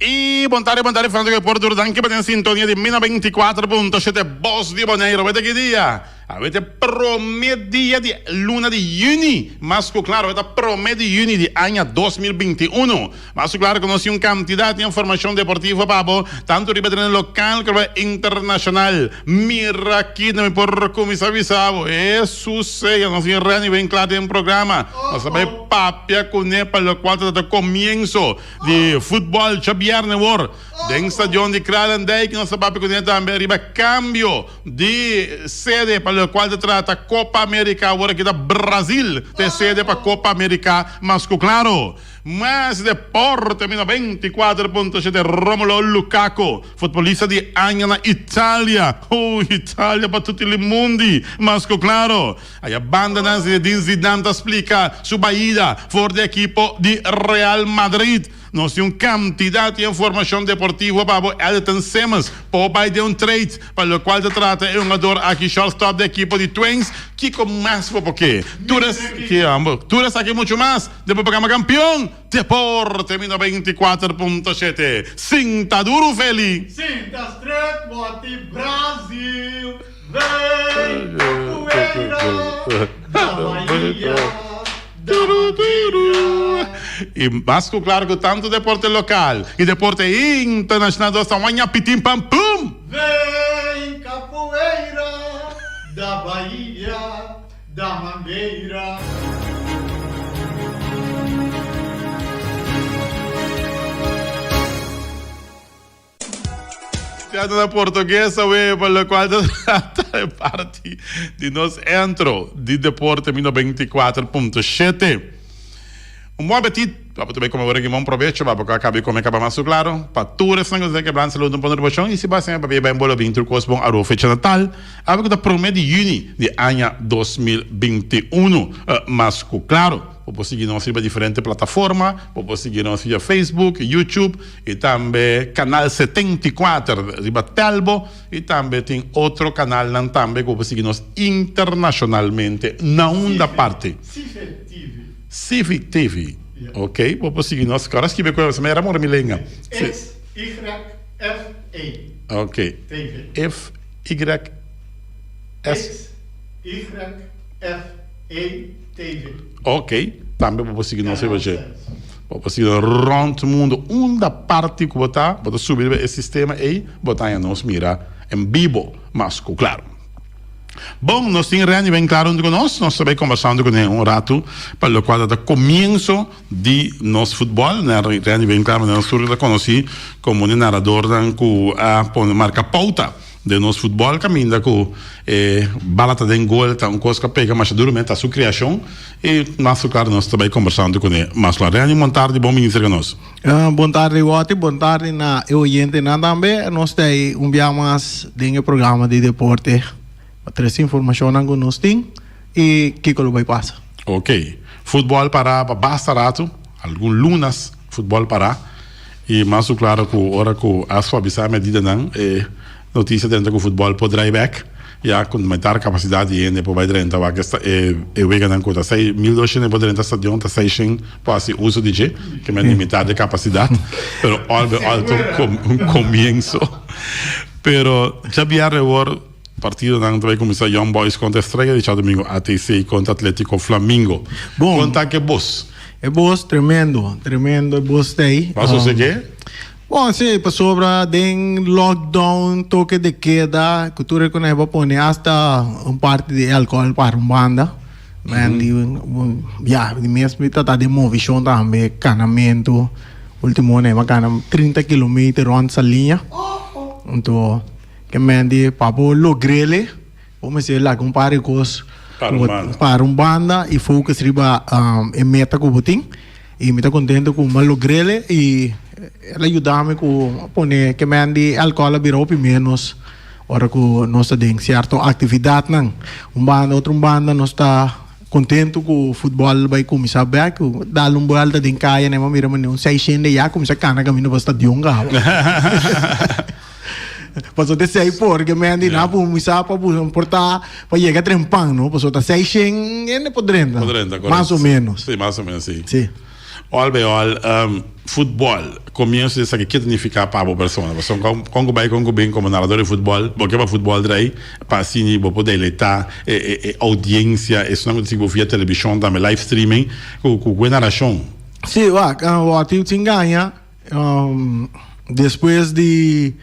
Y bon tarde, bon tarde, Fernando que por duro. Danki pa den sintonia di Mina 24.7 Bos di Bonaire. Wete ki dia? Awe te prome dia di luna di juni. Mas ku klaro, ta prome di juni di aña 2021. Mas ku klaro ku nos tin un kantidat di informashon deportivo pa bo, tantu riba tereno lokal komo internashonal. Mira aki no mi por kuminsá bisa bo. Hesus sea, nos tin Renny ben kla den programa. Nos ta bai papia kuné pa lokual ta trata komienso di futbòl djabièrnè wor den stadion di Kralendijk. Nos ta papia kuné tambe riba kambio di sede pa lokual ta trata Kopa Amerika. Awor aki ta Brazil ta e sede pa Kopa Amerika mas ku klaro. Mas deporte mi 94.7 Romelu Lukaku, futbolista di aña na Italia. Oh, Italia pa tutti li mundi, mas ku klaro. Aya bandanan Zinedine Zidane ta splika su baida for di ekipo di Real Madrid. Nos tin un kantidat di informashon deportivo pa bo Elton Simmons por bai den un trade pa lokual ta trata e hungador aki shortstop di ekipo di Twins. Kiko mas bo por ke? Tur es tur esaki muchu mas den bo programa Kampion Deporte mi 94.7. Sinta duru Feli! Sinta stret boti Brazil. Vem capoeira da Bahia, da Bahia. Y mas cu claro cu tanto deporte local y deporte internacional dos ta waña pitin pam pum! Vem capoeira da Bahia, da Mangueira. Teatro na portugues awe pa locual ta trata e parti di nos entro di deporte mi 94.7. Un bon apetit, pa bo ta bay come ora ki bon probecho, pa bo ka cabe come caba mas su claro. Pa tur esnan cu ta quebran salud un pone ribashon y si bo a siña papia bay un bolo bin tur cos bon aruba fecha natal, awe cu ta prome di juni di aña 2021 mas cu claro. Bo por sigui nos riba diferente plataforma, bo por sigui nos via Facebook, YouTube y tambe Canal 74 riba Telbo y tambe tin otro canalnan tambe cu bo por sigui nos internacionalmente na unda parti. Civic TV. Civic TV. Ok, bo por sigui nos. Ahora skibi cu mi era mora mi lenga. X Y F E. Ok. TV. F Y S. X Y F E. TV. Ok, tambe bo por sigui nos riba dje. Bo por sigui nos rond mundo. Unda parti ku bo ta, bo ta subi riba e sistema ei, bo ta haña nos mira en bibo mas ku klaro. Bon, nos tin Renny ben klaro huntu ku nos. Nos ta bai kombersando kuné un ratu pa lokual ta komienso di nos futbòl. Renny ben klaro nos tur ta konosí komo un e naradornan ku a pone marka pouta. Den nos futbòl kaminda ku e bala ta den gol ta un kos ku a pega masha duru men ta su kreashon i mas ku klaro nos ta bai kombersando kuné mas laat. Reni bon tardi bon bini serka nos. Bon tardi Watty, bon tardi na e oyentenan tambe. Nos ta ei un bia mas den e programa di deporte pa trese informashonnan ku nos tin i kiko lo bai pasa. Ok, futbòl pará pa basta ratu, algun lunas futbòl pará. I mas ku klaro ku ora ku a suavisá medidanan, e notisia drenta ku futbòl por drai bèk, ya ku mitar kapasidat di hende por bai drenta wak e e weganan ku ta sei mil doshen hende por drenta stadion ta seishen por hasi uso di dje, ke men di mitar di kapasidat, pero òl be òl ta un komienso. Pero djabièrnè awor partidonan ta bai kuminsá Young Boys kontra Estrella di djadumingu ATC kontra Atletico Flamingo. Kon ta ke bos? E bos tremendo, tremendo e bos ta ei. Bo a soseg'é? Bon, si, pasobra den lockdown, toke de keda, ku tur e ku nan a pone hasta un parti di e alkohol para un banda. Men di, ya, di mes mi ta ta den movishon tambe, kanamentu. Ultimo nan a kana 30 kilometer rònt Saliña. Anto, ke men di pa bo logr'el. Bo mester laga un par di kos para un banda i focus riba e meta ku bo tin. I mi ta kontento ku mi a logr'el i el a yuda mi ku a pone ke men di alkohol a bira hopi ménos ora ku nos ta den sierto aktividatnan. Un banda, otro un banda nos ta kontento ku futbòl bai kuminsá bèk. Dal un buèlta den kaya nan a mira manera un seishende ya kuminsá kana kaminda pa stadion kaba. Pasobra ta esei porque men di nan kuminsá pa por ta pa yega trempan no pasobra ta sei shen hende por drenta. Por drenta, correcto. Mas o menos. Sí, mas o menos, sí. Sí. Al bij al. Futbòl, komienso di esaki, ke ta nifiká pa bo persona? Pasobra kon kon ku bai kon ku bin komo narador di futbòl, bo ke pa futbòl drai pa asina bo por deleitá e e e oudiensia, esunnan ku ta sigui bo via televishon tambe, live streaming, ku ku ku e narashon. Sí, wak, wòrdu tin gaña despues di.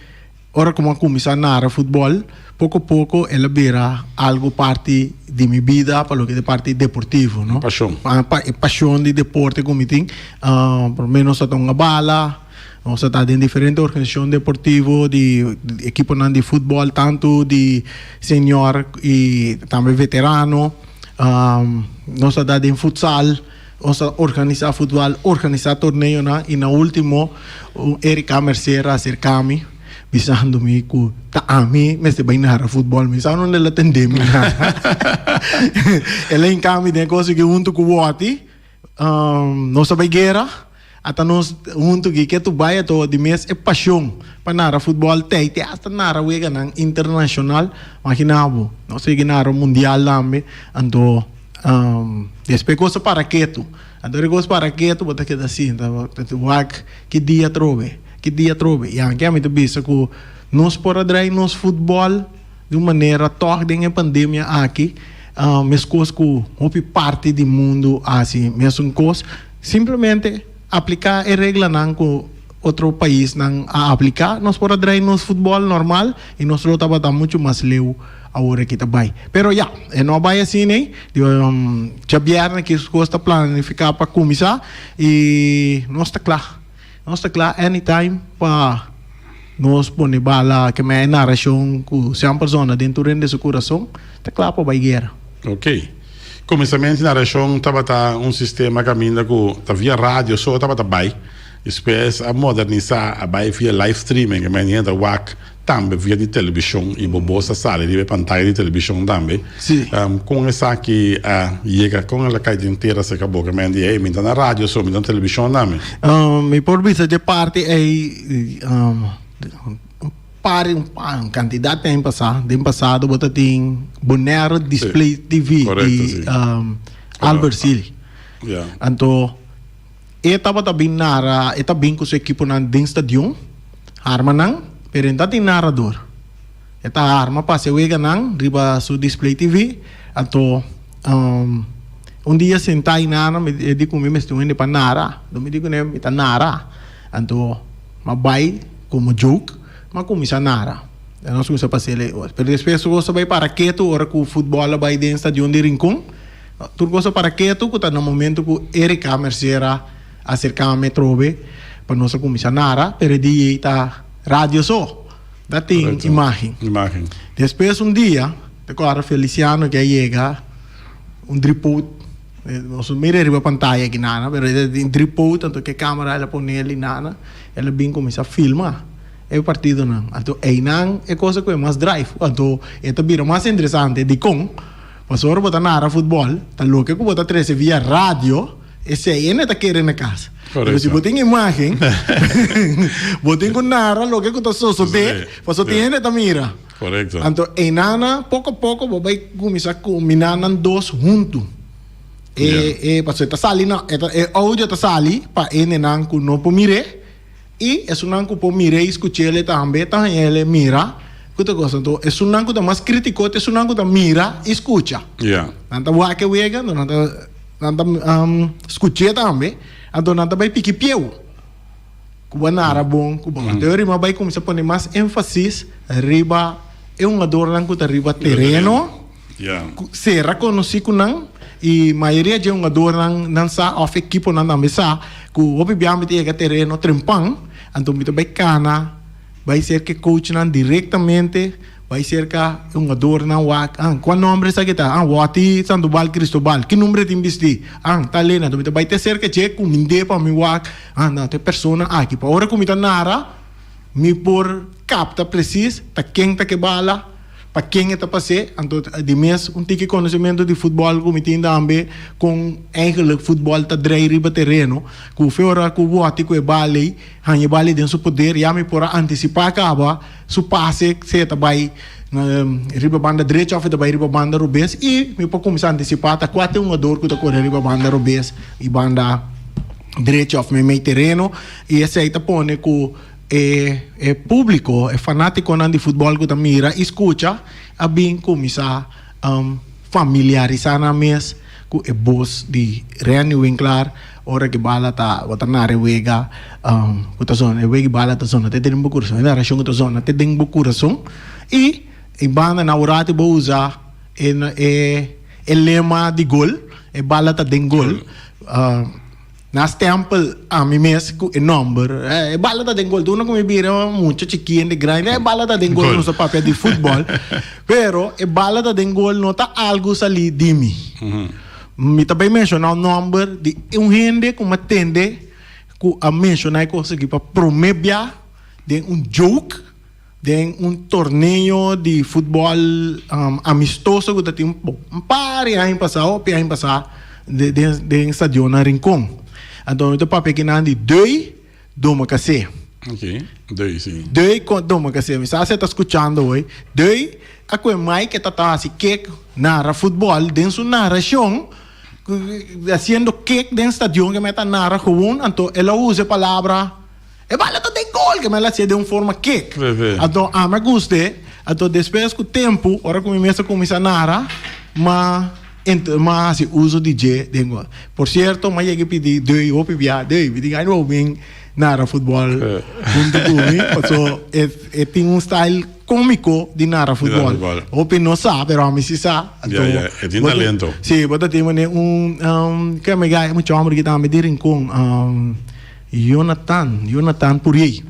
Ora ku mi a kuminsá nara futbòl, poko poko el a bira algu parti di mi bida pa loke ta e parti deportivo, no. Pashon. Pa e pashon di deporte ku mi tin. Promé nos ta hunga bala, nos ta ta den diferente organisashon deportivo di ekiponan di futbòl, tantu di senior i tambe veterano. Nos ta ta den futsal. Nos a organisá futbal, organisá torneonan i na último Erika Mercer a aserká mi bisando mi ku ta ami mester bai nara futbal. Mi sa unda el a tende mi nara. El a hinká mi den e kos aki huntu ku Wòti. Nos a bai guera, ata nos huntu ki ke tu bai ato di mes e pashon pa nara futbal tei te asta nara weganan internashonal. Maginá bo, nos a yega nara mundial tambe. Anto. Despues kos a para ketu. Anto ora kos para ketu bo ta keda sinta bo ta wak ki dia atrobe, ki dia atrobe. I anke ami ta bisa ku nos por a drai nos futbòl di un manera tòg den e pandemia aki meskos ku hopi parti di mundu a hasi mesun kos. Simplemente apliká e reglanan ku otro paisnan a apliká, nos por a drai nos futbòl normal i nos lo tabata muchu mas leu. Awor aki ta bai. Pero ya, e no a bai asina ei. Djabièrnè ki kos ta planifiká pa kuminsá i nos ta kla. Nos ta kla anytime pa nos pone bala ke men e narashon ku semper zona den tur hende su kurason ta kla pa bai guera. Ok. Kuminsamentu di narashon tabata un sistema kaminda ku ta via radio so tabata bai. Despues a modernisá a bai via live streaming ke men hende ta wak Tambe via di televishon i bo bos a sali riba e pantaya di televishon tambe. Sí. Kon esaki a yega? Kon el a kai den tera serka bo? Ke men di, hey, mi ta na radio so, mi ta na televishon tambe. Mi por bisa dje parti ei, un par, un kantidat tempu pasá, den pasado bo ta tin Bonaire Display TV di Albert Sealy. Anto. E tabata bin nara, e ta bin ku su ekiponan den stadion, harma nan, pero e no ta tin narador. E ta harma pasa e weganan riba su display TV, anto un dia sentá einana mi e di ku mi mester un hende pa nara, anto mi di kuné mi ta nara, anto m'a bai komo joke m'a kuminsá nara, nos kuminsá pasa el, pero despues su kos a bai para ketu ora ku futbòl a bai den stadion di Rincon. Tur cosa para ketu cu ta na momento cu Erika Mercer a acerca mi atrobe pa nos a cuminsa nara, pero e dia ey ta radio so, ta tin imagen. Imagen. Despues un dia, te acorda Feliciano ke a yega un dripot, nos no mira riba pantaya aki nana, pero e ta tin dripot, anto ke camera el a pone el y nana, el a bin cuminsa filma e partidonan. Anto eynan e cosa cu e mas drive, anto e ta bira mas interesante, dicon? Pasobra bo ta nara futbòl, ta loke ku bo ta trese via radio, esei e no ta kere na kas. Pero si bo tin imágen, bo tin ku nara loke ku ta sosodé, pasobra tin hende ta mira. Anto einana poko poko bo bai kuminsá kombiná nan dos huntu. E e pasobra e ta sali na e audio ta sali pa hendenan ku no por mir'é. I esunnan ku por mir'é i skuch'é tambe ta haña el mira ku ta gosa. Anto esunnan ku ta mas kritiko ta esunnan ku ta mira i skucha. Nan ta wak e wega, anto nan ta nan ta skuch'é tambe, anto nan ta bai piki pieu ku bo a nara bon ku bo. Anto e rima bai kuminsá pone mas énfasis riba e hungadornan ku ta riba tereno. Sera konosí ku nan i mayoria dje hungadornan nan sa òf ekiponan tambe sa ku hopi bia mi ta yega tereno trempan, anto mi ta bai kana bai serka e coachnan direktamente bai serka e hungadornan wak ah kua nomber esaki ta ah Wòti Sandobal Cristobal ki number e tin bistí ah tal ena anto mi ta bai te serka dje kumind'é pa mi wak ah no ta e persona aki pa ora ku mi ta nara mi por kapta presis ta ken ta ke bala. Pa ken e ta pas'é, anto di mes un tiki konosementu di futbòl ku mi tin tambe kon eigenlik futbòl ta drei riba tereno, ku fe ora ku wòti ku e bal ei, haña e bal ei den su poder, ya mi por a antisipá kaba su pase si e ta bai riba banda drechi òf e ta bai riba banda robes i mi por kuminsá antisipá ta kua ta e hungador ku ta kore riba banda robes i banda. Drechi of meimei tereno y esey ta pone cu e e publico, e fanaticonan di futbol cu ta mira y scucha a bin cuminsa familiarisa nan mes cu e bos di Renny Winklaar ora cu e bala ta bo ta nara e wega cu ta zona e wega y bala ta zona te den bo curason e naracion cu ta zona te den bo curason y e banda nan ora bo usa e e e lema di gol e bala ta den gol. Na stempel ami mes ku e nomber. E bala ta den gol. Duna ku mi bira mucha chikí hende grandi, e bala ta den gol, nos ta papia di futbòl. Pero e bala ta den gol no ta algu salí di mi. Mi ta bai menshoná un nomber di un hende ku mi a tende ku a menshoná e kos aki pa promé bia den un joke. Den un torneo di futbòl amistoso ku ta tin un par di aña pasá, hopi aña pasá den den stadion na Rincon. Anto mi ta papia kinan di Dui Domakasé. Ok, Dui si. Dui Domakasé. Mi sa si e ta skuchando hoy. Dui a koe Mike e ta ta hasi kek nara futbòl den su narashon hasiendo kek den stadion ke mi a ta nara gewoon anto el a usa e palabra. E bala ta den gol, ke mi a hasié den un forma kek. Anto ami a gust'é. Anto despues ku tempu, ora ku mi mes a kuminsá nara, m'a m'a hasi uso di dje den gol. Por sierto, m'a yega pidi Dui hopi bia, Dui, mi tin gana di bo bin nara futbòl huntu ku mi, paso e e tin un style kómiko di nara futbòl. Hopi no sa, pero ami si sa. Anto, Ya, ya, e tin talento. Si, bo ta tin manera un, ke mi gaya mucha hòmber ki tambe di Rincon. Jonathan, Jonathan Puriey.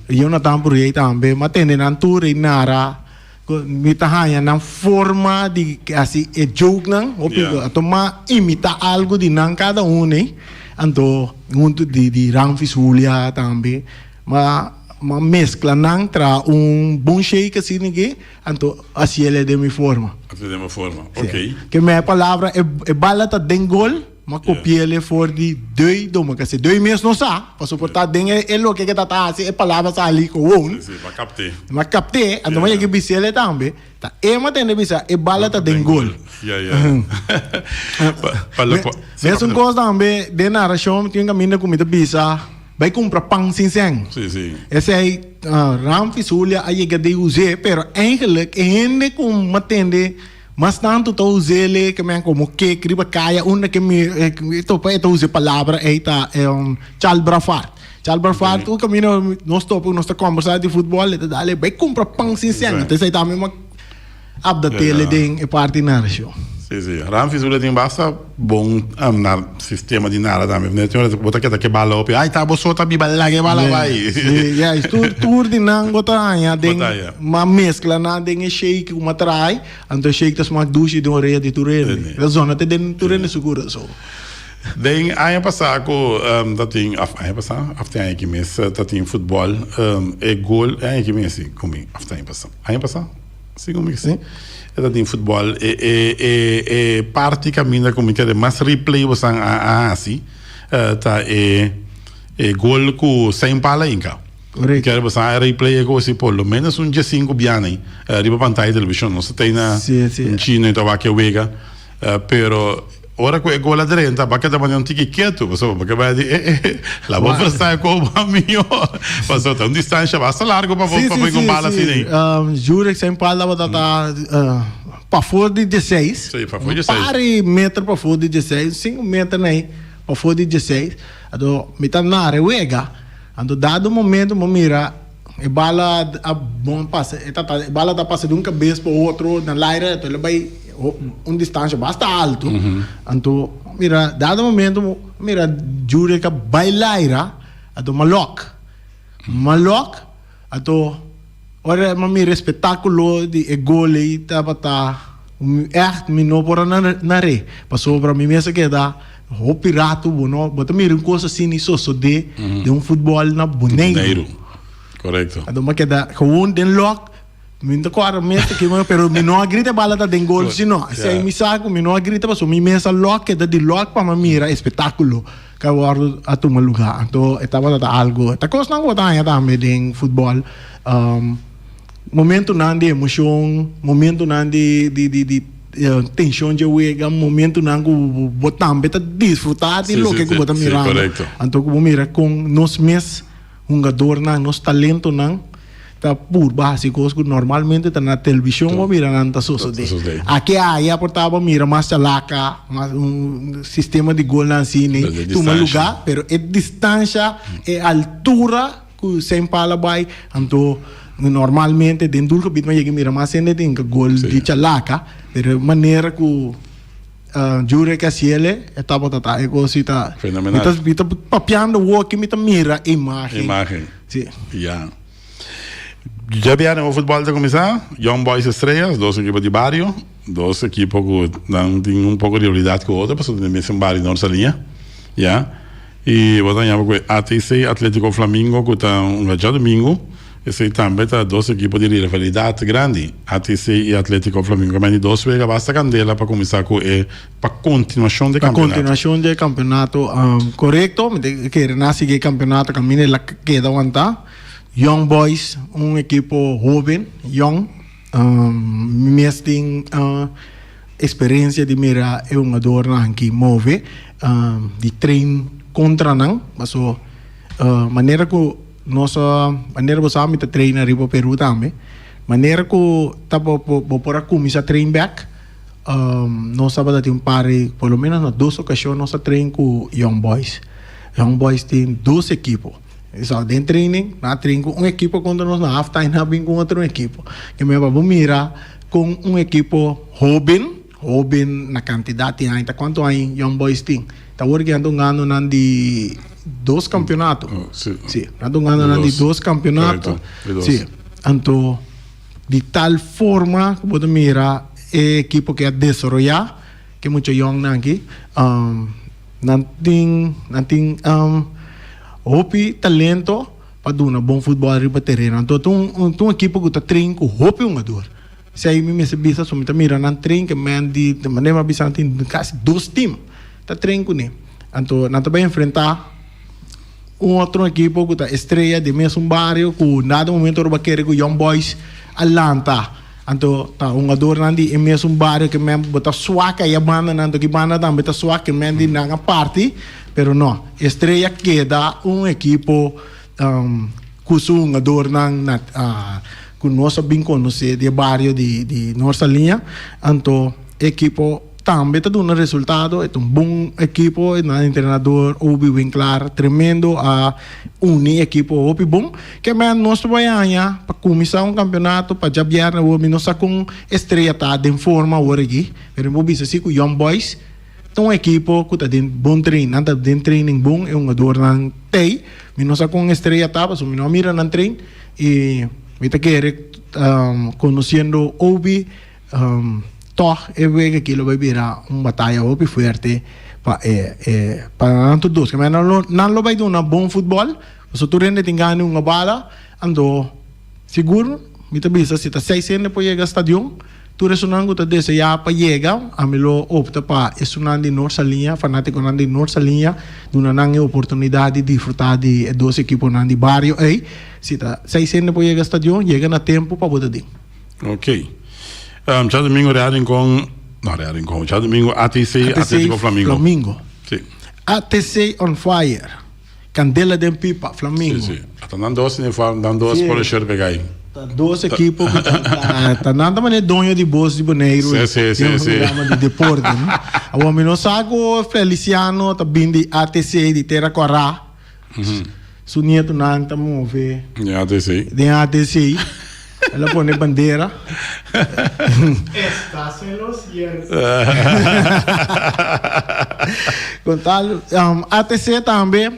Jonathan Puriey tambe. M'a tende nan tur ei nara ku mi ta haña nan forma di hasi e jokenan. Hopi Yeah. anto m'a imitá algu di nan kada un ei. Anto huntu di di Ramfis Julia tambe. M'a m'a meskla nan traha un bon shake asina aki. Anto hasiel den mi forma. Hasiel den bo forma, ok. Ke mi palabra e bala ta den gol. M'a kopi'el for di dui doma kase dui mes no sa, pasobra por ta den e loke ke ta ta hasi e palabra sali gewoon. Si, si, m'a kapt'é. M'a kapt'é, anto m'a yega bis'el tambe, ta e m'a tende bisa e bala ta den gol. Ya, ya. Pa loke. Mesun kos tambe den narashon tin un kaminda ku mi ta bisa bai kumpra pan sin sèn. Si, si. Esei Ramfis Julia a yega di us'é, pero eigenlijk e hende ku m'a tende. Mas tantu ta us'é ke men komo kek riba kaya unda ke mi topa e ta usa e palabra ei ta Chal Brafart. Chal Brafart un kaminda nos topa nos ta kombersá di futbòl e ta dale bai kumpra pan sin sèn. Entonces ei tambe mi a updat'é den e parti narashon. Sí, sí. Ramfis Ule tin basta bon sistema di nara tambe. Bo ta keda ke bala hopi. Ai ta bo so ta biba laga e bala bai. Sí, ja, tur tur di nan bo ta haña den ma mezcla nan den e shake ku ma traai, anto e shake ta smak dushi den orea di tur hende. E ta zona te den tur hende su kurason. Den aña pasá ku ta tin, òf aña pasá òf te aña aki mes ta tin futbòl, e gol, e aña aki mes si ku mi, òf te aña pasá, aña pasá? Si ku mi si. E ta tin futbòl, e e e e parti kaminda ku mi kere mas replay bosan a a hasi ta e e gol ku Saint Pala hinka. Correcto. Kere bosan a replay e kos por lo menos un diesinku bianan riba pantaya di televishon. Nos ta tei na Sí, sí. chino i ta wak e wega. Pero ora ku e gol a drenta bo a keda manera un tiki ketu pasobra bo ke bai di eh eh la bo presta e koba mihó pasobra ta un distansha basta largo pa bo Sí, pa sí, bo sí, un bala sí. asina ei. Jurek zijn pal tabata ta pafó di dieseis. Sí, pafó di dieseis. Un par di meter pafó di dieseis, sinku meter na ei pafó di dieseis. Anto mi ta nara e wega. Anto dado momento bo mira e bala a bon pasa e ta e bala ta pasa di un kabes pa otro na laira anto el a bai un distansha basta alto anto mira dado momento bo mira Jurek a bai laira anto malok malok anto ora mi a mira e spetakulo di e gol ei tabata ègt mi no por a nar'é pasobra mi mes a keda Hopi rato bo no bo ta mira un cos asina y sosode den un futbol na Boneiru. Boneiru, correcto. Anto mi a keda gewoon den lok, mi no ta corda mes ta kico, pero mi no a grita e bala ta den gol si no. Esey mi sa cu mi no a grita pasobra mi mes a lok keda di lok pa mi a mira e espectaculo cu a wordo a tuma lugar. Anto e tabata ta algo, ta cosnan cu bo ta haña tambe den futbol. Momentonan di emocion, momentonan di di di. Tenshon dje wega, momentunan ku bo tambe ta disfrutá di loke ku bo ta mirando. Anto ku bo mira kon nos mes hungadornan, nos talentonan ta purba hasi kos ku normalmente ta na televishon bo mira nan ta sosodé. Aki aya por ta bo mira mas chalaka, mas un sistema di golnan asina tuma lugá, pero e distansha, e altura. Ku Saint Paul a bai, anto normalmente den dul gebied mi a yega mira mas hende tin ka gol di chalaka, pero e manera ku Jurek a hasiel e tabata ta e kos si ta Fenomenal. Mi ta papiando woki mi ta mira e imagen. Imagen. Si. Ya. Djabièrnè bo futbòl ta kuminsá, Young Boys Estrellas, dos ekipo di bario, dos ekipo ku nan tin un poko rivalidat ku otro pasobra den mesun bario Noord Saliña, ya. I bo ta yama ku e ATC, Atletico Flamingo, ku ta hunga djadumingu. Esei tambe ta dos ekipo di rivalidat grandi, ATC i Atletico Flamingo. Kaminda di dos wega basta kandela pa kuminsá ku e pa kontinuashon di e Pa kampeonato. kontinuashon di e kampeonato, korekto. Mi ta kere nan sigui e kampeonato kaminda el a keda wantá. Young Boys, un ekipo hóben, yong. Mi mes tin experiencia di mira e hungadornan aki move, di train contra nan, paso manera cu nos a, manera bo sa mi ta train ariba Peru tambe, manera cu ta bo por a cuminsa train bek, nos tabata tin un par di, por lo menos na dos ocasion nos a train cu Young Boys. Young Boys tin dos ekipo. Esau den training, nan a train ku un ekipo kontra nos, na half time nan a bin ku otro ekipo. Ke men pa bo mira kon un ekipo hoben, hoben na kantidat di aña, ta kuantu aña Young Boys tin? Ta awor ke nan ta hungando nan di dos kampeonato. Si, nan ta hungando nan di dos kampeonato. Si, anto di tal forma ku bo ta mira e ekipo ke a desaroyá, ke mucha yòngnan aki, Nan tin nan tin hopi talento pa duna bon futbòl riba tereno. Anto ta un ta un ekipo ku ta train ku hopi hungador. Esei mi mester bisa so mi ta mira nan train ke men di manera mi a bisa nan tin kasi dos tim ta train kuné. Anto nan ta bai enfrentá un otro ekipo ku ta Estrella di mesun bario ku nada momento ora bo a kere ku Young Boys a lanta. Anto ta hungadornan di e mesun bario ke men bo ta swak aya bandanan anto ki banda tambe ta swak ke men di nan a parti pero no Estrella keda un ekipo ku su hungadornan na ku nos a bin konosé di e bario di di Noord Saliña anto e ekipo Tambe ta duna resultado, e ta un bon ekipo, e nan entrenador Obi Winklaar tremendo a uni ekipo hopi bon. Ke men nos ta bai haña pa kuminsá un kampeonato pa djabièrnè awor mi no sa kon Estrella ta den forma awor aki, pero mi por bisa si ku Young Boys ta un ekipo ku ta den bon train, nan ta den training bon, e hungadornan t'ei, mi no sa kon Estrella ta pasobra mi no a mira nan train i mi ta kere konosiendo Obi. Tòg e wega aki lo bai bira un bataya hopi fuerte pa e e pa nan tur dos. Nan lo nan lo bai duna bon futbòl, pasobra tur hende tin gana di hunga bala, anto sigur mi ta bisa si ta seis hende por yega stadion, tur esunnan ku ta deseá pa yega, ami lo opta pa esunnan di Noord Saliña, fanátikonan di Noord Saliña, duna nan e oportunidat di disfrutá di e dos ekiponan di bario ei. Si ta seis hende por yega stadion, yega na tempu pa bo ta den. Ok. Um, djadumingu Real Rincon, no Real Rincon, djadumingu ATC, ATC Atletico Flamingo. Flamingo. Sí. ATC on fire. Candela den pipa, Flamingo. Sí, sí. Ata nan dos uniform, nan dos Sí. polo shirt pega ahí. Ta dos equipo ku ta, ta, ta nan ta manera doño di bos di Boneiru. Sí, sí, sí, Den un sí. programa di deporte, no? Awor mi no sa ku Feliciano ta bin di ATC di Tera Kòrá. Su nietonan ta move. Den ATC. Den ATC. El a pone bandera. Estás en lo cierto. Con tal, ATC tambe,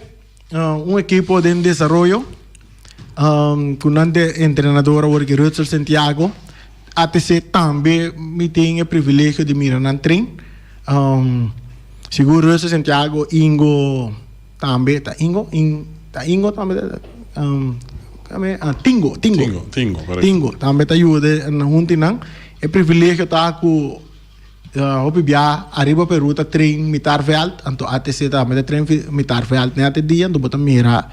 un equipo den desaroyo, cu nan de entrenador awor ki Rutsel Santiago. ATC tambe mi tin e privilegio di mira nan train. Sigur Rutsel Santiago, Ingo. Tambe ta Ingo, in, ta Ingo tambe ta, um, tambe, ah, Tingo, Tingo. Tingo, Tingo, correcto. Tingo, tambe ta yuda na hunti nan. E privilegio ta ku uh, hopi bia ariba Peru ta train mitar veld, anto ATC tambe ta train mitar veld net e dia, anto bo ta mira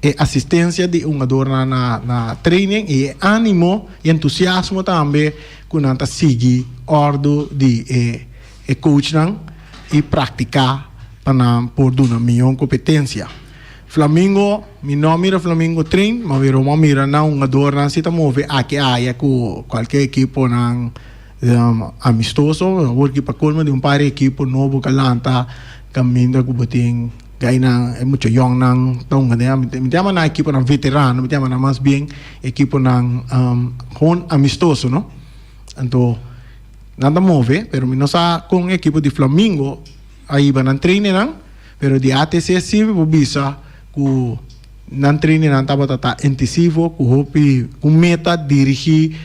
E asistencia di hungadornan na na training y e animo y entusiasmo tambe cu nan ta sigui ordo di e e coachnan y practica pa nan por duna miyon competencia. Flamingo, mi no a mira Flamingo train, ma mi a mira nan hungadornan si ta move aki aya cu cualkier equiponan amistoso. Awor ki pa colmo di un par di equipo nobo cu a lanta caminda cu bo tin gainan e mucha yongnan ta hunga den. Mi ta yama nan equiponan veterano, mi ta yama nan mas bien equiponan gewoon amistoso, no. Anto nan ta move, pero mi no sa con e equipo di Flamingo a hiba nan trainingnan, pero di ATC si mi por bisa cu nan trainingnan tabata ta intesivo cu hopi cu meta dirigi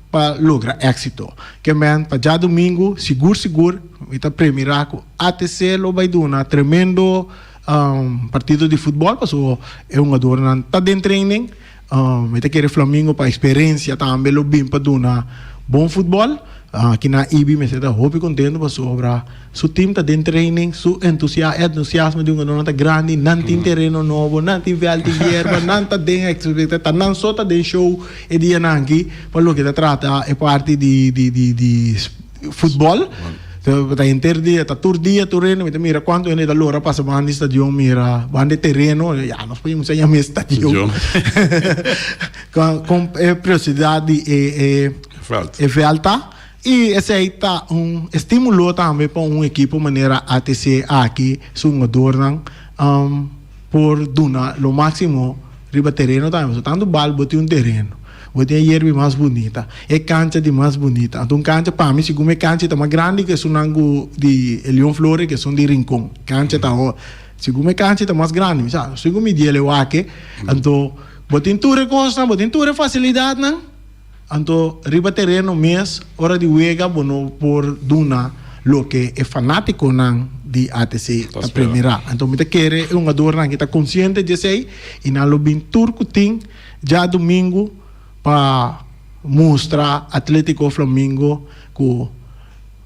pa logra éxito. Ke men pa djadumingu sigur sigur mi ta premira ku ATC lo bai duna tremendo partido di futbòl pasobra e hungadornan ta den training. Mi ta kere Flamingo pa eksperensia tambe lo bin pa duna bon futbòl. Aki na Ibi mester ta hopi kontento pasobra su team ta den training, su entusia entusiasmo di hungadornan ta grandi, nan tin tereno nobo, nan tin vèlt di yerba, nan ta den ta nan so ta den show e dianan aki pa loke ta trata e parti di di di di futbòl. Ta henter dia, ta tur dia tur hende, mi ta mira kuantu hende ta lora pasa banda di stadion mira banda e tereno, ya nos por yama yama e stadion. Kon e priosidad di e e e vèlt ta. I esei ta un estímulo tambe pa un ekipo manera ATC aki su hungadornan por duna lo máksimo riba tereno tambe. Pasobra tantu bal bo tin un tereno, bo tin e yerbi mas bunita, e kancha di mas bunita. Anto un kancha pa mi segun mi e kancha ta mas grandi ku esunnan ku di Leon Flores ku esun di Rincon. Kancha ta segun mi e kancha ta mas grandi mi sa. Segun mi diel e wak anto bo tin tur e kosnan, bo tin tur e fasilidatnan. Anto riba tereno mes ora di wega bo no por duna loke e fanaticonan di ATC ta premira. Anto mi ta kere e hungadornan aki ta consciente di esey y nan lo bin tur cu tin djadumingu pa mustra Atletico Flamingo cu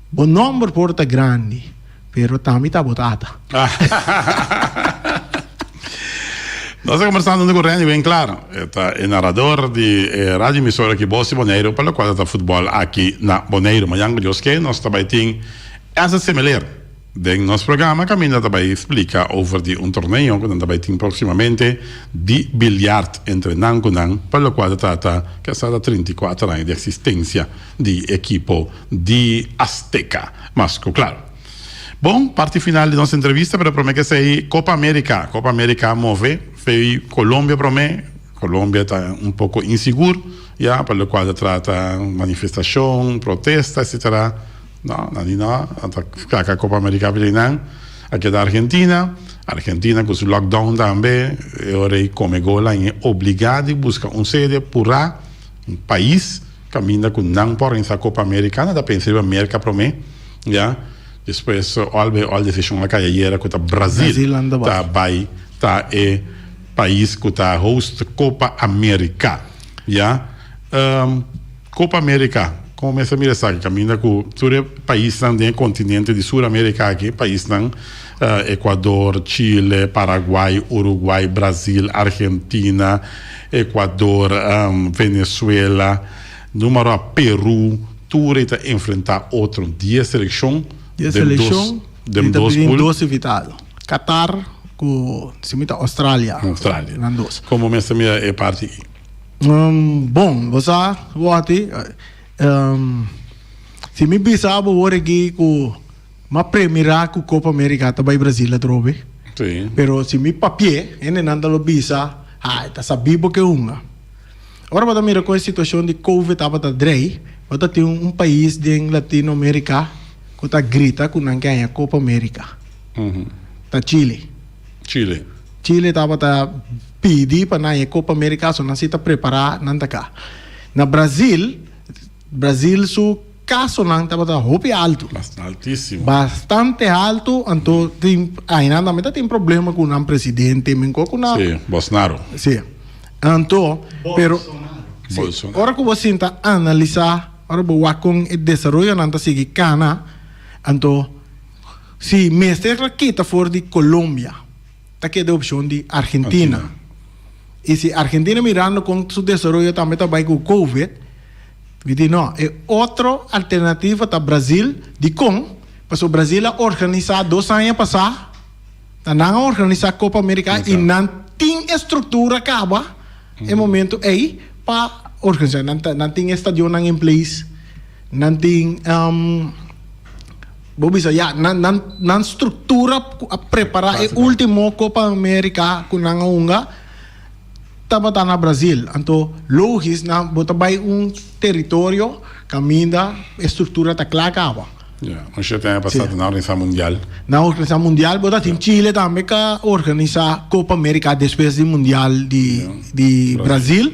bo nomber por ta grandi pero tambe ta bo tata. Nos ta conversando cu Randy Winklaar, e ta e narrador di e radio emisora aki Bos di Boneiru pa locual ta futbol aki na Boneiru. Mañan cu Dios ke nos ta bay tin Essa Semeler den nos programa caminda ta bay splica over di un torneo cu nan ta bay tin proximamente di biljart entre nan cu nan pa locual ta trata cu esta ta 34 aña di existencia di ekipo di Azteca. Mas cu claro. Bon, parti final di nos entrevista, pero prome ke esei Copa America. Copa America a move fei Colombia prome. Colombia ta un poco insigur, ya, pa locual ta trata manifestacion, protesta, etcetera. No, nan di no, nan ta saca Copa America for di einan. A keda Argentina. Argentina cu su lockdown tambe, e ora ei come gol a obliga di busca un sede pura, un pais. Caminda cu nan por organisa Copa America, nan ta pensa riba Merca prome, ya. Despues ol bay ol decision a cay ayera cu ta Brazil ta bay ta e pais cu ta host Copa America, ya. Copa America, como mester mira esaki? Caminda cu tur e paisnan den e continente di Sur America aki, paisnan Ecuador, Chile, Paraguay, Uruguay, Brazil, Argentina, Ecuador, Venezuela, numero a Peru, tur ei ta enfrenta otro. Dies seleccion Dies seleccion den dos pool. Dos invitado. Qatar cu si mi ta Australia. Australia. Nan dos. Como mester mira e parti ei? Bon, bo sa, Watty, si mi bisa bo wor aki cu M'a premira ku Copa America ta bai Brasil atrobe. Sí. Pero si mi papi'é, hendenan ta lo bisa, Ha, e ta sabí bo ke hunga. Ora bo ta mira kon e situashon di Covid tabata drei, bo ta tin un pais den Latino America ku ta grita ku nan ke haña Copa America. Ta Chile. Chile. Chile tabata pidi pa nan haña Copa America, so nan si ta prepará, nan ta ka. Na Brasil, Brasil su Kasonan tabata hopi altu. Altísimo. Bastante altu, anto tin ainan tambe ta tin problema ku nan presidente, men ko ku nan. Sí, Bolsonaro. Sí. Anto, pero Bolsonaro. Ora ku bo sinta analisá, ora bo wak kon e desaroyonan ta sigui kana, anto si mester a kita for di Colombia, ta keda e opshon di Argentina. I si Argentina mirando kon su desaroyo tambe ta bai ku Covid, mi di no, e otro alternativa ta Brazil. Dikon? Pasobra Brazil a organisá dos aña pasá, ta nan a organisá Copa America i nan tin e struktura kaba e momento ei pa organisá. Nan ta nan tin e stadionnan in place, nan tin bo bisa ya nan nan nan struktura ku a prepará e último Copa America ku nan a hunga tabata na Brazil. Anto logis nan bo ta bai un teritorio kaminda e struktura ta kla kaba. Ya, un shete aña pasá nan a organisá mundial. Nan a organisá mundial, bo ta tin Chile tambe ka organisá Copa America despues di mundial di di Brazil.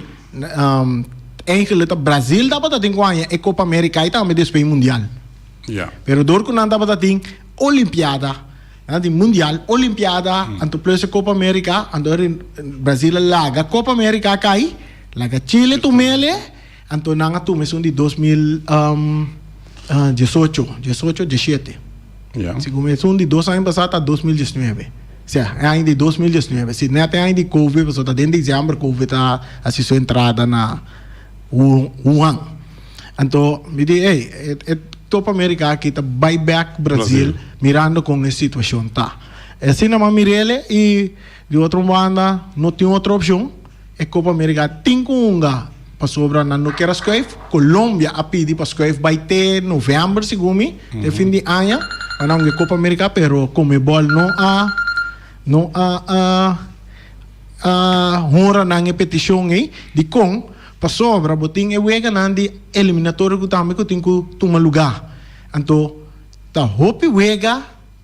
Eigenlijk ta Brazil tabata tin ku haña e Copa America i tambe despues mundial. Ya. Pero dor ku nan tabata tin Olimpiada, nan tin mundial, Olimpiada, anto plus e Copa America, anto Brazil a laga Copa America kai, laga Chile tumele. Anto nan a tuma esun di 2018, diesocho, dieshete. Ja. Segun mi esun di dos aña pasá ta 2019. Sea, e aña di 2019. Si net e aña di Covid, pasobra ta den december Covid a hasi su entrada na Wuhan. Anto mi di, ey, e e Copa America aki ta bai bek Brazil, mirando kon e situacion ta. Asina nan a mir'el y di otro banda no tin otro opcion. E Copa America tin cu hunga pasobra nan no kier a schuif. Colombia a pidi pa schuif bay te november segun mi, te fin di aña pa nan hunga e Copa America pero Conmebol no a no a a a honra nan e peticion ey. Dicon? Pasobra bo tin e weganan di eliminatorio cu tambe cu tin cu tuma lugar. Anto ta hopi wega.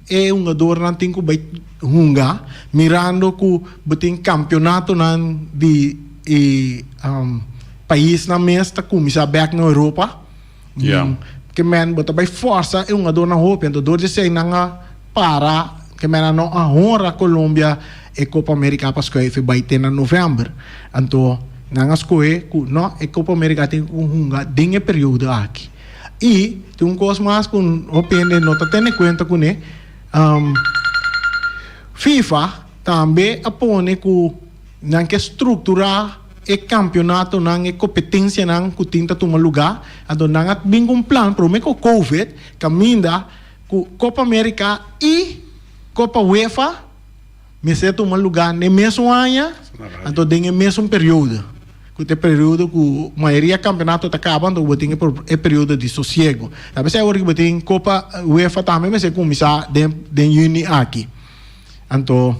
E hungadornan tin ku bai hunga mirando ku bo tin kampionatonan di e paisnan mes ta kuminsá bèk na Europa. Ke men bo ta bai fòrsa e hungadornan hopi. Anto dor di esei nan a para, ke men a no a honra Colombia e Copa America pa skuif e bai te na novèmber. Anto nan a skohe ku no, e Copa America tin ku hunga den e periodo aki. I tin un kos mas ku hopi hende no ta tene kuenta kuné, FIFA tambe a pone ku nan ke strukturá e kampionatonan, e kompetensianan ku tin ta tuma lugá. Anto nan a bin ku un plan promé ku Covid kaminda ku Kopa Amerika i Kopa UEFA Mester tuma lugá n'e mesun aña, anto den e mesun periodo, ku ta e periodo ku mayoria kampeonato ta kaba, anto bo tin e periodo di sosiego. Ta p'esei awor ku bo tin Kopa UEFA tambe mester kuminsá den den yüni aki. Anto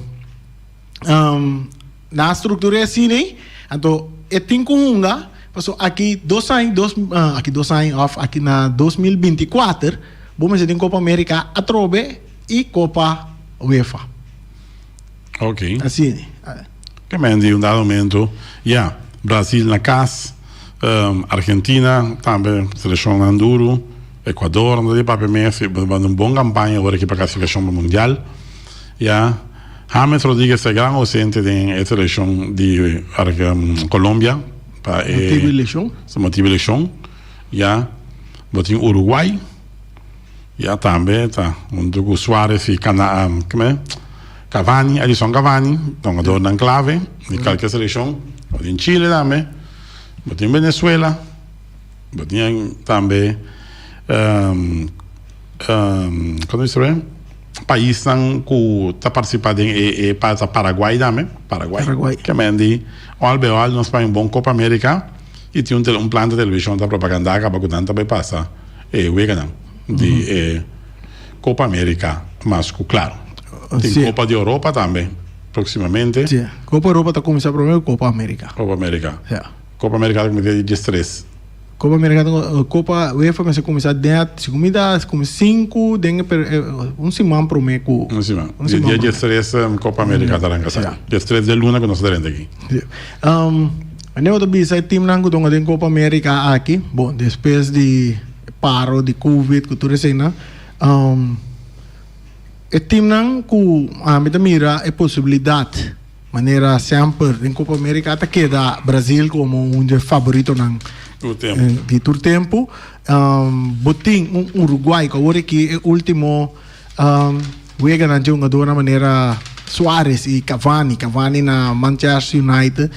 nan a struktur'é asina ei, anto e tin ku hunga, pasobra aki dos aña, dos aki dos aña òf aki na 2024 bo mester tin Kopa Amerika atrobe i Kopa UEFA. Ok. Así. Ke men di un dado momento, ya, Brasil na kas, Argentina tambe selekshonnan duru, Ecuador no ta di papia mes, banda un bon kampaña ora ki pa klasifikashon pa mundial, ya. James Rodriguez ta e gran ausente den e selekshon di Colombia pa e Motibu di leshon. Motibu di leshon, ya. Bo tin Uruguay. Ya tambe ta huntu ku Suarez i Cavani, Edison Cavani, hungadornan clave di kalke selekshon. Bo tin Chile tambe, bo tin Venezuela, bo tin tambe komo ta bisa paisnan ku ta partisipa den e Paraguay tambe, Paraguay. Ke men di al be al nos paña un bon Copa America i tin un plan di televishon ta propaganda kaba ku nan ta bai pasa. E weganan di e Copa America mas cu claro. Tin Sí. Copa di Europa tambe proximamente. Sí. Copa Europa ta cuminsa prome cu Copa America. Copa America. Ja. Copa America ta cuminsa dia diestres. Copa America ta cu- Copa UEFA mester cuminsa den segun mi ta cuminsa sinku den e per un siman prome cu Un siman. Un Di siman dia prome. diestres Copa America ta ranca sa. Ja. Diestres di luna cu nos ta drenta aki. Sí. Wanneer bo ta bisa e teamnan ku tonga den Copa America aki, bon despues di e paro di Covid ku tur eseinan, e teamnan ku ami ta mira e posibilidat manera semper den Copa America ta keda Brazil komo un di e favoritonan di tur tempu. Bo tin un Uruguay ku awor aki e ultimo weganan dje hungadornan manera. Suarez i Cavani, Cavani na Manchester United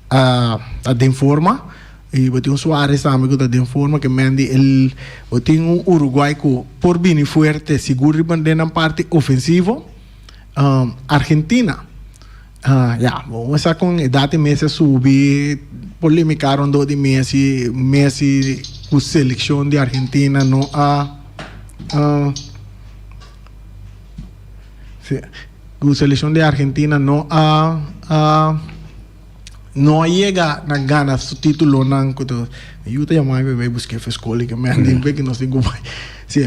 ta den forma i bo tin un Suarez tambe ku ta den forma ke men di el bo tin un Uruguay ku por bini fuerte sigur riba den nan parti ofensivo. Argentina ya bo mester sa kon edat di Messi a subi polemika rondó di Messi, Messi ku selekshon di Argentina no a. Ku selekshon di Argentina no a no a yega na gana su titulonan ku ta mi yu ta yama mi pa bai busk'é for skol i ke mi a limpi ke nos tin ku bai si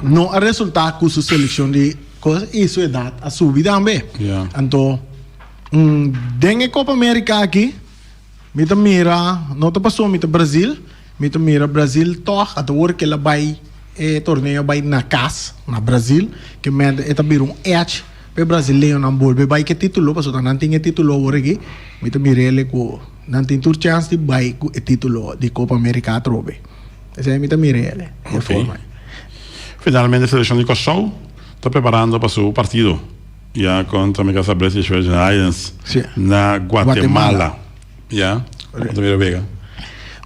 no a resulta ku su selekshon di kos i su edat a subi tambe anto den e Copa America aki Mi ta mira, no ta pasobra mi ta Brazil, mi ta mira Brazil tog a ta wor ke la bai e torneo bai na kas, na Brazil, ke mente e ta bira un edge pa e brasileñonan bolbe bai ke titulo, pasobra nan tin e titulo awor aki, mi ta mira ele ku nan tin tur chèns di bai ku e titulo di Copa America atrobe. Esei mi ta mira ele di e forma ei. Finalmente selekshon di Kòrsou ta preparando pa su partido. Ya kontra mi kasa British Virgin Islands na Guatemala. Ya, bo ta mira wega?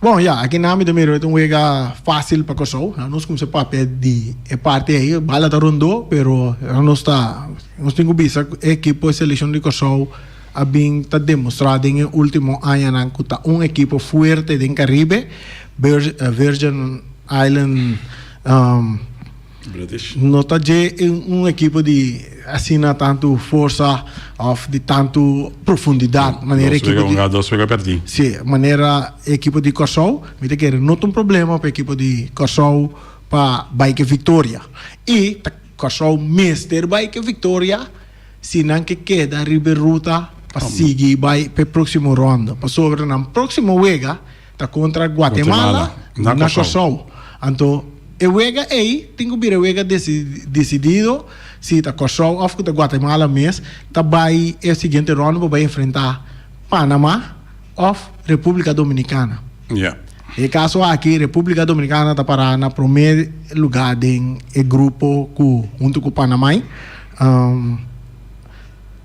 Bon, ya, aki nan mi ta mira un wega fácil pa Kòrsou. Nos kuminsá papia di e parti ei, bala ta rondó, pero nos ta, nos tin ku bisa ku e ekipo, e selekshon di Kòrsou a bin ta demostrá den e último añanan ku ta un ekipo fuerte den Karibe. Virgin Island. British. No ta dje un ekipo di asina tantu forsa of di tantu profundidat manera ekipo di. Dos wega perdi. Si, manera ekipo di Kòrsou. Mi ta kere no ta un problema pa ekipo di Kòrsou pa bai ke viktoria. I ta Kòrsou mester bai ke viktoria si nan ke keda riba e ruta pa sigui bai pa e próksimo ronda. Pasobra nan próksimo wega Ta kontra Guatemala na Kòrsou. Anto e wega ei tin ku bira e wega desidido si ta Kòrsou òf ku ta Guatemala mes ta bai e siguiente ronda pa bai enfrentá Panama òf Repúblika Dominikana. Den e kaso aki Repúblika Dominikana ta pará na promé lugá den e grupo ku huntu ku Panamai.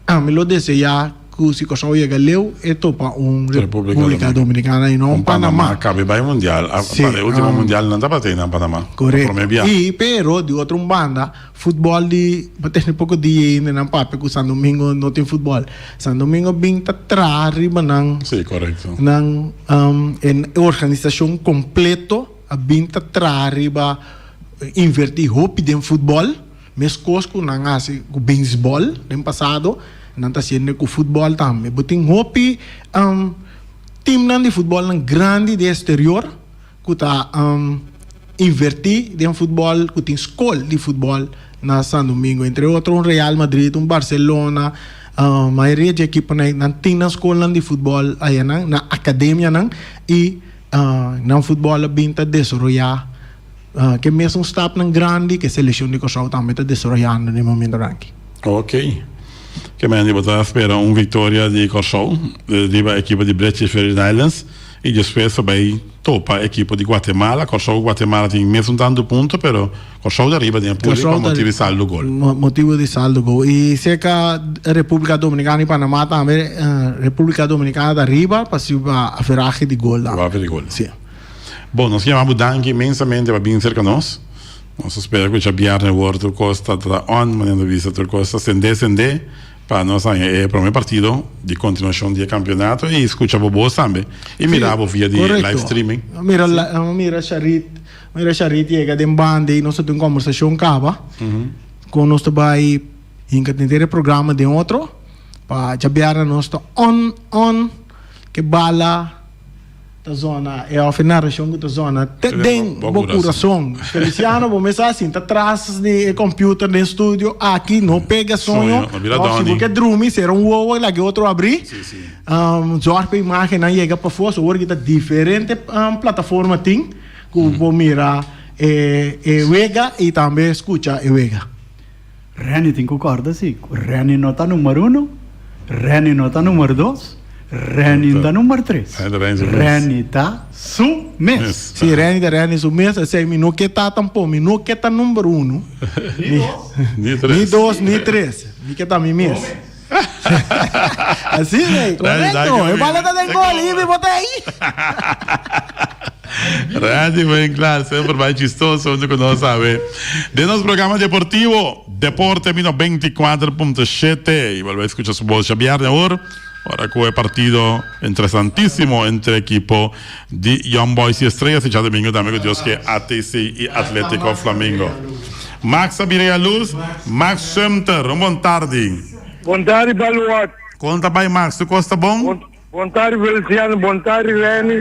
Ami lo deseá ku si Kòrsou yega leu e topa un Repúblika Dominikana i no un Panamá. Un Panamá kabe bai mundial. Sí. E último mundial nan tabata ei na Panamá. Korekto. I pero di otro un banda futbòl di bo tene poko dia ainda nan papia ku San Domingo no tin futbòl. San Domingo bin ta traha riba nan. Sí, korekto. Nan e organisashon kompleto a bin ta traha riba invertí hopi den futbòl. Meskos ku nan hasi ku beisbòl den pasado, nan ta hasiendo ku futbòl tambe. Bo tin hopi timnan di futbòlnan grandi di eksterior ku ta invertí den futbòl, ku tin skol di futbòl na San Domingo. Entre otro un Real Madrid, un Barcelona, mayoria dje ekiponan ei nan tin nan skolnan di futbòl ayanan, nan akademianan i nan futbòl a bin ta desaroyá. Ke mesun stapnan grandi ke selekshon di Kòrsou tambe ta desaroyando den momentonan aki. Ok. Ke manera bo ta spera un viktoria di Kòrsou riba ekipo di British Virgin Islands i despues ta bai topa ekipo di Guatemala. Kòrsou ku Guatemala tin mesun tantu punto pero Kòrsou ta riba den e puli pa motibu di saldo gol. Motibu di saldo gol. I serka Repúblika Dominikana i Panamá tambe Repúblika Dominikana ta riba pa averahe di gol tambe. Averahe di gol. Si. Bon, nos yama bo danki inmensamente pa bin serka nos. Nos ta spera ku djabièrnè awor tur kos ta ta on, manera nos ta bisa tur kos ta sendé sendé pa nos haña e promé partido di kontinuashon di e kampionato i skucha bo bos tambe i mira bo via di live streaming. Mira mira Sharit, mira Sharit yega den banda i nos ta tin un kombersashon kaba kon nos ta bai hinka henter e programa den otro pa djabièrnè nos ta on on ke bala. Ta zona e of e narashon ku ta zona te den bo kurason. Feliciano bo mes a sinta tras di e computer den studio aki no pega soño of si bo ke drumi sera un wowo laga e otro abri. Zorg pa imagennan yega pafó so awor ki ta diferente plataforma tin ku bo mira e wega i tambe skucha e wega. Renny tin ku kòrda si ku Renny no ta numero uno, Renny no ta numero dos, Renny ta number tres. Renny ta su mes. Si, Renny ta Renny su mes. Esei mi no ke ta tampo. Mi no ke ta number uno. Ni dos. Ni tres. Ni dos, ni tres. Mi ke ta mi mes. Así, ne? Correcto. E bala ta den gol. Ibi, bo ta ahí. Randy Winkler, semper bai chistoso hunto cu nos awe. Den nos programa deportivo, Deporte Mino 24.7. Y bolbe escucha su voz djabierne awor, ora cu e partido interesantisimo entre equipo di Young Boys y Estrellas y djadomingo tambe cu Dios ke ATC y Atletico Flamingo. Max a bira ya luz. Max Sumter, un bon tardi. Bon tardi Baluart. Con ta bay Max? Tu cos ta bon? Bon tardi Feliciano, bon tardi Lenny.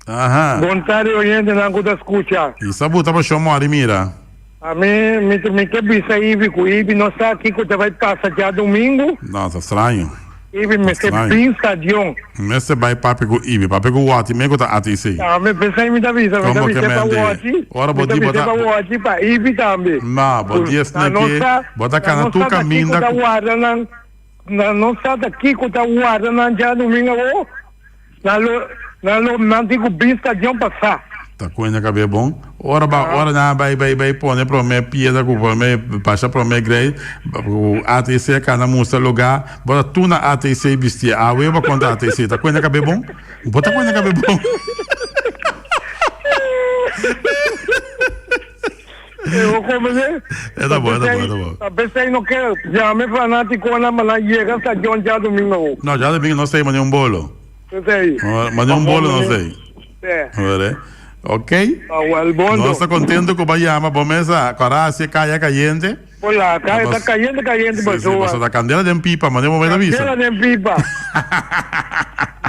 Aha. Bon tardi oyentenan cu ta scucha. Y sa buta pa show mori mira. Ami mi mi ke bisa Ivy cu Ivy no sa kico ta bay pasa djadomingo. No, ta straño. Ivy mester bin stadion. Mester bai papia ku Ivy. Papia ku Watty me ku ta ATC. Tambe pesei mi ta bisa. Mi ta bisa pa Watty. Ora bo di bo ta. Mi ta bisa pa Watty pa Ivy tambe. No, bo di esne ki bo ta kana tur kaminda ku. Nan no sa ta kiko ta warda nan djadumingu awo. Nan lo nan lo nan tin ku bin stadion pa sa. Ta kuenta kab'é bon. Ora ba ora nan a bai bai bai pone promé piedra ku promé basha promé grei ku ATC a kana mustra lugá bo ta tur na ATC bistié awe bo konta ATC ta kuenta kab'é bon? Bo ta kuenta kab'é bon? E bo komende? E ta bon e ta bon e ta bon. Ta pesei no ke yama e fanatikonan pa nan yega stadion djadumingo awo. No djadumingo no sei mane un bolo. Pesei. Mane un bolo no sei. Sè. Ok. Awel bon Nos ta contento cu bo a yama bo mes a cora haci e caya cayente. Hola, caya ta cayente cayente Si, si, pasobra ta candela den pipa, mane bo mes a bisa. Candela den pipa.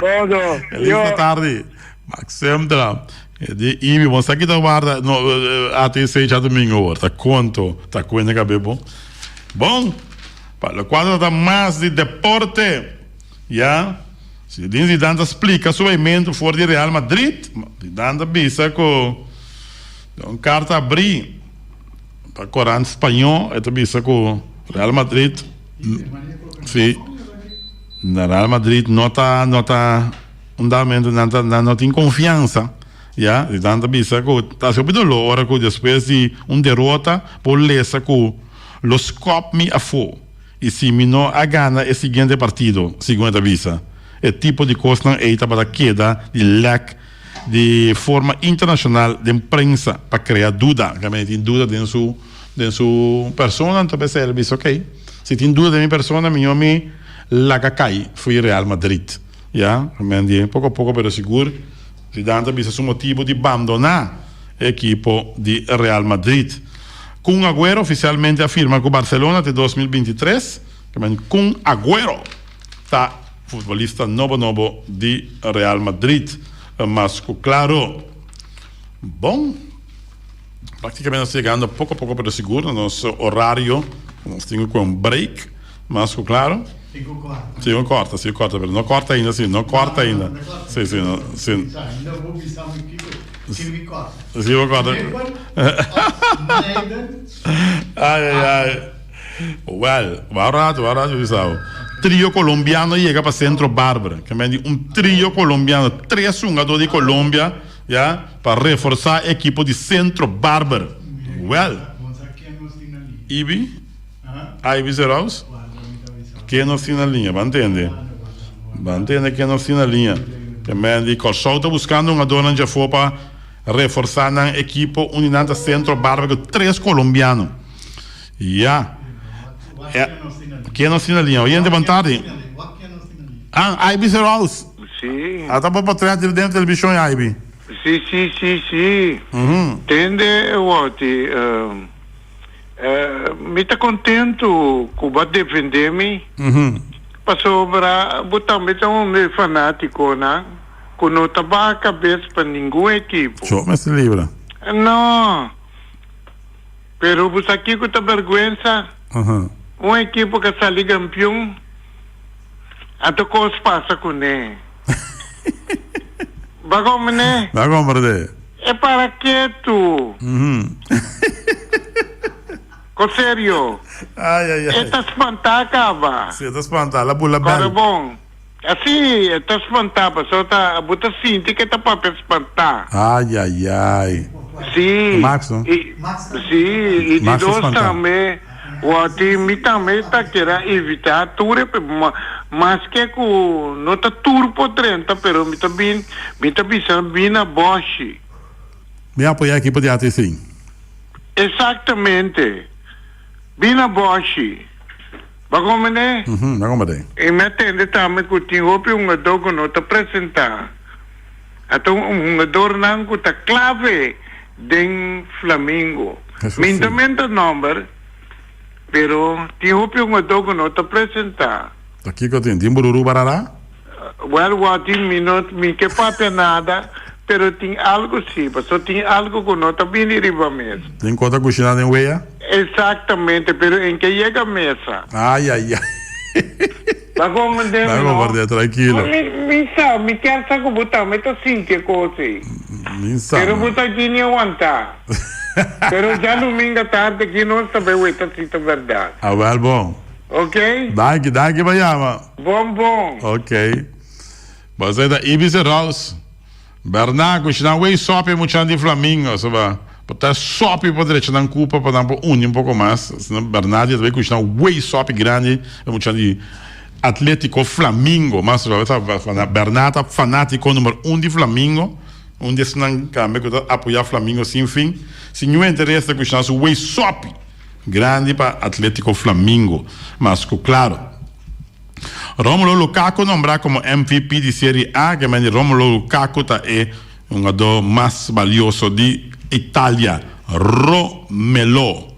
Bodo. Feliz tardi. Maxendra, di Ibi, bo sa ki ta warda no ATC djadumingo awor, ta conto, ta cuenta cabe bo. Bon, pa locual ta trata mas di deporte, ya, Zinedine Zidane ta splica su baimento for di Real Madrid, Zidane ta bisa cu den un carta abri pa corant spaño, e ta bisa cu Real Madrid, si, Real Madrid no ta, no ta. Un dado nan ta nan no tin konfiansa, ya, di nan ta bisa ku ta hasi hopi doló ora ku despues di un derota por lesa ku lo skòp mi afó i si mi no a gana e siguiente partido, segun e ta bisa. E tipo di kosnan ei tabata keda di lèk di forma internashonal den prensa pa krea duda. Kende tin duda den su den su persona, anto p'esei el a bisa okey, si tin duda den mi persona mihó mi laga kai fo'i Real Madrid. Ya, men di poko poko pero sigur Zidane ta bisa su motibu di bandoná e ekipo di Real Madrid. Kun Aguero ofisialmente a firma ku Barcelona te 2023. Men Kun Aguero ta futbolista nobo nobo di Real Madrid. Mas ku klaro. Bon, praktikamente nos ta yegando poko poko pero sigur na nos orario. Nos tin ku un break. Mas ku klaro. Sigo corta. Sigo corta, sigo corta, pero no corta ainda, si, no corta ainda. Si, si, no, si. Ainda bo bisa mi kiko, si mi corta. Si bo corta. Ai, ai, ai. Well, wou rato, wou rato bisa bo. Trio colombiano yega pa Centro Barber. Ke men di un trio colombiano, tres hungador di Colombia, ya, pa reforsa ekipo di Centro Barber. Well. Ibi? Ivy Zeraus, Ken nos tin na liña? Ban tende. Ban tende ken nos tin na liña. Ke men di Kòrsou ta buskando hungadónan djafó pa reforsá nan ekipo. Un di nan ta Centro Barber ku tres kolombiano. Ya. Ken nos tin na liña? Oyente, bon tardi. Ah, Ivy Zeraus. Sí. Ata bo potret den televishon, Ivy. Sí, sí, sí, sí. Tende, Wouty. Mi ta kontentu ku bo a defendé mi, pasobra bo tambe ta un di e fanátikonan ku no ta baha kabes pa ningun ekipo. Yo mester libra. No. Pero bo sa kiko ta bèrgwensa? Un ekipo ku a sali kampion, anto kos pasa kuné. Bo a komprendé? Bo a komprendé. E para ketu. Ko serio. Ay, ay, ay. E ta spantá kaba. Si, e ta spantá. La bula bèl. Kòrda bon. Así, e ta spantá, pasobra ta, bo ta sinti ku e ta papia spantá. Ai, ai, ai. Sí. Max, no? I, sí, i di Max ta dos spantá. tambe, wòrdi mi tambe ta kere a evitá tur e, maske ku no ta tur por drenta, pero mi ta bin, mi ta bisa bin na bòshi. Mi a apoyá ekipo di ATC. Eksaktamente. Bin na bòshi. Bo a komprendé? Mhm, mi a komprendé. I mi a tende tambe ku tin hopi hungadó ku no ta presentá. Ata un hungadornan ku ta klave den Flamingo. Eso Mi no ta sí. menta nòmber, pero tin hopi hungadó ku no ta presentá. Ta kiko tin? Tin bururu barará? Wèl, Watty, mi no mi ke papia nada, pero tin algu sí, pasobra tin algu ku no ta bini riba mesa. Tin kos ta kushiná den wea? Eksaktamente, pero en ke yega mesa. Ai, ai, ai. Bo a komprendé Mi a mi, no? komprendé, trankilo. Mi, mi sa, mi kier sa ku bo tambe ta sinti e kos ei. Mi sa, Pero no. bo ta aki ni awantá. Pero djadumingu atardi aki nos ta bai weta si ta bèrdat. Awèl bon. Ok? Danki, danki pa yama. Bon bon. Ok. Bo ta Ibis e Rouse. Berna, kushina wei sopi e muchanan di Flamingo. So ba, bo ta sopi pa drecha nan kupa pa nan por uni un poko mas. Asina Bernardi ta bai kushina wei sopi grandi e muchanan di Atletico Flamingo. Mas Berna ta fanatiko number un di Flamingo. Un di esnan tambe ku ta apoya Flamingo sin fin. Sin niun interes ta kushina su wei sopi grandi pa Atletico Flamingo. Mas ku klaro. Romelu Lukaku nombrá komo MVP di Serie A, ke men di Romelu Lukaku ta e hungadó mas balioso di Italia. Romelu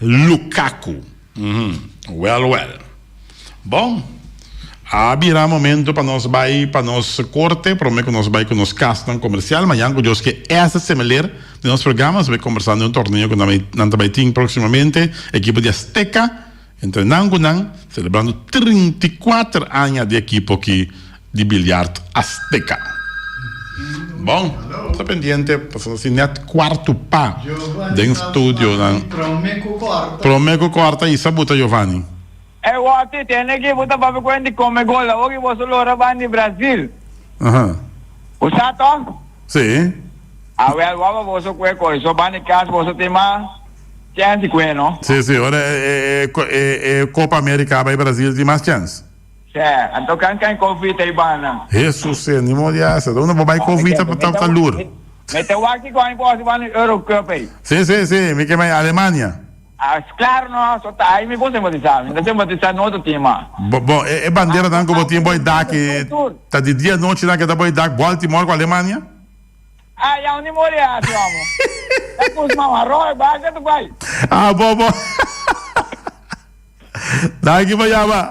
Lukaku. Wèl wèl. Bon, a bira momento pa nos bai pa nos korte, promé ku nos bai ku nos kasnan komersial. Mañan ku Dios ke esta semeler den nos programa nos bai kombersá den un torneo ku nan ta bai tin próksimamente, ekipo di Azteca. Entre nan ku nan, selebrando 34 aña di ekipo ki di biliard Azteca. Bon, ta pendiente pasobra si net kuartu pa den studionan. Prome ku korta isa buta Giovanni. E wòrti tene ki bo ta papia ku hende kome gol awor ki boso lora ban di Brazil. Bo sa tòg? Si. Awèl wou pa boso kue koi so ban di kas boso tin mas chèns di kue no? Si si ora e e Copa America bai Brazil tin mas chèns. Sè, anto kan kan covid ta e bannan? Hesus se ni modo di hasi. Unda bo bai covid ta ta lur. Mi ta wak kiko aña por hasi ban di Euro Cup ei. Si si si mi ke bai Alemania. Ah, claro no, so ta ahí mi por simpatisa, mi ta simpatisa no otro team mas. Bo, bo, e, e bandera nan ku bo tin boy dak e, ta di dia nochi nan ke ta boy dak Baltimore ku Alemania? Ah, ya ni mori hasi amo. Ta kus mama roy ba ke tu bai. Ah, bo, bo. Danki pa yama.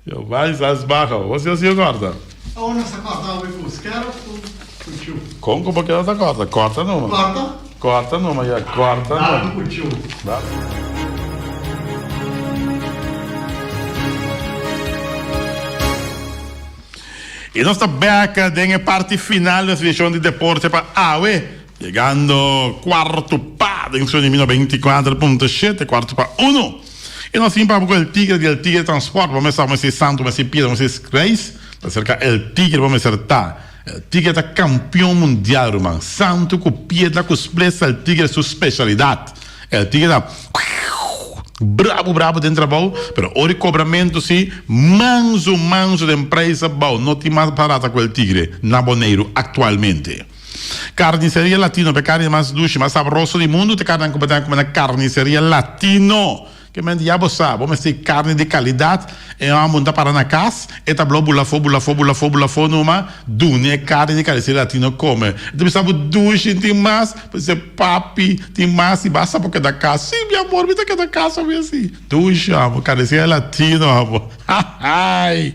Giovanni Salzbacher, bo si así korta? Oh, no sa korta awe ku skèr of ku kuchu? Kon ku bo keda ta korta? Korta numa. Korta? Korta numa, ya, korta numa. Dal ku kuchu. Dal. I nos ta bèk den e parti final di nos edishon di Deporte pa awe, yegando kuartu pa den su di 94.7, kuartu pa uno. I nos tin papia ku El Tigre di El Tigre Transport, bo mester sa mester Santo, mester Piedra, mester Reis, ta serka El Tigre bo mester ta. El Tigre ta kampion mundial ruman, Santo ku Piedra ku Splits El Tigre su speshalidat. El Tigre ta brabu brabu den trabou, pero ora di kobramentu si, mansu mansu den preis abou, no tin mas barata ku El Tigre na Boneiru aktualmente. Carniceria Latino, p'e carni mas dushi, mas sabroso di mundu, t'e carninan ku bo ta kume na Carniceria Latino. Ke men di ya bo sa, bo mester carni di calidad, e homber no ta para na cas, e ta blo bula afo, bula afo, bula afo, bula afo numa, duna e carni di Carniceria Latino come. E ta bisa bo dushi, tin mas, bo dice papi, tin mas, i basta bo keda cas. Si, mi amor, mi ta keda cas awe si. Dushi, amo, Carniceria Latino, amo. Hahaai!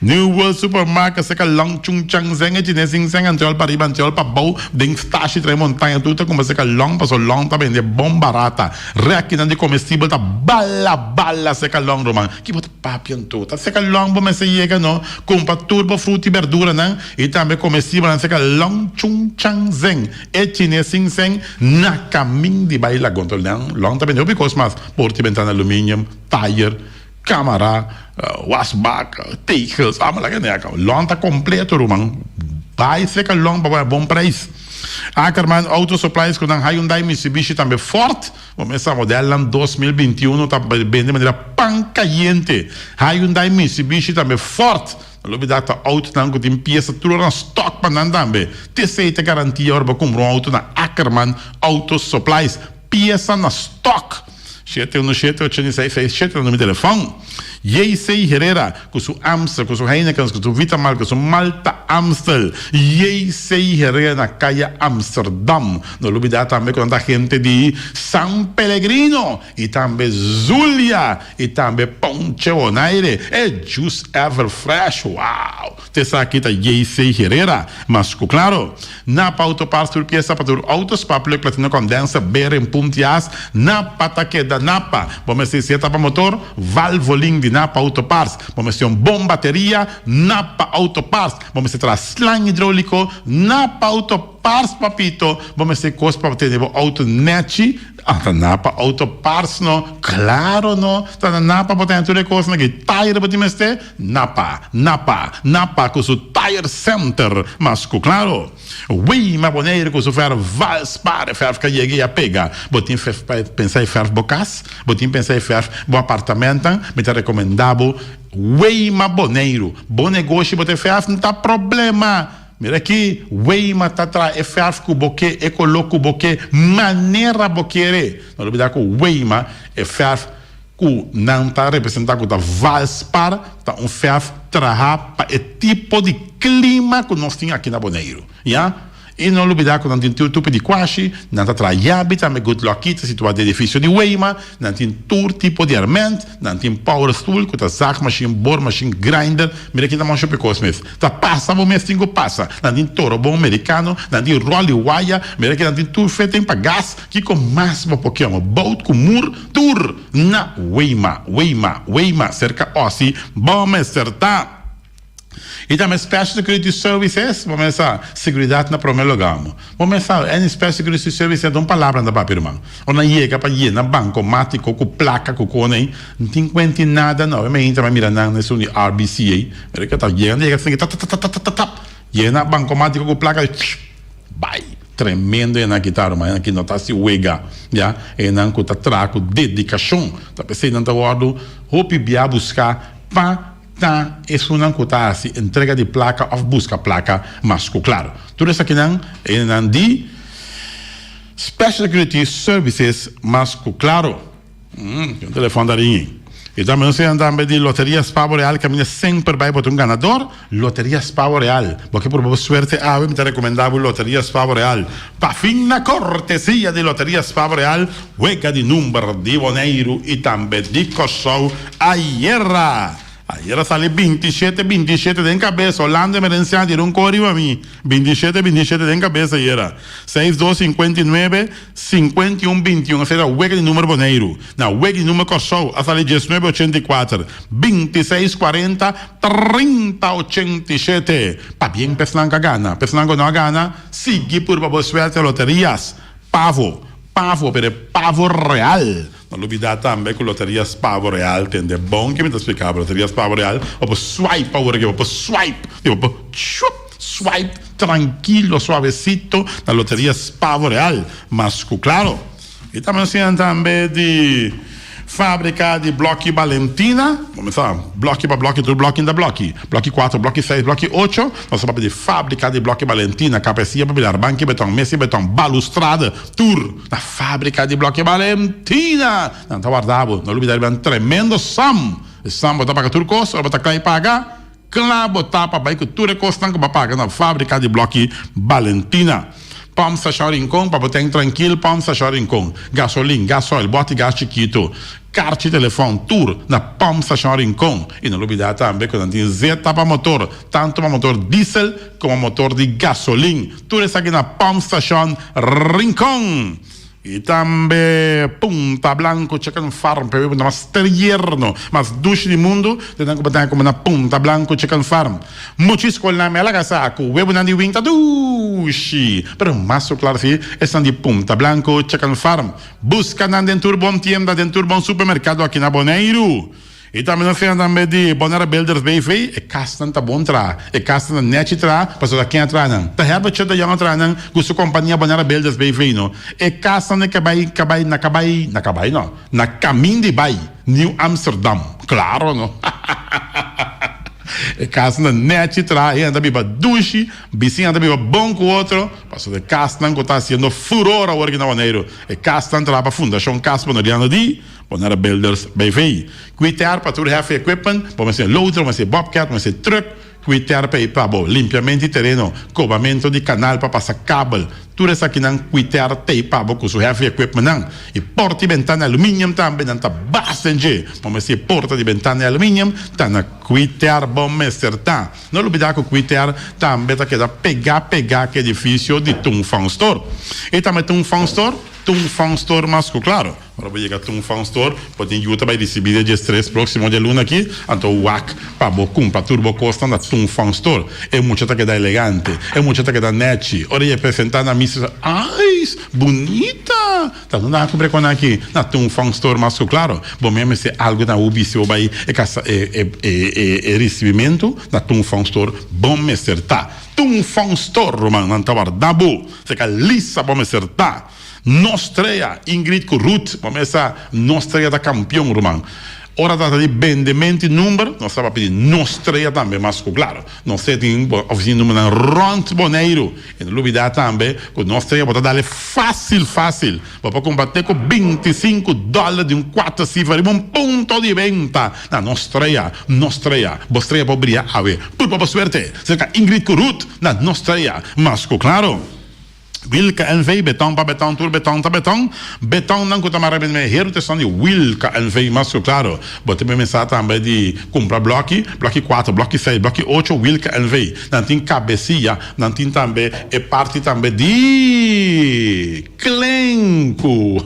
New World Supermarket seka Long Chung Chang Zeng e chines sin seng anteol pa riba anteol pa bou den stashi trae montaña tur ta kumpra seka Long paso Long ta bende bon barata rekinan di komestibel ta bala bala seka Long ruman ki bo ta papia anto ta seka Long bo mester yega no kumpra tur bo fruta i berduranan i tambe komestibelnan seka Long Chung Chang Zeng e chines sin seng na kamin di bai Lagon Long ta bende hopi kos mas por ti bentana aluminium tayer. Camara, wasbak, tegels, allemaal laga neer. Lon ta completo ruman. Bai seka lon pa bon prijs. Ackerman Auto Supplies ku nan Hyundai, Mitsubishi tambe Ford. Bo mester modelnan 2021 ta bende manera pan cayente. Hyundai, Mitsubishi tambe Ford. No lo bida ta autonan ku tin piesa tur ora na stock pa nan tambe. Tesey ta garantia ora bo kumpra un auto na Ackerman Auto Supplies. Piesa na stock. 717 86 67 ta numero di telefòn. JC Herrera ku su Amstel, ku su Heinekens, ku su Vitamal, ku su Malta Amstel. JC Herrera na Kaya Amsterdam. No lubidá tambe ku nan ta hente di San Pellegrino i tambe Zulia i tambe Ponche Bonaire. E juice ever fresh. Wow! T'esaki ta JC Herrera. Mas ku klaro, Napa Auto Parts tur piesa pa tur auto, spa plug, platino condenser, beren, pump gas, Napa ta keda Napa. Bo mester seta pa motor, Valvoline di Napa Auto Parts. Bo mester un bon bateria, Napa Auto Parts. Bo mester traha slang hidroliko, Napa Auto Parts papito. Bo mester kos pa tene bo auto nechi, Ah, ta Napa Auto Parts no? Claro no! Ta na Napa bo ta haña tur e kosnan aki. Tire bo tin mester? Napa, Napa, Napa ku su Tire Center. Mas ku claro. Weima Bonaire ku su verf Valspar. E verf ka yega i a pega. Bo tin pensa e verf bo kas? Bo tin pensa e verf bo apartamentan? Mi ta rekomendá bo Weima Boneiru. Bo negoshi bo ta e verf? No ta problema! Mira aki, Weima ta traha e fèrf ku bo ke, e koló ku bo ke, manera bo kere. No lubidá ku Weima, e fèrf ku nan ta representá ku ta Valspar, ta un fèrf trahá pa e tipo di klima ku nos tin aki na Boneiru. Ya. I no lubidá ku nan tin tur tupi di kuashi, nan ta traha yabi tambe, Good Lucky ta situá den edifisio di Weima, nan tin tur tipo di hèrmènt, nan tin power stool ku ta zaagmachine, boormachine, grinder, mira ki ta masha hopi kos mes. Ta pasa bo mes tin ku pasa. Nan tin toro bon merikano, nan tin roli waya, mira ki nan tin tur fitting pa gas, kiko mas bo por kier? Bout ku mur tur na Weima, Weima, Weima serka Ossie bo mester ta. I tambe Special Security Services, bo mester sa, seguridat na prome lugar. Bo mester sa, any Special Security Services ta un palabra nan ta papia ruman. Ora nan yega pa yena bancomático cu placa cu con ey, no tin cuenta nada no. Awe mi a intra mi a mira nan esun di RBC ey, mira ke ta yega, yega asina tap tap tap tap tap, yena bancomático cu placa bay. Tremendo e nan kita ruman, e nan ki no ta haci wega, ya. E nan cu ta traha cu dedicacion, ta pesey nan ta wordo hopi bia busca pa Ta esunnan ku ta hasi entrega di plaka òf buska plaka mas ku klaro. Tur esakinan e nan di Special Security Services mas ku klaro. Tin un telefòn ta ring'i. I tambe nos siña tambe di Loteria Spa Boreal kaminda semper bai bo ta un ganador. Loteria Spa Boreal. Bo ke purba bo suerte awe mi ta rekomendá bo Loteria Spa Boreal. Pa fin na kortesia di Loteria Spa Boreal wega di number di Boneiru i tambe di Kòrsou Ayera ayera sali bintishete bintishete den kabes Orlando Emerenciano tira un kor riba mi bintishete bintishete den kabes ayera seis dos sinkuenta i nuebe sinkuenta i un binti un esei ta wega di numer Boneiru na wega di numer Kòrsou a sali diesnuebe ochenta i kuater bintiseis kuarenta trinta ochenta i shete pabien p'esnan ku a gana p'esnan ku no a gana sigui purba bo suerte loterias pavo pavo pero e pavo real. No lubida tambe ku Loterias Pavo Real tende bon ke mi ta splika bo. Loterias Pavo Real bo por swipe awor aki, bo por swipe, di bo por chup swipe trankilo suavesito na Loterias Pavo Real. Mas ku klaro. I tambe nos tin tambe di Fabrika di Bloki Balentina. Bo mester sa bloki pa bloki tur bloki ta bloki. Bloki kuater, bloki seis, bloki ocho. Nos ta papia di Fabrika di Bloki Balentina, Kapesia pa Pilar, Banki Beton, Mesi Beton, Balustrade, tur. Na fabrica di bloki Valentina! Nan ta warda bo. No lubida riba nan tremendo sam. E sam bo ta paga tur cos, ora bo ta cla y paga, cla bo ta pa bay cu tur e cosnan cu bo a paga na fabrica di bloki Valentina. Pump Station Rincon pa bo ten trankil Pump Station Rincon. Gasolin, gasoil, boti gas chikito, karchi telefon, tur na Pump Station Rincon. Y no lubida tambe cu nan tin zeta pa motor, tanto pa motor diesel como motor di gasolin. Tur esaki na Pump Station Rincon. Y tambe Punta Blanco Chicken Farm, p'e webunda mas tierno, mas dushi di mundu, te nan ku bo ta kome na Punta Blanco Chicken Farm. Muchi skolnan mi a laga sa ku webunan di wing ta dushi, pero mas ku klar si esnan di Punta Blanco Chicken Farm. Buska nan den tur bon tienda, den tur bon supermerkado aki na Boneiru. I tambe nos siña tambe di Bonaire Builders BV, e kasnan ta bon traha, e kasnan ta nèchi traha, pasobra ta ken a traha nan? Ta Herbert Chut de Jong a traha nan ku su kompania Bonaire Builders BV no. E kasnan e kabai kabai na kabai, na kabai no, na kamin di bai Nieuw Amsterdam, klaro no. E kasnan ta nèchi traha, hende ta biba dushi, bisiña ta biba bon ku otro, pasobra e kasnan ku ta hasiendo furor awor aki na Boneiru, e kasnan traha pa Fundashon Kas Boneriano di. Bonaire Builders BV. Kuiter pa tur heavy equipment, bo mester loader, bo mester bobcat, bo mester truck, kuiter pa e pa bo limpiamento di tereno, kobamento di kanal pa pasa kabel, tur esakinan kuiter t'ei pa bo ku su heavy equipmentnan. I porta di bentana aluminium tambe nan ta basta en dje. Bo mester porta di bentana aluminium ta na kuiter bo mester ta. No lubida ku kuiter tambe ta keda pega pega ku edifisio di Tung Fong Store. I tambe Tung Fong Store, Tung Fong Store mas ku klaro. Ora bo yega Tung Fang Store, bo tin yuta bai risibi dia diestres proximo dialuna aki, anto wak pa bo cumpra tur bo cosnan na Tung Fang Store. E mucha ta keda elegante, e mucha ta keda nechi. Ora e presenta na mi, se Ay, bunita! Ta unda a cumpra e cosnan aki? Na Tung Fang Store mas cu claro. Bo mester mester algo na bo bisti bo bai e casa e e e e ricibimento na Tung Fang Store bo mester ta. Tung Fang Store, ruman, nan ta warda bo. Seca lisa bo mester ta. Nos trea, Ingrid ku Ruth, bo mester sa nos trea ta kampion ruman. Ora trata di bendemento di number, nos ta papia di nos trea tambe mas ku klaro. Nos trea tin ofisina di numbernan rònt Boneiru. I no lubidá tambe ku nos trea bo ta dale fásil fásil. Bo por kumpra te ku 25 dòler di un kuater sifra riba un punto di benta na nos trea. Nos trea, bo strea por bria awe. Purba bo suerte serka Ingrid ku Ruth na nos trea mas ku klaro. Wilka NV, Beton pa beton, tur beton ta beton. Betonnan ku ta mara bini mei heru ta esnan di Wilka NV. Mas ku klaro, bo ta mesa tambe di kumpra bloki, bloki kuater, bloki seis, bloki ocho, Wilka NV. Nan tin kabesia, nan tin tambe e parti tambe di klenku.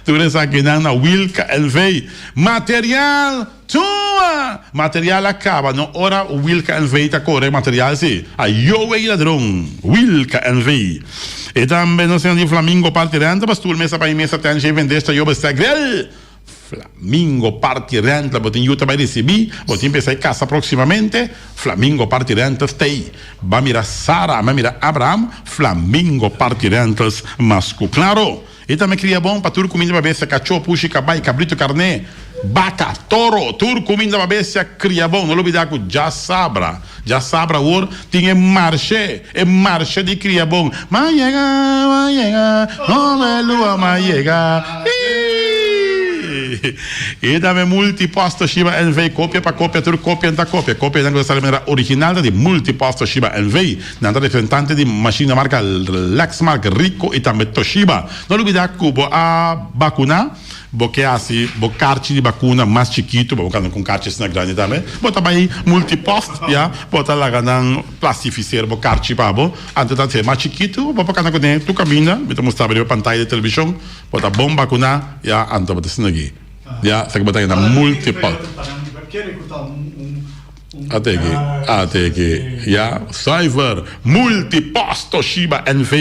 Tur esakinan na Wilka NV. Material! Tuma! Material a caba no ora Wilka NV ta core material si. Ayo wey ladron! Wilka NV. E tambe nos di Flamingo Party Rental pa stoel mesa pa mesa tenshi vendesta yo bestel grill. Flamingo Party Rental bo tin yu ta bay ricibi bo tin pensa e casa proximamente Flamingo Party Rentals tey ba mira Sara ba mira Abraham Flamingo Party Rentals mas cu claro. E tambe kria bon pa tur kuminda pa bestia, kachó, pushi, kabai, kabritu, karné, baka, toro, tur kuminda pa bestia kria bon. No lubidá ku djasabra, djasabra awor tin e marshe, e marshe di kria bon. Ma yega, ma yega, no lua ma yega, hii. E tambe Multipost Toshiba NV, kopia pa kopia, tur kopia ta kopia. Kopianan ku ta sali manera original ta di Multipost Toshiba NV. Nan ta representante di mashina marka Lexmark, Ricoh i tambe Toshiba. No lubida ku bo a bakuna, bo ke hasi bo karchi di bakuna mas chikitu, bo kanda ku un karchi asina grandi tambe, bo ta bai Multipost, ya, bo ta laga nan plastifiseer bo karchi pa bo, anto ta hacié mas chikitu, bo por kanda kuné tur kaminda, mi ta mustra bo riba pantaya di televishon, bo ta bon bakuna, ya, anto bo ta asina aki, ya, esaki bo ta yama Multipost. Ate aki, ate aki, ya, zuiver, Multipost Toshiba NV.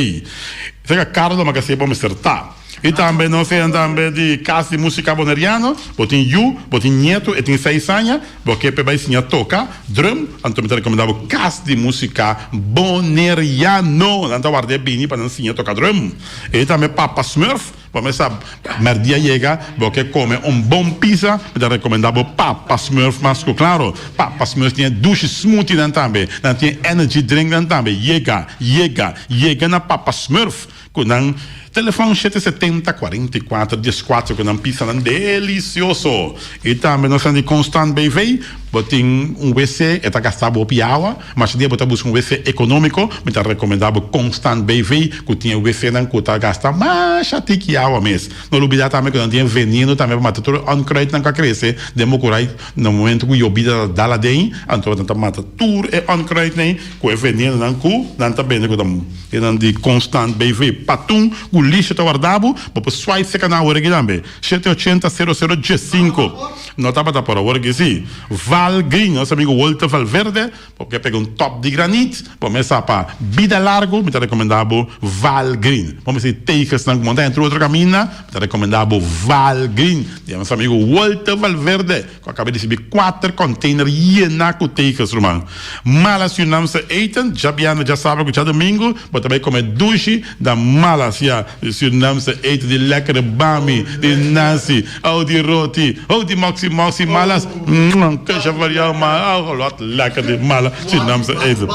Esaki a Carlo Magasia bo mester ta. I tambe nos tin tambe di Cas di Musica Boneriano, bo tin yu, bo tin nieto, e tin seis aña, bo ke p'e bai siña toca drum, anto mi ta recomenda bo Cas di Musica Boneriano. Nan ta warda e bini pa nan siña toca drum. I tambe Papa Smurf. Bo mester sa merdia yega bo ke kome un bon pizza mi ta rekomenda bo Papa Smurf mas ku klaro. Papa Smurf tin e dushi smoothie nan tambe, nan tin e energy drink nan tambe. Yega, yega, yega na Papa Smurf ku nan telefon shete setenta 44 dieskuater ku nan pizza nan delisioso. I tambe nos nan di Constant BV bo tin un wc e ta gasta bo hopi awa. Mas dia bo ta buska un wc economico, mi ta recomenda bo Constant BV cu tin e wcnan cu ta gasta masha tiki awa mes. No lubida tambe cu nan tin e veneno tambe pa mata tur e onkruidnan cu a crece den bo curai na momento cu yobida ta dal aden, anto nan ta mata tur e onkruidnan cu e venenonan cu nan ta bende cu ta e nan di Constant BV. Patun cu. Chulisha ta warda bo, bo por swipe seka nan awor aki tambe. Shete ochenta sero sero diesinco. No tabata por awor aki si. Val Green, nos amigo Walter Valverde, bo ke pega un top di granit, bo mesa pa bida largo, mi ta recomenda bo Val Green. Bo mester di tegelsnan cu monta entre otro caminda, mi ta recomenda bo Val Green di nos amigo Walter Valverde. Cu a caba di ricibi cuater container yena cu tegels, ruman. Mala Surinaamse eten, djabièrnè, djasabra cu djadomingo, bo ta bay come dushi na Mala sia Surinaamse eten, di lekkere bami, di nasi, oh di roti, oh di moksi moksi, Malas, mwah, kusje voor jou man, oh wat lekker di Mala Surinaamse eten.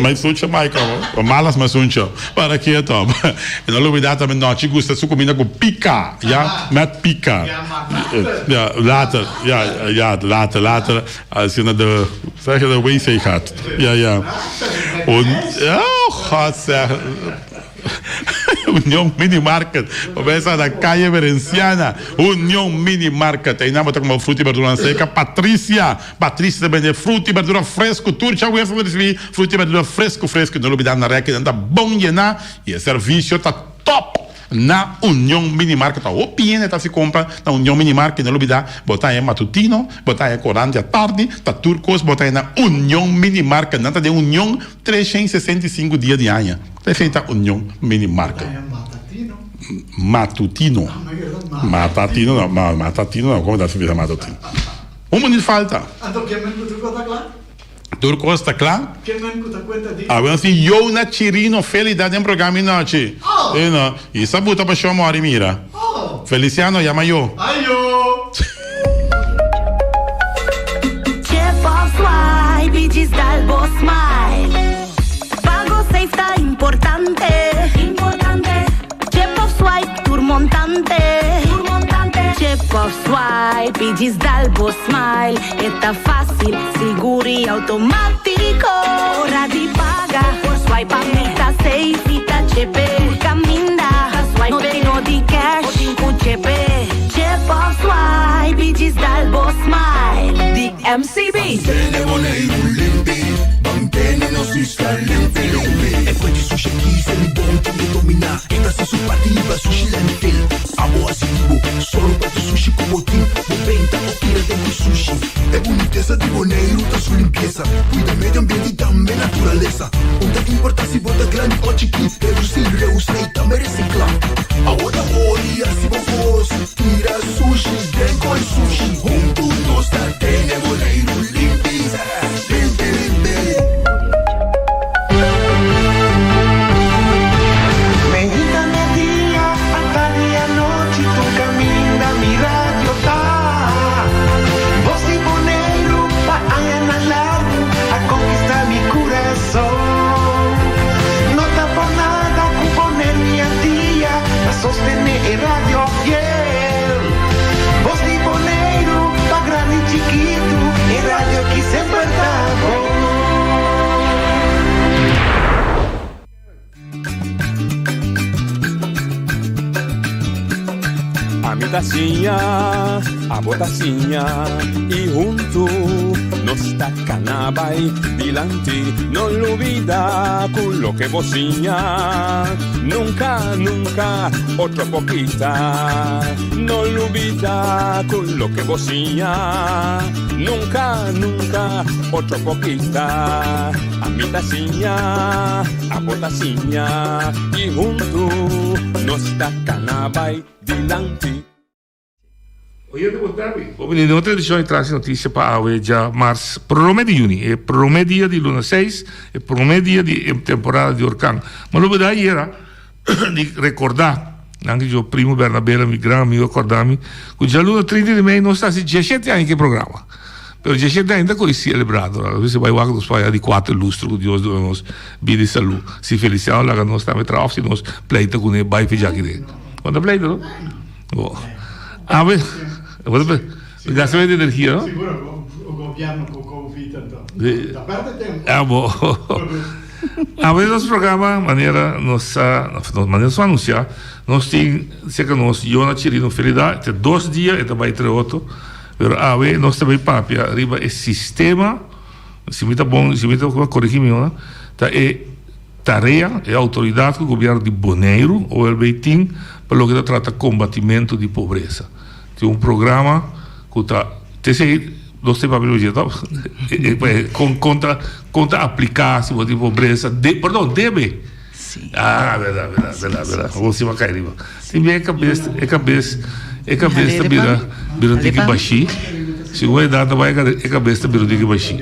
Mai sunche mai como, Malas mai sunche, para keto. E no lubida tambe nochi gusta su cuminda cu pica, ya, met pica. Ja, later, ja, ja, later, later. Als je naar de, zeg je, de wc gaat. Ja, ja. Un, oh, God zeg. Union Mini Market. Bo pensa na Calle Verenciana. Union Mini Market. Einan bo ta kuma fruta y berdura seca. Patricia. Patricia ta bende fruta y berdura fresco. Tur djaweves bo ta ricibi fruta y berdura fresco fresco. No lubida na reki nan ta bon yena y e servicio ta top. Na Union Mini Market ta hopi hende ta hasi compra na Union Mini Market. No lubida bo ta haña matutino, bo ta haña corant di atardi, ta tur cos bo ta haña na Union Mini Market. Nan ta den Union 365 dia di aña. Esei ta Union Mini Market. Matutino. Matatino no, matatino no, como ta bisa matutino? Un minuut falta. Anto ke men ku tur kos ta kla? Tur kos ta kla? Ke men ku ta kuenta di? Awe nos tin Yona Chirino Felida den programa i nochi. Oh! I no, i sa buta pa show mori mira. Oh! Feliciano yama yo. Ayo! Chip of swipe i djis dal bo smile. Pago safe ta importante. Importante. Chip of swipe tur montante. Tur montante. Chip of swipe i djis dal bo smile. E ta fácil, sigur i automátiko. Ora di paga, por swipe a mi ta safe i ta chepe. Tur kaminda, swipe no tin no di cash, bo tin ku chepe. Chip of swipe i djis dal bo smile. Di MCB. Mantene Boneiru limpi, mantene nos isla limpi limpi. E fuente sushi aki se mi bon tin e dominá. E ta hasi su parti riba sushi landfill. Abo hasi di bo, sòru pa tur sushi ku bo tin. Bo benta o tira den ku sushi. E bunitesa di Boneiru ta su limpiesa. Kuida medio ambiente i tambe naturalesa. Un ta importá si bo ta grandi o chikí. Redusí, reusá i tambe resiklá. Abo ta hori hasi bo kos. Tira sushi den koi sushi. Huntu nos ta tene Boneiru limpi, limpi, limpi. Meinta media, atardi anochi tur caminda mi radio ta. Voz di Boneiru pa añanan largu a conquista mi curason. No ta por nada cu Boneiru y Antia ta sostene e radio fiel. Voz di Boneiru pa grandi y chikitu e radio ki semper ta bon. Ami ta siña, abo ta siña y huntu nos ta cana bay dilanti. No lubida cu loke bo siña nunca, nunca otro por kita. No lubida cu loke bo siña nunca, nunca otro por kita. Ami ta siña, abo ta siña y huntu nos ta cana bay dilanti. Oyente bon tardi. Bo bini den otro edicion di Tras di Noticia pa awe dja mars prome di juni, e prome dia di luna seis, e prome dia di e temporada di orkan. Ma lo bida ayera di recorda, nan ki jo primo Bernabela, mi gran amigo a corda mi, cu djaluna 30 di mei nos ta haci diesshete aña ki e programa. Pero diesshete aña ta koe celebrado. Nos mester bai wak nos faya di kuater lustro ku Dios duna nos bida i salu. Si Feliciano laga nos tambe traha of si nos pleita kuné bai fe djaki den. Bo ta pleita no? Bo. Awe, bo ta gasta menos energia no? Seguro, o gobierno ku Covid anto. Ta perde tempo. Ah bo. Awe nos programa manera nos a, manera nos a anuncia, nos tin cerca nos Yona Chirino Felida, te dos dia e ta bai entre otro. Pero awe nos ta bay papia riba e sistema, si mi ta bon, si mi ta corigi mi, ta e. tarea, e outoridat ku gobièrnu di Boneiru, OLB, tin pa loke ta trata kombatimentu di pobresa. Tin un programa ku ta t'esei nos ta papia dje tòg? Kon kon ta kon ta apliká si bo tin pobresa, de perdon debe. Ah bèrdat bèrdat bèrdat bèrdat bo si bo a kai riba. Tin bia e kabes e kabes e kabes ta bira bira un tiki bashí segun edat ta bai e kabes ta bira un tiki bashí.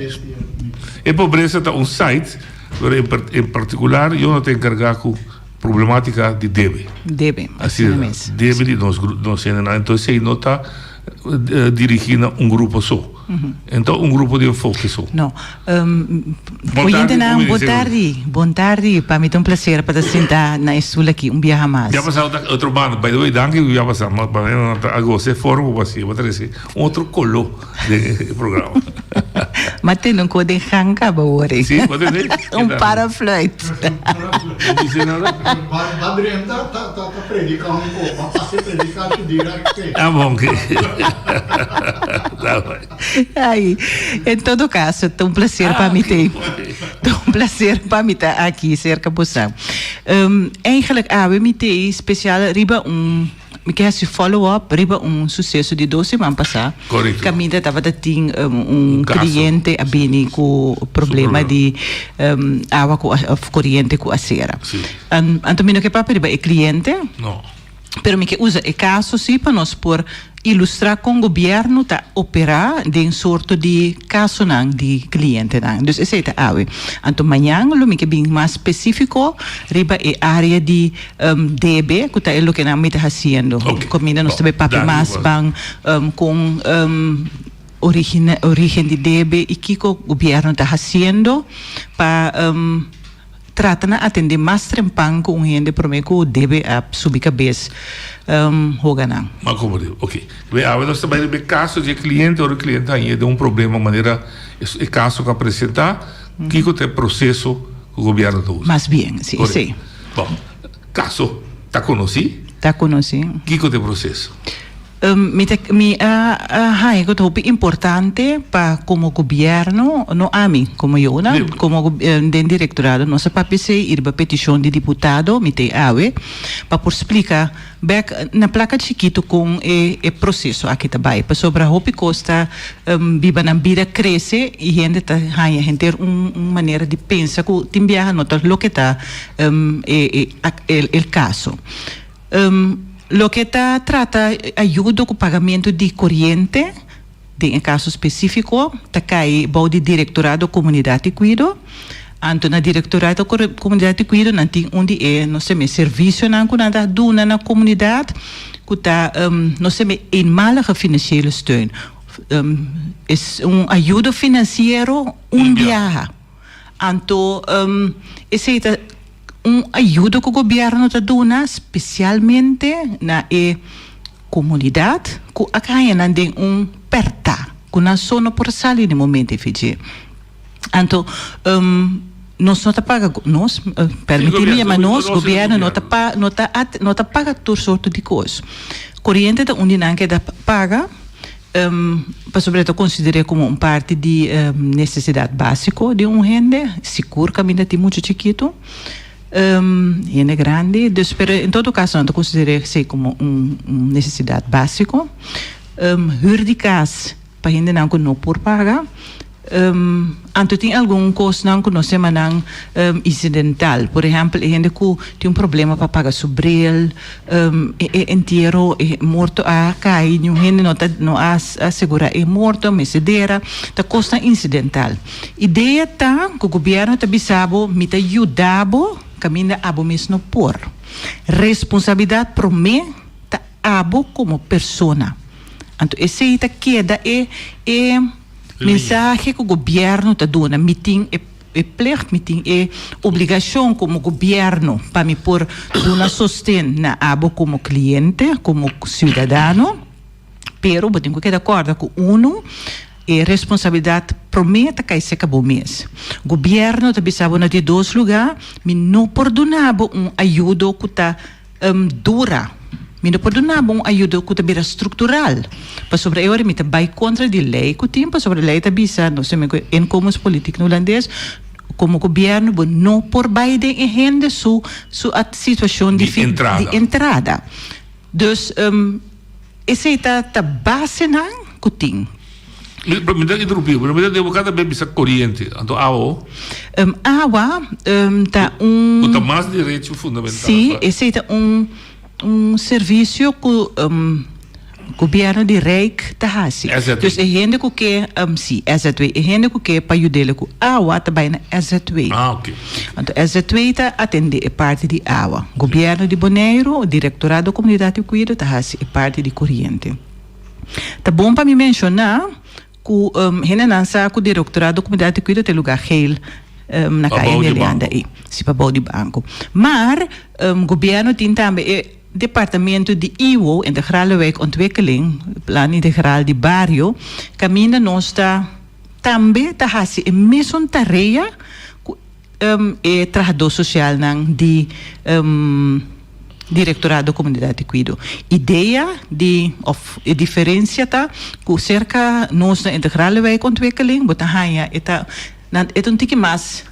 E pobresa ta un site pero en partikular yo no ta enkargá ku Problematica di debe. Debe, asina mes. Debe di nos nos hendenan. Enton esei no ta dirigi na un grupo so. Enton un grupo di enfoke so. No. Oyentenan, bon tardi. Bon tardi. Pa mi ta un placer pa ta sinta na e stoel aki un biaha mas. Ya pasa ta otro banda. By the way, danki ku ya pasa. Ma pa mi ta a gosa e forma ku bo hasi. Bo ta resi un otro kolo den e programa. Ma tende un ko den gang kaba hoor eh. Sí, bo tende? Un parafluit. No dice nada? Ba drenta ta ta predica un ko. Ba pasa e predicatie direct pe. Ah bon ke. Ta bai. Ai, en todo caso ta un placer pa mi te. Ta un placer pa mi ta aki cerca bosa. Eigenlijk awe mi te special riba un. Mi ke hasi follow up riba un suseso di dos siman pasá. Korekto. Kaminda tabata tin un kliente a bini ku problema di awa ku òf koriente ku a sera. Si. Anto mi no ke papia riba e kliente. No. Pero mi ke usa e kaso si pa nos por ilustrá kon gobièrnu ta operá den sorto di kasonan di klientenan. Dus esei ta awe. Anto mañan lo mi ke bin mas spesífiko riba e área di Debe ku ta e loke nan mi ta hasiendo. Kominda nos ta bai papia mas ban kon origen di debe i kiko gobièrnu ta hasiendo pa trata na atendé mas trempan ku un hende promé ku debe a subi kabes hoga nan. Mas komo debe. Oke. Be awe nos ta bai riba e kaso di e kliente ora e kliente haña den un problema manera e kaso ku a presentá kiko ta e proseso ku gobièrnu ta usa. Mas bien, si, esei. Bon, kaso ta konosí? Ta konosí. Kiko ta e proseso? Mi ta mi a haña ku ta hopi importante pa komo gobièrnu, no ami komo Yona, komo den direktorado nos a papia esei i riba petishon di diputado mi ta ei awe pa por splika Bek na plaka chikitu kon e e proseso aki ta bai, pasobra hopi kos ta biba nan bida krese i hende ta haña henter un un manera di pensa ku tin biaha no ta loke ta e e el kaso. Loke ta trata ayudo ku pagamentu di koriente. Den e kaso spesífiko ta kai bou di Direktorado Komunidat i Kuido. Anto na Direktorado Komunidat i Kuido nan tin un di e nos ta mira servisionan ku nan ta duna na komunidat ku ta nos ta mira eenmalige financiële steun. Es un ayudo finansiero un biaha. Anto esei ta un ayudo ku gobièrnu ta duna spesialmente na e Komunidat ku a haña nan den un pèrtá ku nan so no por sali den momento efidje. Anto nos no ta paga, nos, permití mi yama nos, gobièrnu no ta pa, no ta no ta paga tur sorto di kos. Koriente ta un di nan keda paga pasobra e ta konsider'é komo un parti di nesesidat básiko di un hende, sigur kaminda tin mucha chikitu. Hende grandi, dus pero en todo caso nan ta considera esey como un necesidad basico. Huur di cas pa hendenan cu no por paga. Anto tin algun cosnan cu nos yama nan incidental. Por ehempel e hende cu tin un problema pa paga su bril, e entiero, e morto a cay, niun hende no ta no a asegura e morto, mester dera. Ta cosnan incidental. Idea ta ku gobièrnu ta bisa bo, mi ta yuda bo kaminda abo mes no por. Responsabilidat promé ta abo komo persona. Anto esei ta keda e e mensahe ku gobièrnu ta duna, mi tin e e plicht, mi tin e obligashon komo gobièrnu pa mi por duna sosten na abo komo kliente, komo siudadano. Pero bo tin ku keda kòrda ku unu e responsabilidat promé ta kai serka bo mes. Gobièrnu ta bisa bo na di dos lugá, mi no por duna bo un ayudo ku ta dura. Mi no por duna bo un ayudo ku ta bira struktural. Pasobra e ora mi ta bai kontra di lei ku tin, pasobra lei ta bisa, nos ta mira ku inkomenspolitiek na hulandes. Komo gobièrnu bo no por bai den e hende su su situashon di di entrada. Dus esei ta ta basenan ku tin. Mi ta interrumpí bo, pero mi ta debo kada bes bisa koriente, anto awa? Awa ta un. Ku ta mas derecho fundamental. Sí, esei ta un. Un servisio ku gobièrnu di Rijk ta hasi. SZW. Dus e hende ku ke, sí, SZW. E hende ku ke pa yud'é ku awa ta bai na SZW. Ah, oké. Anto SZW ta atendé e parti di awa. Gobièrnu di Boneiru, Direktorado Komunidat i Kuido ta hasi e parti di koriente. Ta bon pa mi menshoná Ku hendenan sa ku Direktorado Komunidat di Kuido ta e lugá geel na Kaya Nelianda ei. Si, pabou di banko. Maar gobièrnu tin tambe e departamento di IWO, Integrale Wijkontwikkeling, Plan Integral di Bario, kaminda nos ta tambe ta hasi e mesun tarea ku e trahadó sosialnan di Direktorado Komunidat di Kuido. Idea di òf e diferensia ta ku serka nos na Integrale Wijkontwikkeling bo ta haña e ta nan e ta un tiki mas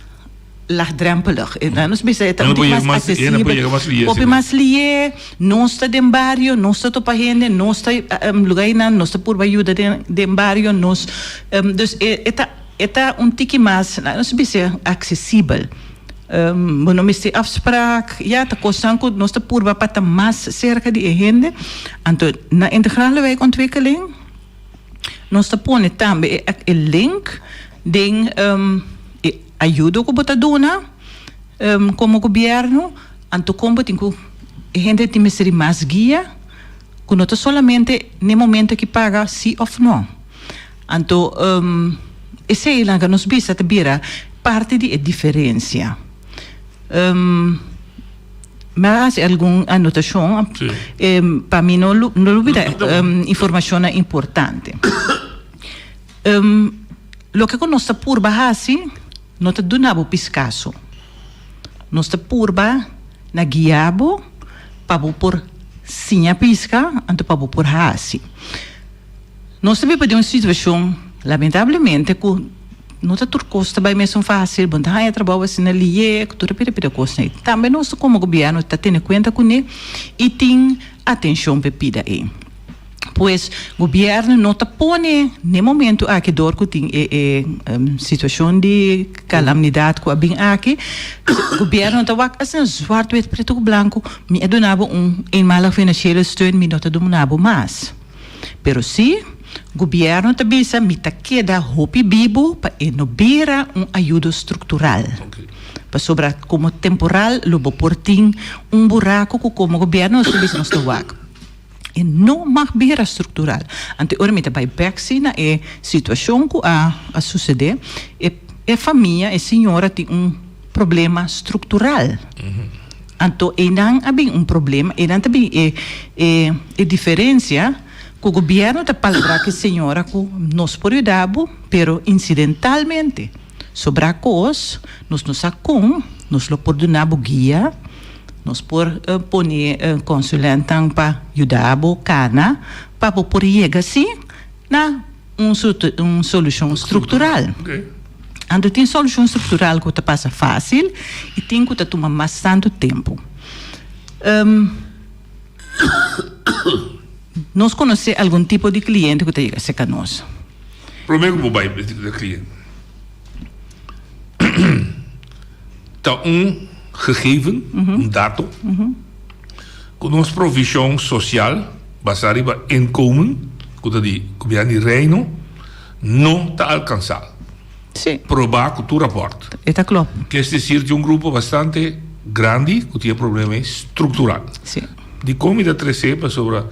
laagdrempelig. E nan nos bisa e ta un tiki mas aksesibel, hopi mas lié, nos ta den bario, nos ta topa hende, nos ta lugá einan, nos ta purba yuda den den bario, nos dus e ta. E ta un tiki mas, laat nos bisa, aksesibel. Bo no mester afsprak, ya ta kosnan ku nos ta purba pa ta mas serka di e hende. Anto na Integrale Wijkontwikkeling nos ta pone tambe e e link den e ayudo ku bo ta duna komo gobièrnu. Anto kon bo tin ku e hende tin mester di mas guia ku no ta solamente n'e momento ki paga si òf no. Anto esei laga nos bisa ta bira parti di e diferensia. Mi a hasi algun anotashon pa mi no lubida informashonnan importante. Loke ku nos ta purba hasi no ta duna bo piskaso. Nos ta purba na guia bo pa bo por siña piska anto pa bo por hasi. Nos ta biba den un situashon, lamentablemente, ku no ta tur kos ta bai mesun fásil. Bo no ta haña trabou asina lié, ku tur e pida pida kosnan ei. Tambe nos komo gobièrnu ta tene kuenta kuné i tin atenshon pa e pida ei. Pues, gobièrnu no ta pone n'e momentu aki dor ku tin e e situashon di kalamnidat ku a bin aki, gobièrnu no ta wak asina zwart wit pretu ku blanku, mi a duna bo un eenmalig financiële steun, mi no ta duna bo mas. Pero si gobierno ta bisa mi ta keda hopi bibu pa e no bira un ayudo structural. Pasobra como temporal lo bo por tin un buraco cu como gobierno nos ta bisa nos ta wak. E no mag bira structural. Anto e ora mi ta bay bek si na e situacion cu a a sucede, e e famia, e señora tin un problema structural. Anto einan a bin un problema, einan ta bin e e e diferencia cu gobierno ta palabra cu e señora cu nos por yuda bo, pero incidentalmente. Sobra cos, nos no sa con, nos lo por duna bo guia, nos por pone consulentan pa yuda bo cana pa bo por yega si na un un solucion structural. Anto tin solucion structural cu ta pasa facil y tin cu ta tuma mas tanto tempo. Nos conoce algun tipo di cliente cu ta yega cerca nos. Prome cu bo bay e cliente ta un gegeven, un dato, cu nos provision social basa riba inkomen cu ta di Gobierno di Reino no ta alcansa. Sí. Proba cu tur rapport. E ta klop. Es decir tin un grupo bastante grandi cu tin e problema ei structural. Sí. Dicon mi ta trece pasobra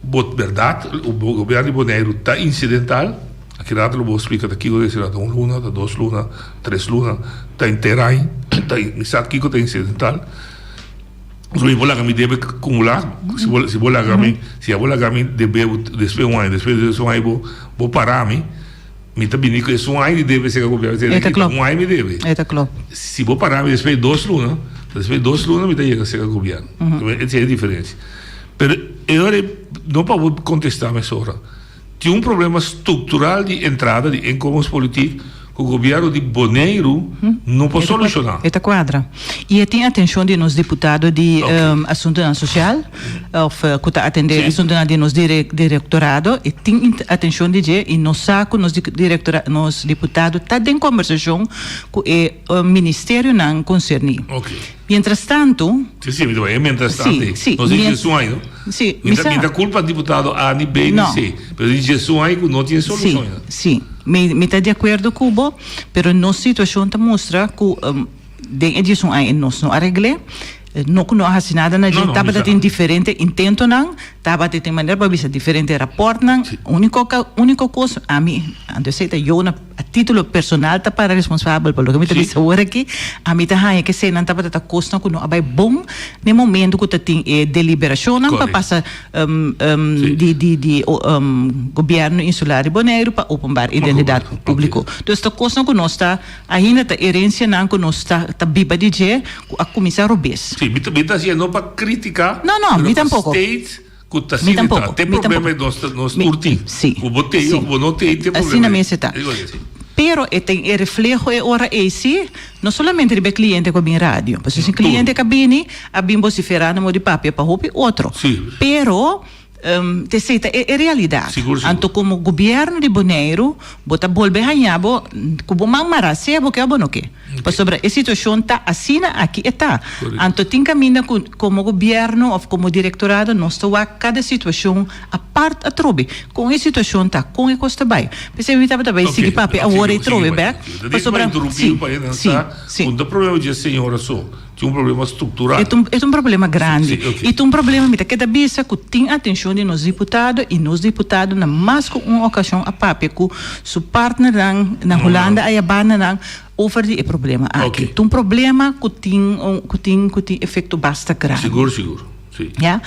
bo berdad Gobierno di Boneiru ta incidental, aki rato lo bo splica ta kico ta incidental, ta un luna, ta dos luna, tres luna, ta henter aña, ta mi sa kico ta incidental. Mi por laga mi debe kumulá. Si bo si bo laga mi si abo laga mi debe bo despues un aña despues di un aña bo bo para mi mi ta bini ku esun aña di debe serka gobièrnu E ta klòp. un aña mi debe. E ta klòp. Si bo para mi despues di dos luna despues di dos luna mi ta yega serka gobièrnu. Esei e diferensia. Pero e ora ei no pa bo kontestá mesora. Tin un problema struktural di entrada di inkomenspolitiek. ku gobièrnu di Boneiru no por solushoná. E ta kuadra. I e tin atenshon di nos diputado di Asuntunan Sosial òf ku ta atendé asuntunan di nos direktorado. E tin atenshon di dje i nos sa ku nos nos diputado ta den kombersashon ku e ministerionan konserní. Mientras tanto. Sí, sí, mi ta bai mientras tanto. Sí, sí. Nos di djesun ai, no? Sí, mi sa. Mi ta culpa diputado A ni B ni C, pero di djesun ai cu no tin solucion ainda. Sí, sí. Mi, mi ta di acuerdo cu bo, pero nos situacion ta mustra cu den e djesun ai nos no a regl'é, no cu no a haci nada na dje, tabata tin diferente intentonan, tabata tin manera pa bisa diferente raportnan, unico, unico cos ami, anto esey ta yo na. A título personal ta para responsabel pa loke mi ta bisa awor aki. Ami ta haña ke eseinan tabata ta kosnan ku no a bai bon den momento ku ta tin e deliberashonnan pa pasa di di di gobièrnu insular di Boneiru pa openbaar identidat públiko. Dus ta kosnan ku nos ta ainda ta herensianan ku nos ta ta biba di dje ku a kuminsá robes. Sí, mi ta mi ta hasié no pa kritiká, No, no, pero mi pa tampoko. state Ku ta Mi asina ta. tampoco, Te mi problema tampoco. e nos ta nos Mi, tur tin. sí, Ku bo tei sí. of bo no tei te Asina problema ei. mester ta. Digo así. Pero e ten e refleho e ora ei sí, no solamente riba e cliente ku a bin radio. Pasobra si No, tur. cliente ku a bini, a bin vociferá na modo di papia pa hopi otro. Sí. Pero, t'esei ta e e realidat. Sigur, sigur. Anto komo gobièrnu di Boneiru, bo ta bolbe haña bo ku bo man mará, sea bo ke o bo no ke. Pasobra e situacion ta asina aki e ta. Anto tin caminda cu como gobierno of como directorado nos ta wak cada situacion apart atrobe. Con e situacion ta, con e cos ta bay. P'esey mi tabata bay sigui papia awor e trobe bek. Pasobra, si, si, si. Un ta problema dje señora so, tin un problema structural. E ta un, e ta un problema grandi. Y ta un problema, mi ta keda bisa cu tin atencion di nos diputado y nos diputado na mas cu un ocasion a papia cu su partnernan na Hulanda aya bandanan. Over di e problema aki. Ta un problema ku tin ku tin ku tin efekto basta grandi. Sigur sigur, si. Ya.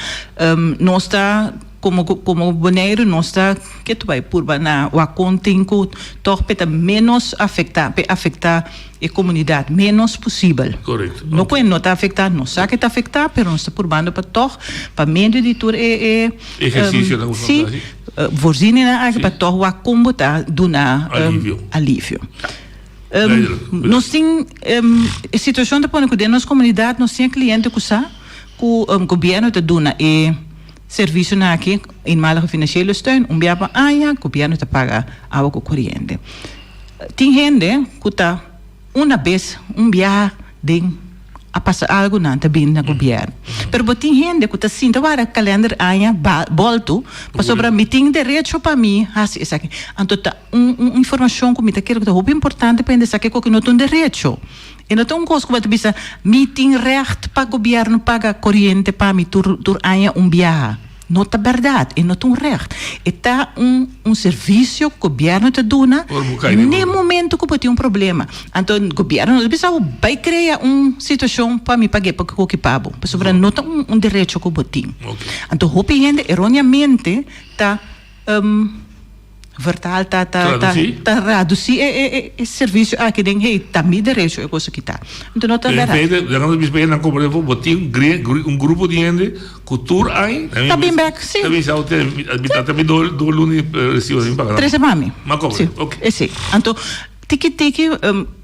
Nos ta komo komo Boneiru nos ta ke ta bai purba na wak kon tin ku tòg p'e ta ménos afektá p'e afektá e komunidat ménos posibel. Korekto. No ku e no ta afektá, nos sa ke ta afektá pero nos ta purbando pa tòg pa medio di tur e e Ehersisionan ku nos ta hasi. Si, voorzieningan aki pa tòg wak kon bo ta duna Alivio. alivio. Nos tin e situacion ta pone cu den nos comunidad nos tin e cliente cu sa cu gobierno ta duna e servicionan aki, eenmalige financiële steun, un bia pa aña gobierno ta paga awa cu coriente. Tin hende cu ta una bes, un bia den a pasa algo nan ta bini na gobierno. Pero bo tin hende cu ta sinta wara kalender aña bolto pasobra mi tin derecho pa mi haci esaki. Anto ta un un informacion cu mi ta kere cu ta hopi importante pa hende sa kico cu no ta un derecho. E no ta un cos cu bo ta bisa mi tin recht pa gobierno paga coriente pa mi tur tur aña un biaha. No ta berdad, e no ta un recht. E ta un un servicio cu gobierno ta duna n'e momento cu bo tin un problema. Anto gobierno no ta bisa bo bay crea un situacion pa mi pag'e pa koki pa bo, pasobra no ta un un derecho cu bo tin. Anto hopi hende eroneamente ta Vertaal ta ta ta ta raduci e e e servicio aki den hey ta mi derecho e cosa aki ta. Anto no ta En berdad. feite, laga nos bisa pa nan comprende for bo tin gre un grupo di hende cu tur aña Ta bin bek, si. Ta bin sa te mi ta mi do do luni recibo mi paga. Trece pa mi. Ma Si, comprende, ok. Esey. Anto tiki tiki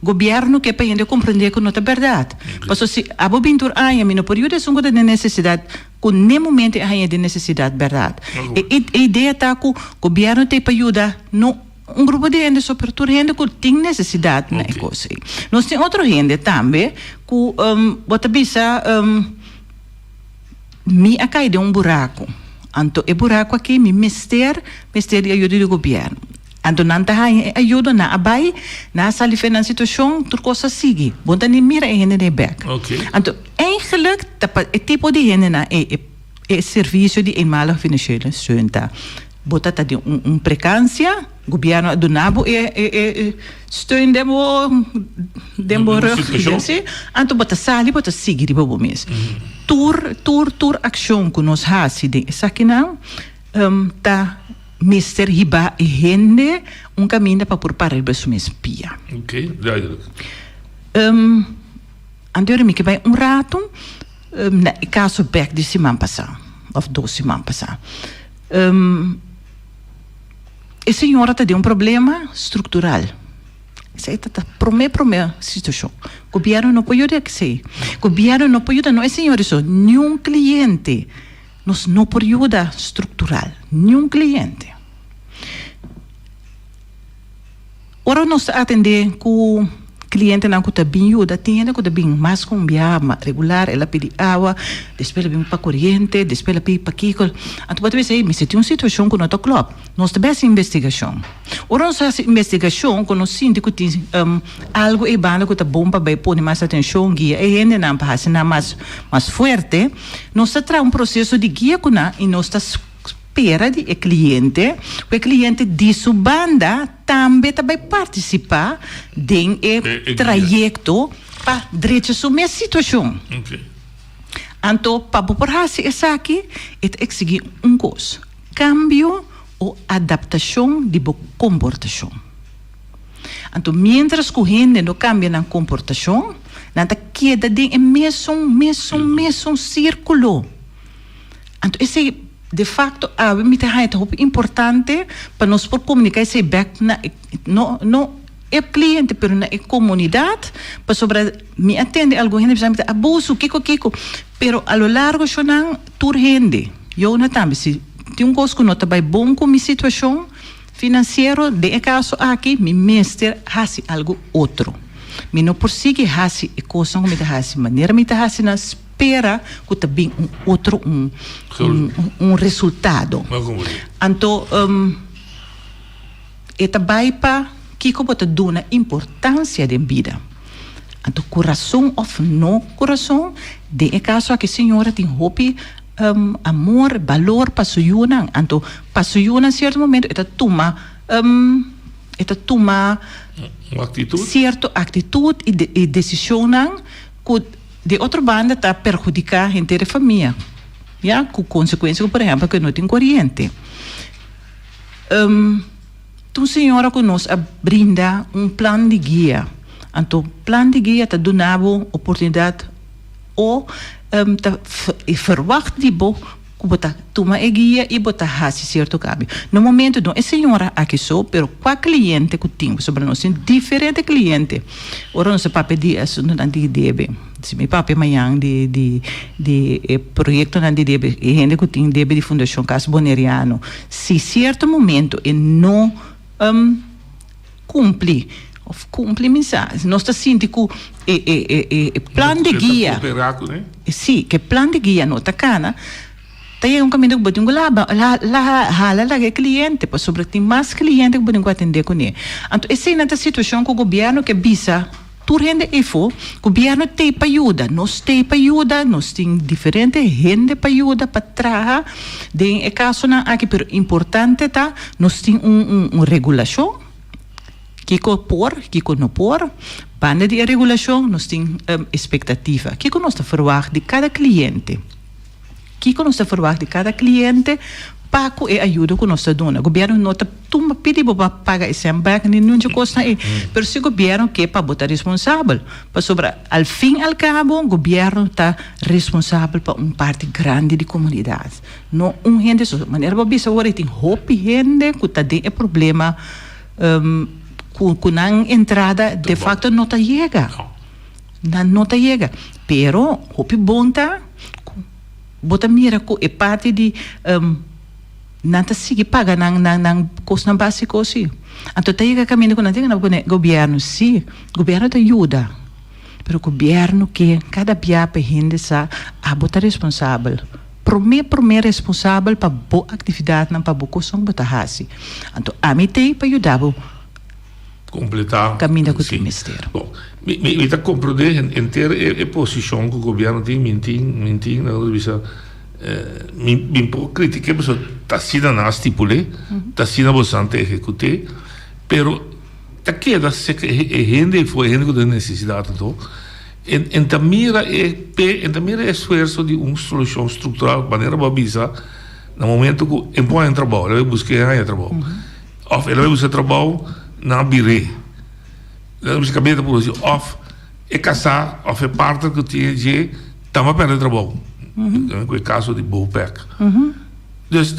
gobierno ke pa hende comprende cu no ta berdad. Paso si abo bin tur aña mi no por yuda esun cu ta den necesidad Ku n'e momento e haña den nesesidat bèrdat. E e idea ta ku gobièrnu ta ei pa yuda no un grupo di hende so pero tur hende ku tin nesesidat na e kos ei. Nos tin otro hende tambe ku bo ta bisa mi a kai den un buraku anto e buraku aki mi mester mester di ayuda di gobièrnu. Anto nan ta haña e ayudo, nan a bai, nan a sali fe nan situashon, tur kos a sigui. Bo ta ni mira e hendenan ei bèk. Anto, eigenlijk ta pa e tipo di hendenan ei e e servisio di eenmalige financiële steun ta. Bo ta ta den un un prekansia, gobièrnu a duna bo e e e steun den bo den bo rug, si, anto bo ta sali bo ta sigui riba bo mes. Tur tur tur akshon ku nos hasi den esakinan ta. Mester hiba e hende un kaminda pa por para riba su mes pia. Ok, duidelijk. Anterior mi ke bai un ratu na e kaso bek di siman pasá òf dos siman pasá. E señora ta den un problema struktural. Esei ta ta promé promé situashon. Gobièrnu no por yuda esei. Gobièrnu no por yuda no e señor eso, niun kliente nos no por yuda struktural, niun kliente. Ora nos ta atendé ku klientenan ku ta bin yuda, tin hende ku ta bin mas ku un biaha regular, el a pidi awa, despues el a bin pa koriente, despues el a pidi pa kiko. Anto bo ta bisa, ey, mester tin un situashon ku no ta klòp. Nos ta bai hasi investigashon. Ora nos hasi investigashon ku nos sinti ku tin algu ei banda ku ta bon pa bai pone mas atenshon, guia e hendenan pa hasi nan mas mas fuerte, nos ta traha un proseso di guia ku nan i nos ta Spera di e kliente ku e kliente di su banda tambe ta bai partisipá den e trayekto pa drecha su mes situashon. Anto pa bo por hasi esaki e ta eksigí un kos, kambio o adaptashon di bo komportashon. Anto miéntras ku hende no kambia nan komportashon, nan ta keda den e mesun mesun mesun sírkulo. Anto esei de facto awe mi ta haña ta hopi importante pa nos por comunica esei bek na e no no e cliente pero na e comunidad pasobra mi a tende algun hende bisa mi ta abuso kiko kiko pero a lo largo shonan tur hende yo tambe si tin un cos cu no ta bay bon cu mi situacion financiero den e caso aki mi mester haci algo otro mi no por sigui haci e cosnan cu mi ta haci manera mi ta haci nan. Pera ku ta bin un otro un un resultado. Anto e ta bai pa kiko bo ta duna importansia den bida. Anto ku rason òf no ku rason, den e kaso aki señora tin hopi amor, balor pa su yunan. Anto pa su yunan sierto momento e ta tuma e ta tuma sierto aktitut i desishonnan ku Di otro banda ta perhudiká henter e famia, ya, ku konsekuensia ku por ehèmpel ku e no tin koriente. Ta un señora ku nos a brinda un plan di guia, anto plan di guia ta duna bo oportunidat o ta ferwagt di bo ku bo ta tuma e guia i bo ta hasi sierto kambio. Na momento no e señora aki so, pero kua kliente ku tin, pasobra nos tin diferente kliente. Ora nos ta papia di asuntunan di debe, si mi papia mañan di di di e proyektonan di debe, e hende ku tin debe di Fundashon Kas Boneriano, si sierto momento e no Cumpli of cumpli mi sa nos ta sinti cu e e e e plan di guia si cu e plan di guia no ta cana ta yega un caminda cu bo tin cu laba la hala laga e cliente pasobra tin mas cliente cu bo tin cu atende cune anto esey nan ta situacion cu gobierno ke bisa tur hende eyfo gobierno tey pa yuda nos tey pa yuda nos tin diferente hende pa yuda pa traha den e casonan aki pero importante ta nos tin un un regulacion kico por kico no por banda di e regulacion nos tin expectativa kico nos ta verwagt di cada cliente. Kiko nos ta ferwagt di kada kliente pa ku e ayuda ku nos ta duna? Gobièrnu no ta tumba pidi bo pa paga e sèn bèk ni nuncha kosnan ei, pero si gobièrnu ke pa bo ta responsabel. Pasobra al fin al kabo gobièrnu ta responsabel pa un parti grandi di komunidat, no un hende so. Manera bo a bisa awor ei tin hopi hende ku ta den e problema ku nan entrada de fakto no ta yega. Nan no ta yega. Pero hopi bon ta ku bo ta mira ku e parti di nan ta sigui paga nan nan nan kosnan básiko si. Anto ta yega kaminda ku nan tin ku pone gobièrnu si, gobièrnu ta yuda, pero gobièrnu ke kada bia pa e hende sa abo ta responsabel. Promé promé responsabel pa bo aktividatnan, pa bo kosnan ku bo ta hasi. Anto ami t'ei pa yuda bo. Completá. Caminda cu tin mester. Bon, mi, mi, mi ta comprendé henter e, e posicion cu gobierno tin, mi tin, mi tin, nan ta bisa, mi, mi por critiqué pasobra ta asina nan a stipulé, ta asina boso ta ehecuté, pero ta keda sek e, e hende ei for, e hende cu ta den necesidad anto, en, en ta mira e pe, en ta mira e esfuerzo di un solucion structural, manera bo a bisa, na momento cu e por haña trabao, el a bay busca e haña trabao. Of el a bai buska trabou na biré. El a buska kabeta por hasi of e kasá of e partner ku tin dje tambe a pèrdè trabou. Ku e kaso di Bopec. Dus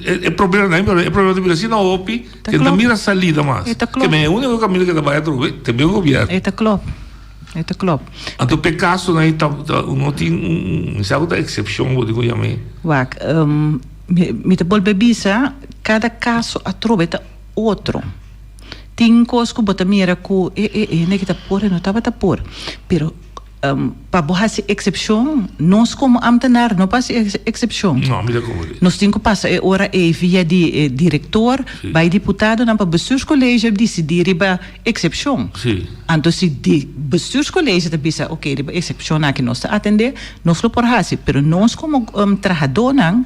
e problema na e problema ta bira asina hopi ke no ta mira salida mas. Ke men e uniko kaminda ke ta bai atrobe ta bin gobièrnu. E ta klòp. E ta klòp. Anto p'e kasonan ei ta no tin un mi sa ku ta eksepshon bo tin ku yam'é. Wak, mi ta bolbe bisa kada kaso atrobe ta otro. Tin kos ku bo ta mira ku e e hende ki ta por e no tabata por. Pero Pa bo hasi eksepshon, nos komo amtenar no por hasi eksepshon. No, mi ta komprendé. Nos tin ku pasa e ora ei via di e direktor, bai diputadonan pa bestuurscollege disidí riba eksepshon. Sí. Anto si di bestuurscollege ta bisa oke riba eksepshon aki nos ta atendé, nos lo por hasi. Pero nos komo trahadónan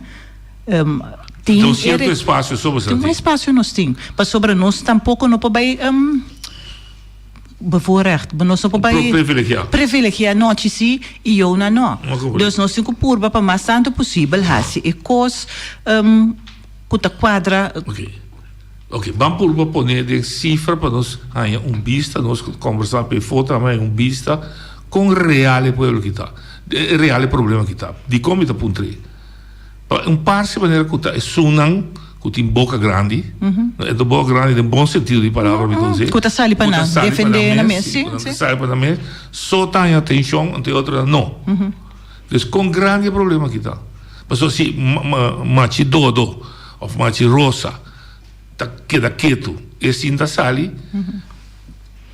tin e. Un sierto espasio so bo sa tin. Un espasio nos tin. Pasobra nos tampoko no por bai. Bevoorrecht, bo nos no por bai. Privilegiá. Privilegiá nochi sí i yona no. Dus nos tin ku purba pa mas tantu posibel hasi e kos ku ta kuadra. Oke. Oke, ban purba pone den sifra pa nos haña un bista, nos ku kombersá p'efó tambe haña un bista kon real e pueblo aki ta, real e problema aki ta. Dikon mi ta puntr'é? Pa un parse manera ku ta esunnan ku tin boka grandi, e ta boka grandi den bon sentido di palabra mi ta us'é. Ku ta sali pa nan defendé nan mes, si, ku ta sali pa nan mes, so ta haña atenshon, anto e otronan no. Dus kon grandi e problema aki ta? Pasobra si Machi Dodo òf Machi Rosa ta keda ketu, e sin ta sali.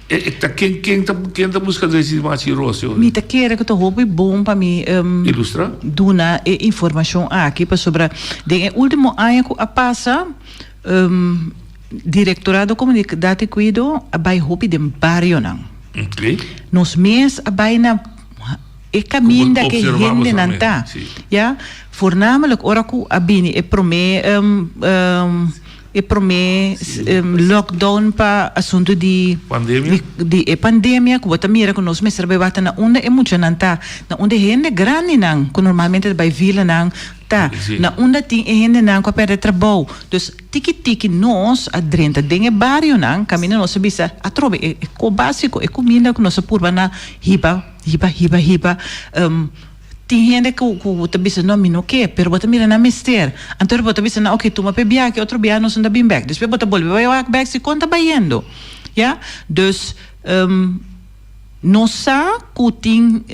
E ta ken ken ta ken ta buska drechi di machi Rosio? Mi ta kere ku ta hopi bon pa mi Ilustra? duna e informashon aki pasobra den e ultimo aña ku a pasa Direktorado Komunidat i Kuido a bai hopi den barionan. Oké. Nos mes a bai na e kaminda ku e hendenan ta. Ya, voornamelijk ora ku a bini e promé E promé lockdown pa asuntu di di e pandemia ku bo ta mira ku nos mester bai wak ta na unda e muchanan ta, na unda e hende grandinan ku normalmente ta bai vilanan ta, na unda tin e hendenan ku a pèrdè trabou. Dus tiki tiki nos a drenta den e barionan kaminda nos a bisa atrobe e ko básiko, e kuminda ku nos a purba na hiba hiba hiba hiba. Tin hende ku ku ta bisa no mi no ke, pero bo ta mira nan mester. Anto bo ta bisa nan oke tuma p'e biaha ke otro biaha nos no ta bin bek. Despues bo ta bolbe bai wak bek si kon ta bayendo. Ya, dus nos sa ku tin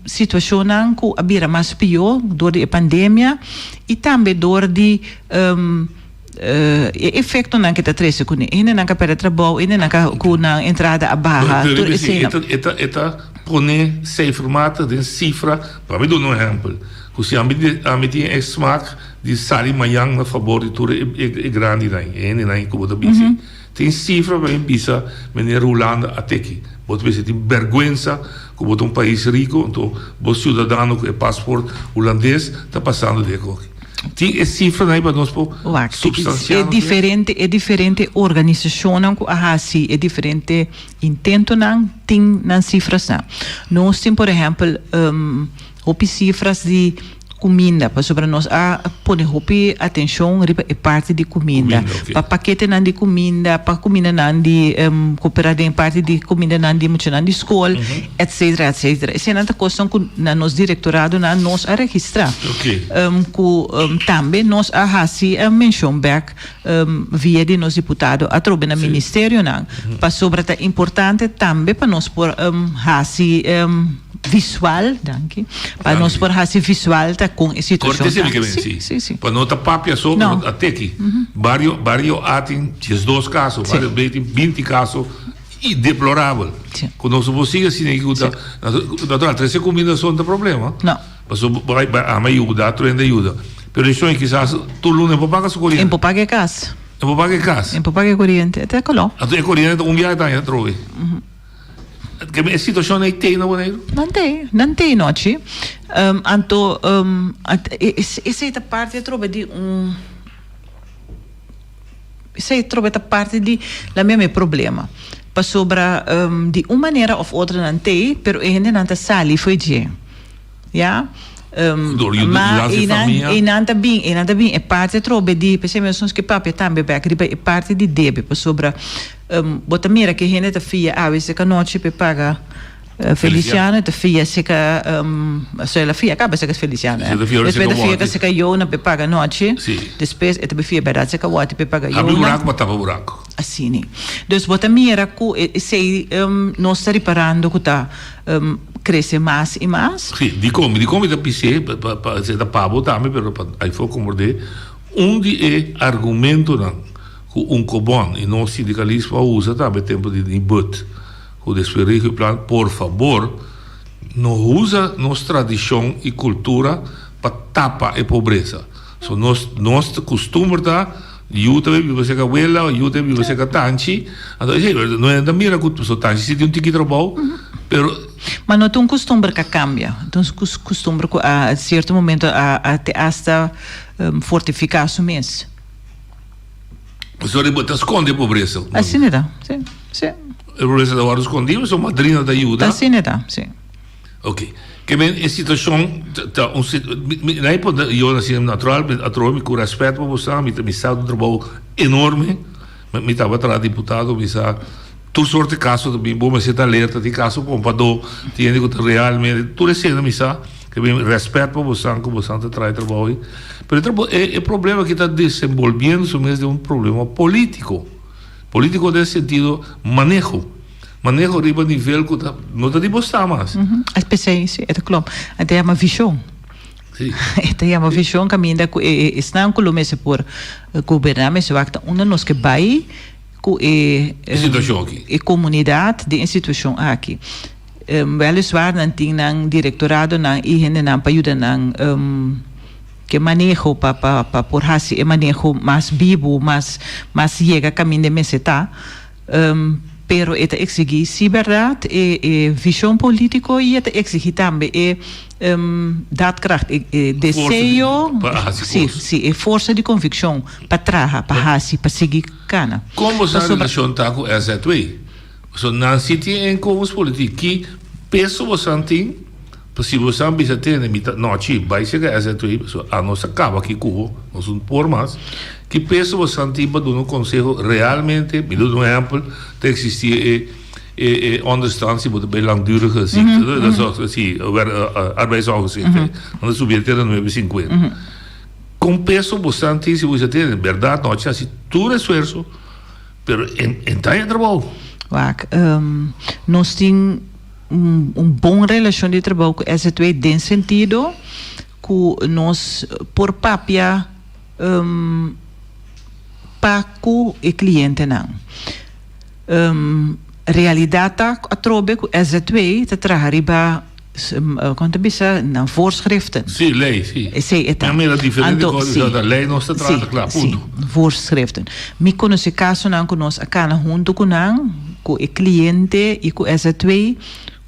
situashonnan ku a bira mas pió dor di e pandemia i tambe dor di E efectonan ke ta trece cune. Hendenan ka perde trabou, hendenan ka cu nan entrada a baha, tur eseinan. E ta e ta pone cijfermatig den cifra, pa mi duna un ehempel, cu si ami ami tin e smaak di sali mañan na fabor di tur e grandinan, e hendenan cu bo ta bisa ei, tin cifra pa mi bisa meneer Hulanda a teki, bo ta bisa tin berguensa cu bo ta un pais rico, anto bo ciudadano cu e paspoort Hulandes ta pasando den e koki. Tin e sifranan ei pa nos por Wak, supstansiá e nos mes? diferente e diferente organisashonnan ku a hasi e diferente intentonan tin nan sifrasnan. Nos tin por ehèmpel hopi sifras di kuminda pasobra nos a pone hopi atenshon riba e parti di kuminda. Kuminda, oké. Pa paketenan di kuminda, pa kumindanan di koperá den parti di kumindanan di muchanan di skol. Etcetera, etcetera. Eseinan ta kosnan ku na nos direktoradonan nos a registrá. Ku tambe nos a hasi menshon bèk via di nos diputado atrobe na ministerionan. Pasobra ta importante tambe pa nos por hasi visual, danki, pa nos por hasi visual ta kon e situashon ta. Sí, sí, sí. Pa no ta papia so, pero a teki. Bario, bario A tin diesdos kaso, bario B tin binti kaso. I deplorabel. Ku nos no por sigui asina ku ta natural trese kuminda so no ta problema. No. Pasobra bo bai ama yuda otro hende a yuda. Pero e shon kisas tur luna e por paga su koriente. E por paga e kas. E por paga e kas. E por paga e koriente. E ta koló. Anto e koriente ta un biaha ta haña atrobe. E situashon ei tei na Boneiru? Nan tei. Nan tei nochi. Anto esei ta parti atrobe di un. Esei trobe ta parti di la meme e problema. Pasobra di un manera of otro nan t'ei, pero e hendenan ta sali fo'i dje. Ya. Dor yu Ma yudansa e einan, famia. einan ta bin, einan ta bin e parti atrobe di, p'esei mes nos ke papia tambe bek riba e parti di debe, pasobra bo ta mira ke hende ta fia awe seka nochi p'e paga. Feliciano e ta fia seka so el a fia kaba seka Feliciano eh. Despues e ta fia seka Yona p'e paga nochi. Despues e ta bai fia berdad seka Wati p'e paga Yona. Habri buraco pa tapa buraco. Asina. Dus bo ta mira ku esei nos ta riparando ku ta krese mas i mas. Si, dikon? Dikon mi ta bis'é pa pa esei ta pa bo tambe pero pa aifó komprendé un di e argumentonan ku Unkobon i nos sindikalismo a usa tambe tempu di Nibud. Ku despues Regioplan por fabor no usa nos tradishon i kultura pa tapa e pobresa. So nos nos kustumber ta yu ta biba serka wela o yu ta biba serka tanchi anto esei no hende ta mira ku so tanchi si tin un tiki trabou pero. Ma no ta un kustumber ku a kambia, ta un kustumber ku a sierto momento a te asta fortifiká su mes. Sorry, bo ta skonde e pobresa. Asina ta, si, si. E pobresa ta wòrdu skondí, pasobra madrina ta yuda. Asina ta, si. Ok. Ke men e situashon ta un situ, mi na e punto yo asina natural, mi atrobe mi ku rèspèt pa boso, mi ta mi sa un trabou enorme, mi tabata traha diputado, mi sa tur sorte kaso ta bin, bo mester ta alerta, tin kaso pompadó, tin hende ku ta realmente, tur esei mi sa. Ke mi rèspèt pa bosan ku bosan ta traha e trabou ei. Pero e trabou, e e problema aki ta desenbolbiendo su mes den un problema polítiko. Polítiko den sentido maneho. Maneho riba nivel ku ta no ta di bo sta mas. Es p'esei, si, e ta klòp. E ta yama vishon. Si. E ta yama vishon kaminda ku e esnan ku lo mester por goberná mester wak ta unda nos ke bai ku e E situashon aki. e komunidat den e situashon aki. Weliswaar nan tin nan direktoradonan i hendenan pa yuda nan ke maneho pa pa pa por hasi e maneho mas bibu, mas mas yega kaminda e mester ta. Pero e ta eksigí si bèrdat e e vishon polítiko i e ta eksigí tambe e daadkracht, e e deseo, si si e forsa di konvikshon pa traha, pa hasi, pa sigui kana. Kon bo sa relashon ta ku SZW? So nan si tin inkomenspolitiek ki peso bosan tin pa si bosan bisa tene mi ta nochi bai sega SZW pasobra anos a kaba aki ku bo nos no por mas ki peso bosan tin pa duna un konseho realmente mi duna un ehempel ta existi e e e onderstand si bo ta bai langdurige ziekte si arbeidsongeschiktheid nan ta subi te na nuebe sinkuenta kon peso bosan tin si bo bisa tene bèrdat nochi a hasi tur esfuerso. Pero en ta e trabou. Wak, nos tin un bon relashon di trabou ku SZW den sentido ku nos por papia pa ku e klientenan. Realidat ta atrobe ku SZW ta traha riba Kon ta bisa nan voorschriften. Sí, lei, sí. Esei e ta. Mi a mira diferente Anto, kos, sí. lei nos ta traha, ta kla, punto. Sí, voorschriften. Mi konosé kasonan ku nos a kana huntu ku nan, ku e kliente i ku SZW,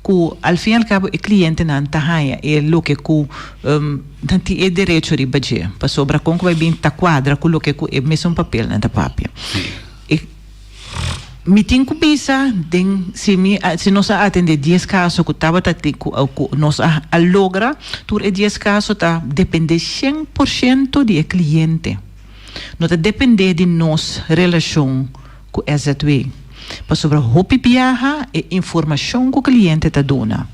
ku al fin al kabo e klientenan ta haña e loke ku nan tin e derecho riba dje, pasobra kon ku bai bin ta kuadra ku loke ku e mesun papelnan ta papia. E. Mi tin ku bisa den si mi a si nos a atende dies kaso ku tabata tin ku ku nos a a logra tur e dies kaso ta depende shen por shento di e kliente. No ta depende di nos relashon ku SZW. Pasobra hopi biaha e informashon ku kliente ta duna,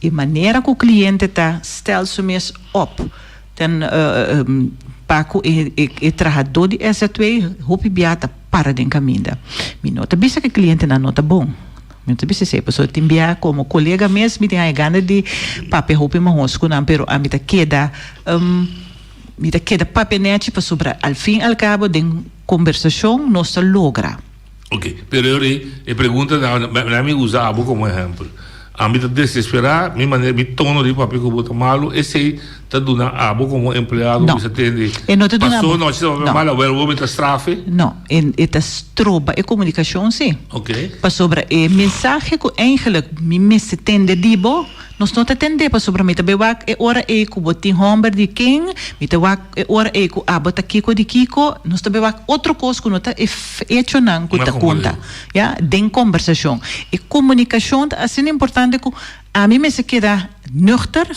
e manera ku kliente ta stel su mes op ten pa ku e e trahadó di SZW hopi biaha ta para den kaminda. Mi no ta bisa ku e klientenan no ta bon. Mi no ta bisa esei, pasobra tin bia komo kolega mes mi tin haña gana di papia hopi mahos ku nan, pero ami ta keda, mi ta keda papia nechi pasobra al fin al kabo den kombersashon nos ta logra. Ok, pero e ora ei e pregunta ta, laat mi usa abo komo ehèmpel. Ami ta desesperá, mi manera, mi tono di papia ku bo ta malu, esei ta duna abo komo empleado No. bisa tende, E no ta duna pasó abo. nochi ta papia No. malu, awel bo mi ta strafe? No, e e ta stroba e komunikashon sí. Ok. Pasobra e mensahe ku eigenlijk mi mester tende di bo, nos no ta tendé pasobra mi ta bai wak e ora ei ku bo tin hòmber di ken, mi ta wak e ora ei ku abo ta kiko di kiko, nos ta bai wak otro kos ku no ta e echonan ku ta konta. Ya, den kombersashon. E komunikashon ta asina importante ku ami mester keda nuchter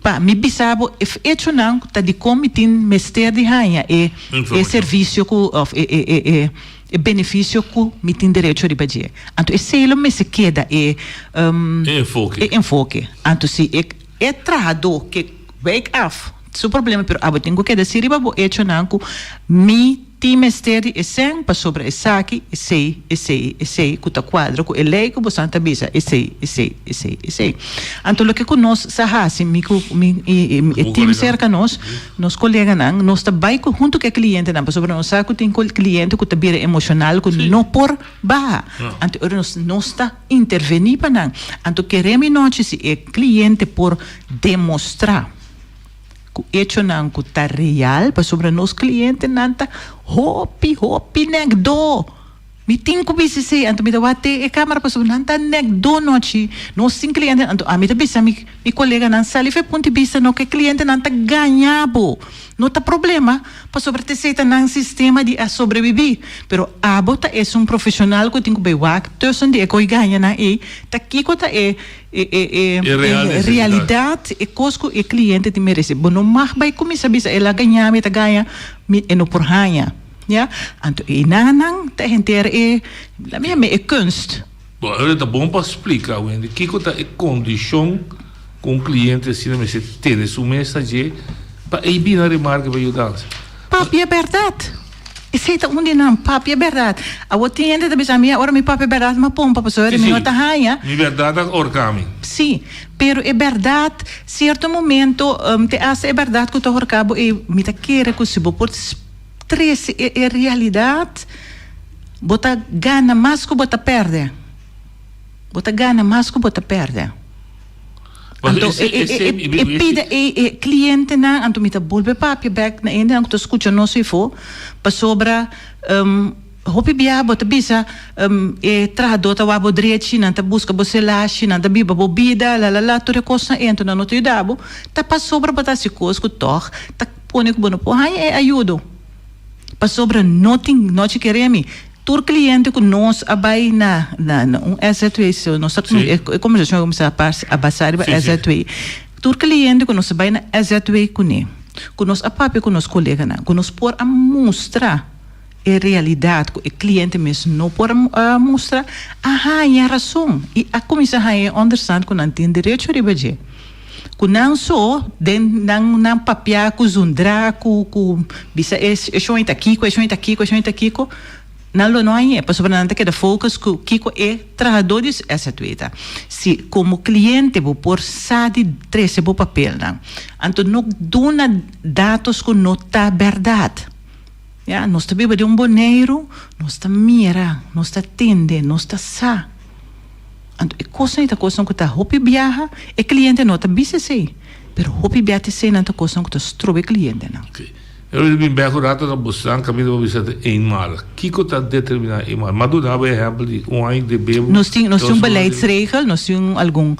pa mi bisa bo e echonan ku ta dikon mi tin mester di haña e e servisio ku òf e e e e. E benefisio ku mi tin derecho riba dje. Anto esei lo mester keda e E enfoke. E enfoke. Anto si e e trahadó ke wijk af su problema pero abo tin ku keda si riba bo echonan ku mi tin mester di e sèn pasobra esaki, esei, esei, esei ku ta kuadra ku e lei ku bosan ta bisa esei, esei, esei, esei. Anto loke ku nos sa hasi mi ku mi i e tim serka nos, Nos koleganan, nos ta bai ku huntu ku e klientenan pasobra nos sa ku tin kliente ku ta bira emoshonal ku no por baha. Anto ora nos nos ta intervení pa nan. Anto kere mi nochi si e kliente por demostrá ku echonan ku ta real pasobra nos klientenan ta hopi hopi nèkdó. Mi tin ku bisa esei, anto mi ta wak te e kamera pasobra nan ta nèk do nochi, nos tin klientenan, anto ami ta bisa mi mi koleganan sali for e punto di bista no ku e klientenan ta gaña bo, no ta problema pasobra ta esei ta nan sistema di a sobrebibí, pero abo ta esun profeshonal ku tin ku bai wak tussen di e koi gañanan ei ta kiko ta e e e e realidat e kos ku e kliente tin merese, bo no mag bai kuminsá bisa el a gaña mi e ta gaña mi e no por haña. Ja, anto einanan ta henter e, la mi yama e kunst. Bon, ahora ta bon pa splika, Wendy, kiko ta e kondishon ku un kliente asina mester tene su mes na dje pa ei bini na remarke pa yudansa? Papia bèrdat. Esei ta un di nan, papia bèrdat. Awor tin hende ta bisa mi, ora mi papia bèrdat mi a pompa pasobra mi no ta haña. Mi bèrdat a horka mi. Sí, pero e bèrdat, sierto momento te hasta e bèrdat ku ta horka bo ei, mi ta kere ku si bo por. Trese e e realidat, bo ta gana mas ku bo ta pèrdè. Bo ta gana mas ku bo ta pèrdè. Anto e e e e pida e e klientenan, anto mi ta bolbe papia bèk na hendenan ku ta skucha nos afó, pasobra hopi bia bo ta bisa e trahadó ta wak bo drechi, nan ta buska bo selashi, nan ta biba bo bida, lalala, tur e kosnan ei, anto nan no ta yuda bo, ta pasobra bo ta hasi kos ku tòg ta. Pone ku bo no por haña e ayudo pasobra no tin nochi kere mi. Tur kliente ku nos a bai na na un SZW so nos ta e kombersashon a kuminsá a basá riba SZW. Tur kliente ku nos a bai na SZW kuné ku nos a papia ku nos koleganan ku nos por a mustra e realidat ku e kliente mes no por a mustra a haña rason i a kuminsá haña e onderstand ku nan tin derecho riba dje. Ku nan so den nan nan papia ku zundra ku ku bisa e e shon ei ta kiko e shon ei ta kiko e shon ei ta kiko nan lo no hañ'é pasobra nan ta keda focus ku kiko e trahadó di SZW ta. Si komo kliente bo por sa di trese bo papelnan anto no duna datos ku no ta bèrdat. Ya nos ta biba den un Boneiru nos ta mira nos ta tende nos ta sa. Anto e kosnan ei ta kosnan ku ta hopi biaha, e kliente no ta bisa esei, pero hopi bia ta eseinan ta kosnan ku ta stroba e klientenan. Oké. E ora di bin bek un rato na bosnan kaminda bo bisa ta eenmalig. Kiko ta determiná eenmalig? M'a duna bo e ehèmpel di un aña di bebo. Nos tin nos tin un beleidsregel, nos tin algun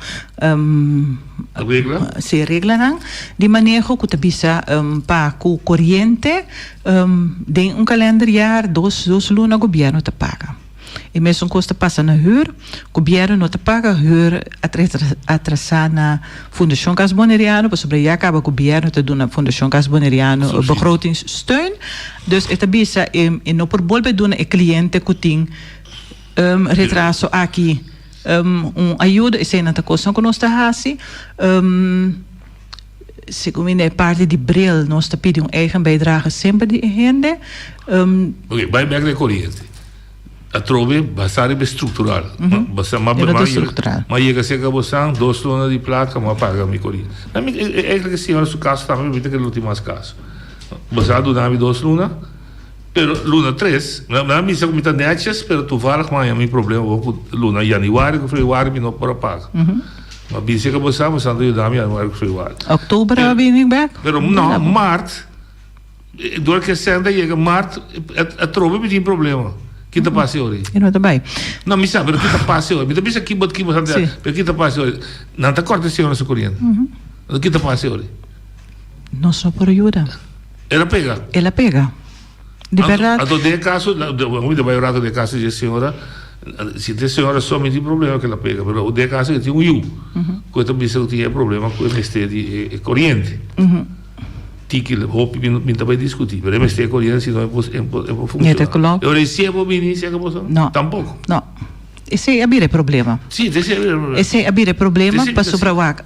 Regla? Sí, reglanan di maneho ku ta bisa pa ku koriente den un kalenderjaar dos dos luna gobièrnu ta paga. E mesun kos ta pasa na hür. Gobièrnu no ta paga hür atrasá na Fundashon Cas Boneriano pasobra ya kaba gobièrnu ta duna Fundashon Cas Boneriano begrotingssteun. Dus e ta bisa e no por bolbe duna e kliente ku tin retraso aki un ayudo. Eseinan ta kosnan ku nos ta hasi. Segun mi na e parti di bril nos ta pidi un eigen bijdrage semper di e hende. Oké, bai bek na e koriente. Atrobe basá riba e struktural. Basá, ma, E no ma, ta struktural. ma yega serka bosan, dos luna di plaka, ma paga mi koriente. Na mi, eigenlijk e señora su kaso tambe, mi ta kere lo tin mas kaso. Bosan a duna mi dos luna, pero luna tres, nan a bisa ku mi ta netjes, pero toevallig mi a haña mi problema bo ku luna januari ku februari mi no por a paga. Ma bisa ku bosan, bosan ta yuda mi januari ku februari. Oktober a bini bek? Pero no, mart. Dor ke sèn ta yega mart atrobe mi tin problema. Ki ta pasa e ora ei? E no ta bai. No, mi sa, pero ki ta pasa e ora? Mi ta bisa ki bo ki bo sa Sí. pero ki ta pasa e ora? Nan ta kòrta e señora su koriente. Ki ta pasa e ora ei? Nos no por yuda. El a pega. El a pega. Di bèrdat. Anto den e kaso, mi ta bai un rato den e kaso di e señora, si ta e señora so mi tin problema ku el a pega, pero den e kaso e tin un yu ku e ta bisa ku tin e problema ku e mester di e koriente. Tiki hopi mi mi ta bai diskutí, pero e mester e koriente si no e por e por e por funshoná. E ora e si e por bini si e por No. Tampoko. No. Esei a bira e problema. Si, esei a bira e problema. Esei a bira e problema pasobra wak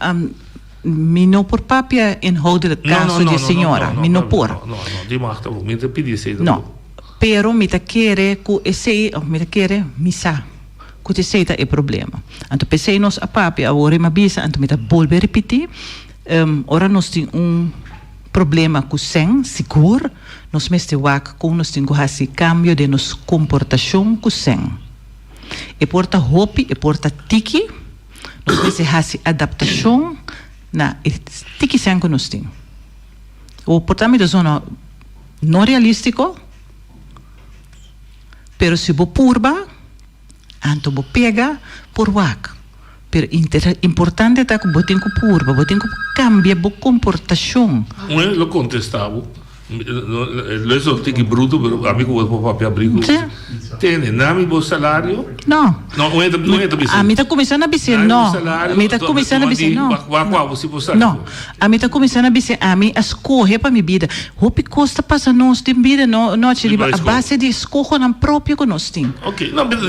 mi no por papia inhoudelijk kaso di e señora. Mi no por. No, no, no, di mag tampoco. Mi no ta pidi esei No. tampoco. Pero mi ta kere ku esei, of mi ta kere, mi sa ku esei ta e problema. Anto p'esei nos a papia awor i mi a bisa, anto mi ta bolbe ripití, Ora nos tin un problema ku sèn, sigur nos mester wak kon nos tin ku hasi kambio den nos komportashon ku sèn. E por ta hopi, e por ta tiki, nos mester hasi adaptashon na e tiki sèn ku nos tin. O por ta mi ta zona no realístiko, pero si bo purba, Anto bo pega por wak. Pero importante ta ku bo tin ku purba, bo tin ku kambia bo komportashon. Un lo kontestá bo, lo es un tiki bruto, pero ami ku bo por papia abrí ku Tene, nami bo salario? No. No, un ta un ta bisa. Ami ta kuminsá na bis'é no. Mi ta kuminsá na bis'é no. Wak wak bo si bo sali. No. Ami ta kuminsá na bis'é ami a skohe pa mi bida. Hopi kos ta pasa nos den bida no nochi riba a base di eskohonan propio ku nos tin. Ok, no, pero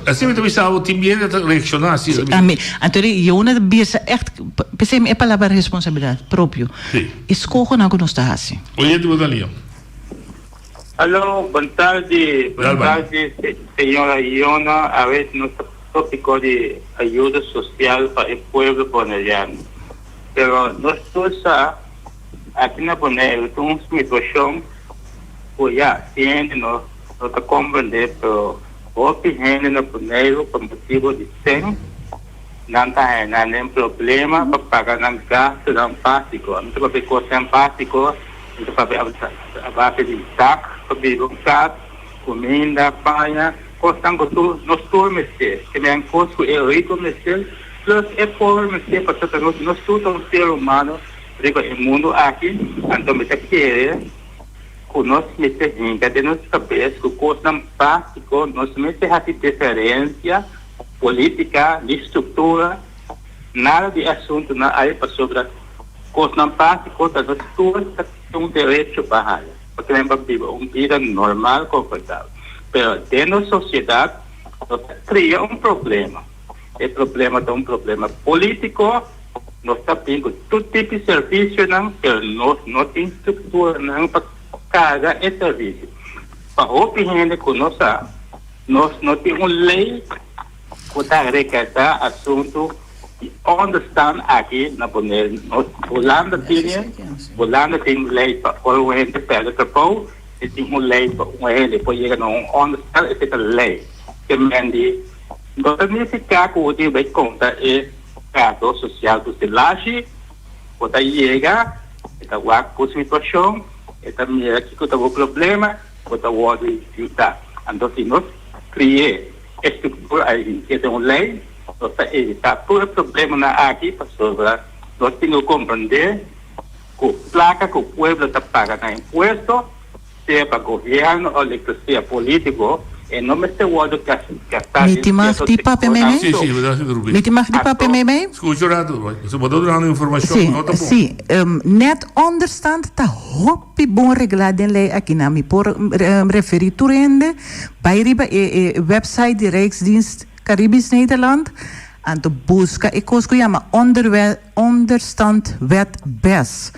asina mi ta bisa bo tin bien ta reakshoná asi. Si, ami, anto di Yona ta bisa ègt, p'esei mi e palabra responsabilidat propio. Si. Eskohonan ku nos ta hasi. Oyente bo ta lia. Aló, bon tardi, bon tardi señora Yona, awe nos ta tópiko di ayuda sosial pa e pueblo boneriano. Pero nos tur sa aki na Boneiru tin un situashon ku ya tin hende no no ta komprendé pero hopi hende na Boneiru pa motibu di sèn nan ta haña nan den problema pa paga nan gastunan básiko. Ami ta papia kosnan básiko, mi ta papia a base di dak pa biba un kas, kuminda, paña, kosnan ku tur nos tur mester. Ke men kos ku e riku mester. Plus e pober mester pasobra nos nos tur ta un ser humano riba e mundo aki, anto mi ta kere ku nos mester hinka den nos kabes ku kosnan básiko nos mester hasi diferensia polítika ni struktura nada di e asuntunan ai pasobra kosnan básiko ta nos tur ta tin un derecho pa haya pasobra pa biba un bida normal konfortabel pero den nos sosiedat nos ta kria un problema. E problema ta un problema politico, nos ta bin cu tur tipo di servicionan, pero nos no tin structuranan pa carga e servicio. Pa hopi hende cu no sa, nos no tin un ley cu ta recarga asunto di onderstand aki na Bonaire. Nos Hulanda tin e, Hulanda tin ley pa ora un hende perde trabou, e tin un ley pa un hende por yega na un onderstand, esey ta ley. Te men di. No ta nifiká ku bo tin bai konta e trahadó sosial ku selashi. Bo ta yega, e ta wak bo situashon, e ta mira kiko ta bo problema, bo ta wòrdu yuda. Anto si nos kri'é e struktura ei den un lei, nos ta evitá tur e problemanan aki pasobra nos tin ku komprendé ku plaka ku pueblo ta paga na impuesto, Sea pa gobierno o loke sea politico, e no mester wordo gastá Mi den tin mag cierto di papia sectornan meimei? Sí, so. sí, bo ta haciendo Rubí. Mi tin mag di papia Anto. meimei? Scucha un rato, bo ta dunando informacion Sí, cu no ta bon. sí. Net onderstand ta hopi bon reglá den lei akinan. Mi por referí tur hende bai riba e website di Rijksdienst Caribisch Nederland, anto buska e kos ku yama Onderstandwet bes.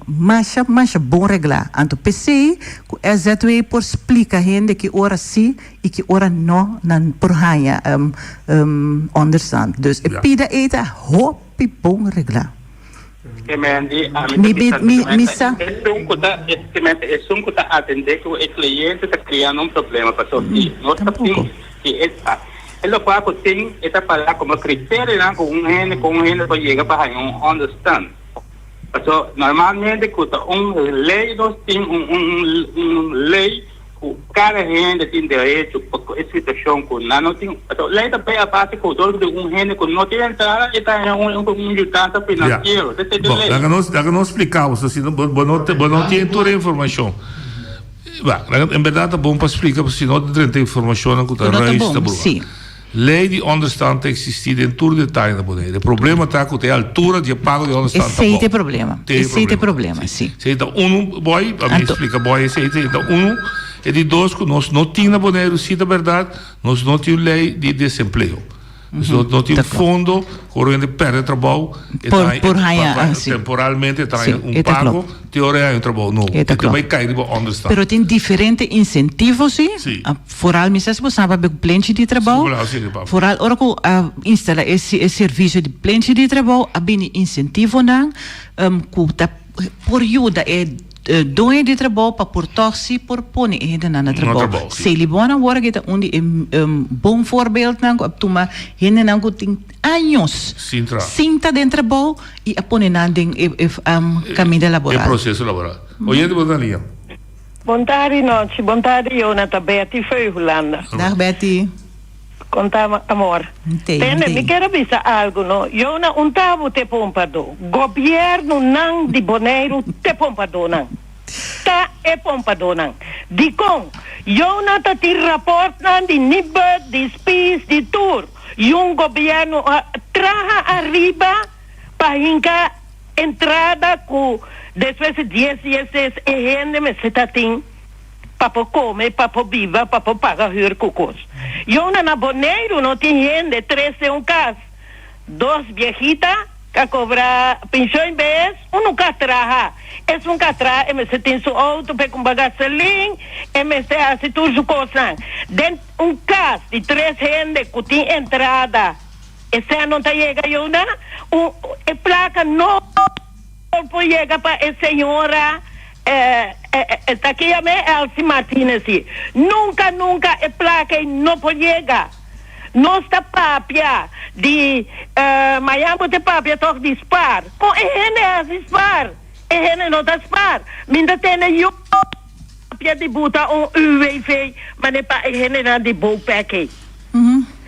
Masha masha bon reglá. Anto p'esei ku SZW por splika hende ki ora sí i ki ora no nan por haña onderstand. Dus e pida ei ta hopi bon reglá. Mi mi sa. Esun ku ta esun ku ta atendé ku e kliente ta kriando un problema pasobra si no ta tin si e e lokual ku tin e ta pará komo kriterionan ku un hende ku un hende por yega pa haña un onderstand. Paso normalmente ku ta un ley nos tin un un ley ku kada hende tin derecho pa ku e situashon ku nan no tin paso ley ta bay a base ku dor di un hende ku no tin entrada e ta haña un un yudansa finansiero esei ta Bon, ley. laga nos laga nos splika bo si no bo bo no bo no tin tur e informashon. Ba, laga en berdad ta bon pa splika pasobra si no ta drenta informashonnan ku ta Ku no ta ruis ta bon, bruha. si. Lei di onderstand ta eksistí den tur detaye na Bonaire. E problema ta ku ta e altura di e pago di onderstand ta Esei bou. ta e problema. Te e Esei ta e problema. problema, sí. Esei ta unu, Boy, a mi Anto. splika Boy esei, esei ta unu. E di dos ku nos no tin na Boneiru, sí ta bèrdat, nos no tin un lei di desempleo. Nos no no tin un fondo ku ora hende pèrdè trabou, e ta Por haña, por pa haña, pa ah, sí. temporalmente e ta Sí, haña un e ta pago klopt. te ora e haña un trabou nobo. E ta E ta bai klopt. kai riba onderstand. Pero tin diferente insentivo sí. Sí. Ah, Vooral mi sa si bo sa papia ku plenchi di trabou. Sí, sí, papia. Vooral ora ku a instala e e servisio di plenchi di trabou a bini insentivonan ku ta por yuda e doño di trabou pa por tòg si por pone e hendenan na trabou. Selibon awor aki ta un di e bon voorbeeldnan ku a tuma hendenan ku tin años sin ta den trabou i a pone nan den e kaminda laboral. E proseso laboral. Oyente bo ta na liña. Bon tardi nochi, bon tardi Jona, ta Betty fo'i Hulanda. Dag Betty. Con ta amor? Tende, mi kier a bisa algo no, Jona un tabu te pompadó, gobierno nan di Boneiru te pompadó nan, ta e pompadó nan. Dicon? Jona ta tin raportnan di Nibud, di Spies, di tur, yun gobierno a traha ariba pa hinca Entrada ku despues di dies dies des e hende mester ta tin pa por kome, pa por biba, pa por paga hür ku kos. Yona na Boneiru no tin hende tres den un kas, dos biehita ka kobra penshon bes, unu ka traha. Esun ka traha e mester tin su outo p'e kumpra gasolin, e mester hasi tur su kosnan. Den un kas di tres hende ku tin entrada. Esei no ta yega Yona, un e placa no por yega pa e señora e ta ki yam'e Elsie Martinez si. Nunca nunca e placa ei no por yega. Nos ta papia di mañan bo ta papia toch di spaar. Con e hende haci spaar? E hende no ta spaar. Mi ta tende yu papia di buta un UWV mane pa e hendenan di Bopec ei.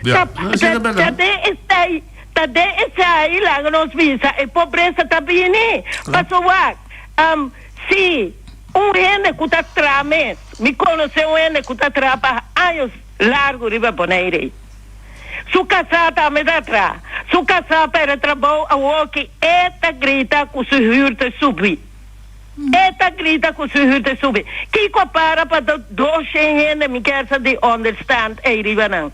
Ja, Ta, ta, ta den esei, ta den esei laga nos bisa e pobresa ta bini. Paso wak, um, si un hende ku ta traha mes, mi konosé un hende ku ta traha pa años largu riba Bonaire. Su kasá tambe ta traha. Su kasá pèrdè trabou awoki e ta grita ku su hür ta subi. E ta grita ku su hür ta subi. Kiko a para pa ta doshen hende mi kier sa di onderstand ei riba nan?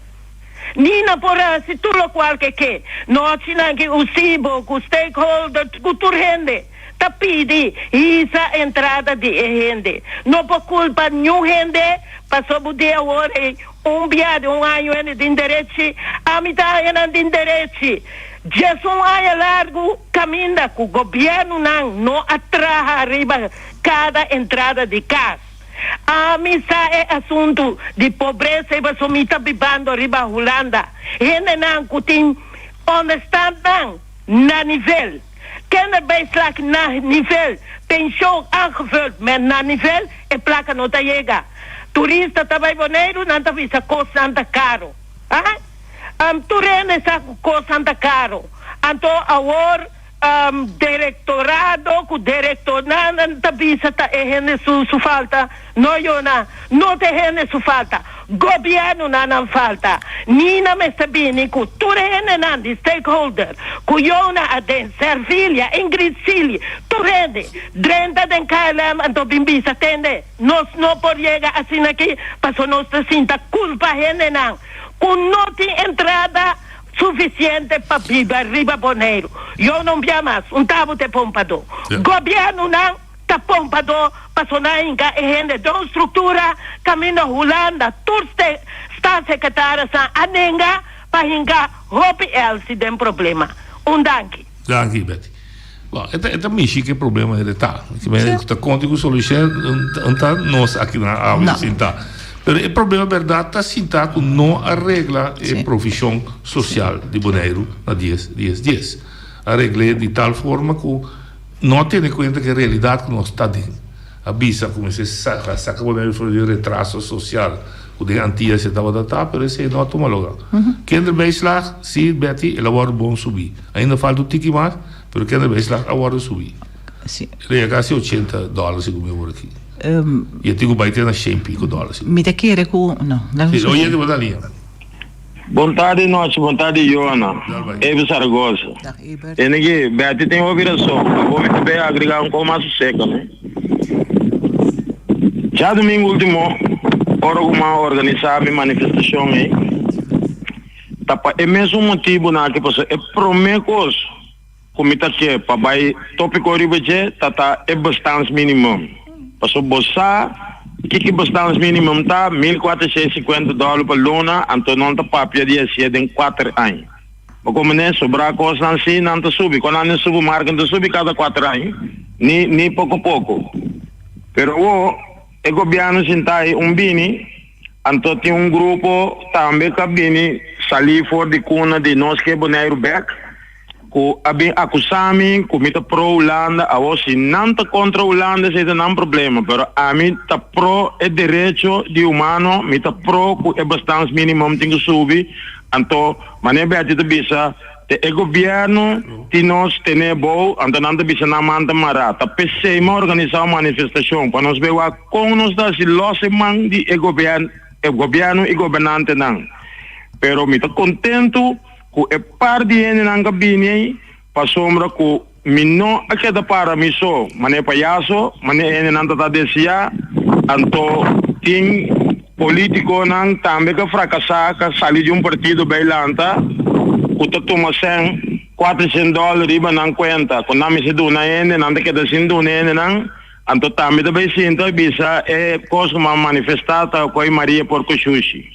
Nina por hasi tur lokual ke ke. Nochinan ki Usibo ku stakeholder ku tur hende ta pidi hisa entrada di e hende. No por kulpa niun hende pasobra bo di awor ei un bia di un año hende tin derechi, ami ta haña nan tin derechi. Djes un aña largu kaminda ku gobièrnunan no a traha riba kada entrada di kas. Ami sa e asuntu di pobresa i pasobra mi ta bibando riba Hulanda. Hendenan ku tin onderstandnan na nivel, kinderbijslag na nivel, pensioen aangevuld met na nivel, e plaka no ta yega. Turista ta bai Boneiru, nan ta bisa kosnan ta karo. Ah? Tur hende sa ku kosnan ta karo. Anto awor direktorado ku direktornan ta bisa ta e hende su su falta. No yona, no ta e hende su falta. Gobièrnunan nan falta. Nina mester bini ku tur e hendenan di stakeholder ku yona aden, Servilia, Ingrid Sealy, tur hende drenta den KLM anto bin bisa tende nos no por yega asina aki paso nos ta sinta kulpa hendenan. Ku no tin entrada sufisiente pa biba riba Boneiru. Yo no bia mas, un tabu ta e pompadó. Gobièrnunan ta pompadó paso nan hinka e hende den un struktura kaminda Hulanda tur staatssecretarisnan a nenga pa hinka hopi Elsie den problema. Un danki. Danki Betty. Bon, e ta e ta mishi ku e problema hende ta. Ki men ta konta ku solushon un ta nos aki na awe No. sinta. Pero e problema bèrdat ta sinta ku no a regla e provishon sosial di Boneiru na dies dies dies. A regl'é di tal forma ku no a tene kuenta ku e realidat ku nos ta den. A bisa ku mester saka saka Boneiru for di retraso sosial ku den Antias e tabata ta, pero esei no a tuma lugá. Kinderbijslag, si Betty, el a wòrdu bon subí. Ainda falta un tiki mas, pero kinderbijslag a wòrdu subí. Si. El a yega kasi ochenta dòler segun mi awor aki. I e tin ku bai te na shen piko dòler. Mi ta kere ku, no, laga Si, nos oyente bo ta liña. Bon tardi nochi, bon tardi Jona. Eber Zaragoza. Tende ki Betty tin hopi rason. Abo mi ta bay agrega un poco mas sosega no. Djadomingo ultimo ora ku mi a organisa mi manifestacion ey ta pa e mesun motibonan aki pasobra e prome kos ku mi ta ke pa bai topiko riba dje ta ta e bestaansminimum. Pasobra bo sa kiko bestaansminimum ta, 1450 dòler pa luna, anto nan ta papia di hasié den kuater aña. Bo komprendé? Sobrá kosnan si nan ta subi. Kon nan subi marka ta subi kada kuater aña, ni ni poko poko. Pero awor e gobièrnu sinta ei un bini, anto tin un grupo tambe ku a bini salí for di kuna di nos ke Boneiru bèk. Ku a bin akusá mi ku mi ta pro Hulanda, awor si nan ta kontra Hulanda esei ta nan problema, pero ami ta pro e derecho di humano, mi ta pro ku e bestaansminimum tin ku subi, anto manera Betty ta bisa te e gobièrnu tin nos tene bou, anto nan ta bisa nan man ta mará, ta p'esei mi a organisá un manifestashon pa nos bai wak kon nos ta hasi lòs e man di e gobièrnu i gobernantenan, pero mi ta kontentu. Ku e par di hendenan ka bini ei, pasobra ku mi no a keda para mi so, manera payaso, manera e hendenan ta ta deseá. Anto tin polítikonan tambe ka frakasá, ka sali di un partido bai lanta, ku ta tuma sèn, kuatroshen dòler riba nan kuenta, ku nan mester duna hende, nan ta keda sin duna hendenan. Anto tambe ta bai sinta i bisa e kos ku mi a manifestá ta koi Maria Porko Shushi.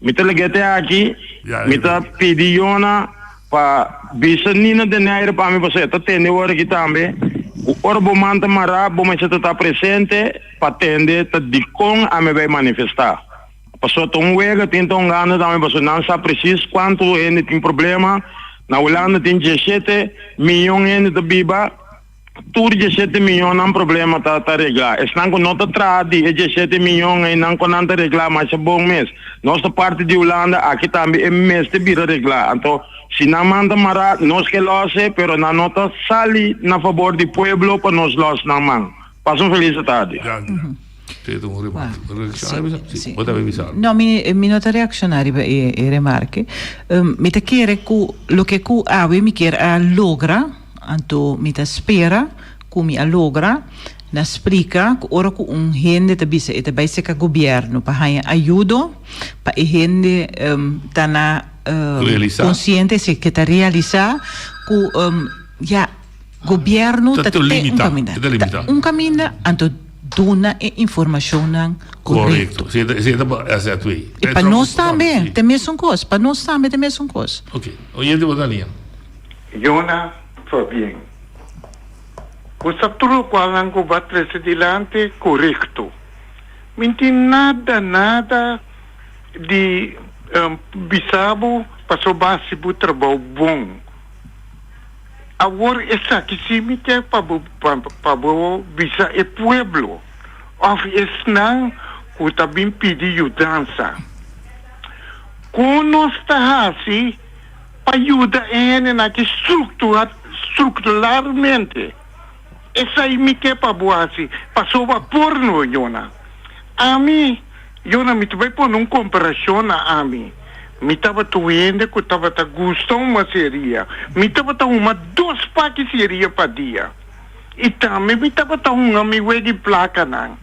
Mi ta lag'é te aki, mi ta pidi Yona pa bisa Nina Denaire pa mi pasobra e ta tende ora aki tambe ku ora bo man ta mará bo mester ta ta presente pa tende ta dikon ami bai manifestá. Pasobra ta un wega tin ta hungando tambe pasobra nan sa presis kuantu hende tin problema. Na Hulanda tin diesshete miyon hende ta biba. Tur diesshete miyon nan problema ta ta reglá. Esnan ku no ta traha di e diesshete miyon ei nan ku nan ta reglá masha bon mes. Nos ta parti di Hulanda, aki tambe e mester bira reglá. Anto si nan man ta mará, nos ke lòs e, pero nan no ta sali na fabor di pueblo pa nos lòs nan man. Pasa un felis tardi. No, mi mi no ta reakshoná riba e e remarke. Mi ta kere ku loke ku awe mi kier a logra. Anto mi ta spera ku mi a logra na splika ku ora ku un hende ta bisa e ta bai seka gobièrnu pa haña ayudo, pa e hende ta na konsiente si ke ta realisá ku ya gobièrnu ta te un kaminda, ta un kaminda anto duna e informashonnan korekto. I pa nos tambe ta e mesun kos, pa nos tambe ta e mesun kos. Yona Fabien, Bo sa tur lokualnan ku bo a trese dilanti korekto. Mi tin nada nada di bisa bo pasobra bo a hasi bo trabou bon. Awor esaki si mi ke pa bo pa bo bisa e pueblo òf esnan ku ta bin pidi yudansa. Kon nos ta hasi Pa yuda e hendenan aki strukturalmente. Esei mi ke pa bo hasi, pasobra por no, Yona. Ami, Yona, mi ta bai pone un komparashon na ami. Mi tabata un hende ku tabata gusta huma seria. Mi tabata huma dos paki seria pa dia. I tambe mi tabata hunga mi wega i plakanan.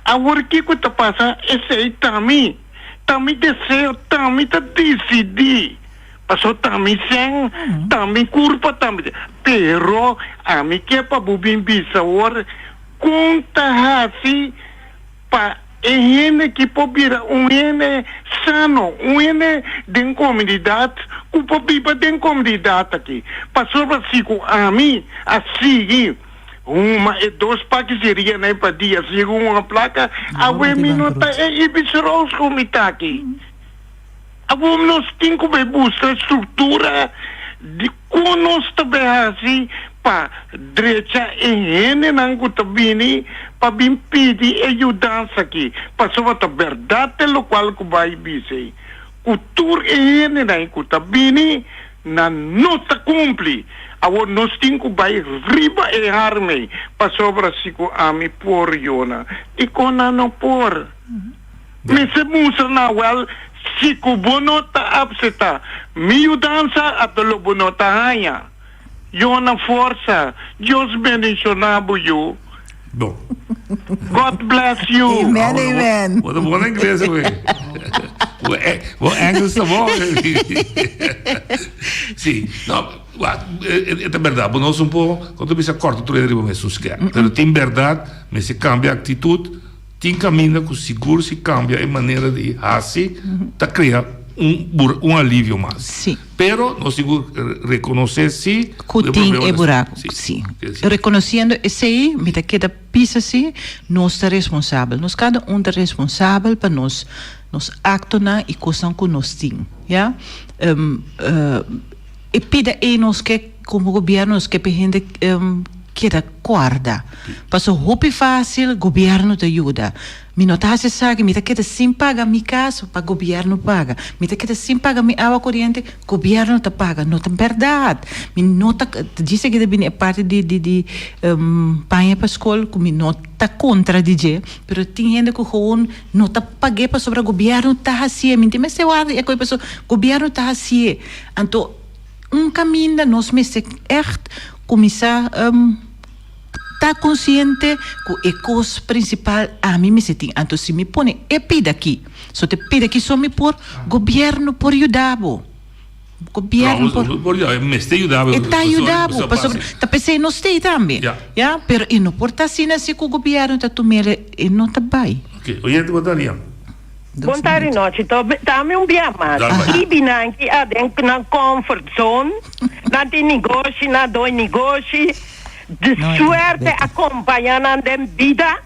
Awor kiko ta pasa? Esei ta mi. Ta mi deseo, ta mi ta disidí. Pasobra ta mi sèn, ta mi kurpa, ta mi. Pero ami ke pa bo bin bisa awor kon ta hasi pa e hende ki por bira un hende sano, un hende den komunidat ku por biba den komunidat aki. Pasobra si ku ami a sigui. Huma e dos paki sirianan pa dia segun un plaka, awe mi no ta e Ibis Rose ku mi ta aki. Awor nos tin ku bai buska struktura di kon nos ta bai hasi pa drecha e hendenan ku ta bini pa bin pidi e yudansa aki. Pasobra ta bèrdat e lokual ku bai bisa ei, ku tur e hendenan ku ta bini Nan no ta cumpli. Awor nos tin cu bay riba e harmey, pasobra si cu ami por, Yona, dicon nan no por? Mester mustra nan, wel, Si ku bo no ta apseptá mi yudansa, ato lo bo no ta haña. Yona forsa. Dios bendishoná bo yu. Bon. God bless you. Amen, amen. Bo ta bon na ingles awe. Bo bo Engels ta bon. Sí, no, wak, e ta berdad. Bo nos un po, kon ta bisa kòrta tur hende riba mesun skèr. Pero tin berdad, mester kambia aktitut. Tin kaminda ku sigur si kambia e manera di hasi ta krea un bur un alivio mas. Sí. Pero nos tin ku rekonosé si Ku e tin problema e ta buraku. Sí. Sí. Sí. Rekonosiendo esei mi ta keda bisa si nos ta responsabel. Nos kada un ta responsabel pa nos nos aktonan i kosnan ku nos tin. Ya. E pida ei nos ke komo gobièrnu nos ke pa e hende keda kòrda. Paso hopi fásil gobièrnu ta yuda. Mi no ta hasi esaki, mi ta keda sin paga mi kas pa gobièrnu paga. Mi ta keda sin paga mi awa koriente, gobièrnu ta paga. No ta bèrdat. Mi no ta, djis aki ta bini e parti di di di paña pa skol ku mi no ta kontra di dje, pero tin hende ku gewoon no ta pag'é pasobra gobièrnu ta hasié. Mi tin mester warda e koe pasobra gobièrnu ta hasié. Anto un kaminda nos mester ègt kuminsá ta konsiente ku e kos prinsipal ami mester tin. Anto si mi pone e pida aki, so ta e pida aki so mi por, gobièrnu por yuda bo. Gobièrnu por. Por yuda, e mester yuda bo. E ta yuda bo, pasobra ta p'esei nos t'ei tambe. Ya, pero e no por ta asina si ku gobièrnu ta tum'el, e no ta bai. Oke, oyente bo ta Rian. Bon tardi nochi to dame un bia mas i nan ki a den nan comfort zone nan tin negoshi nan doy negoshi di suerte a compaña nan den bida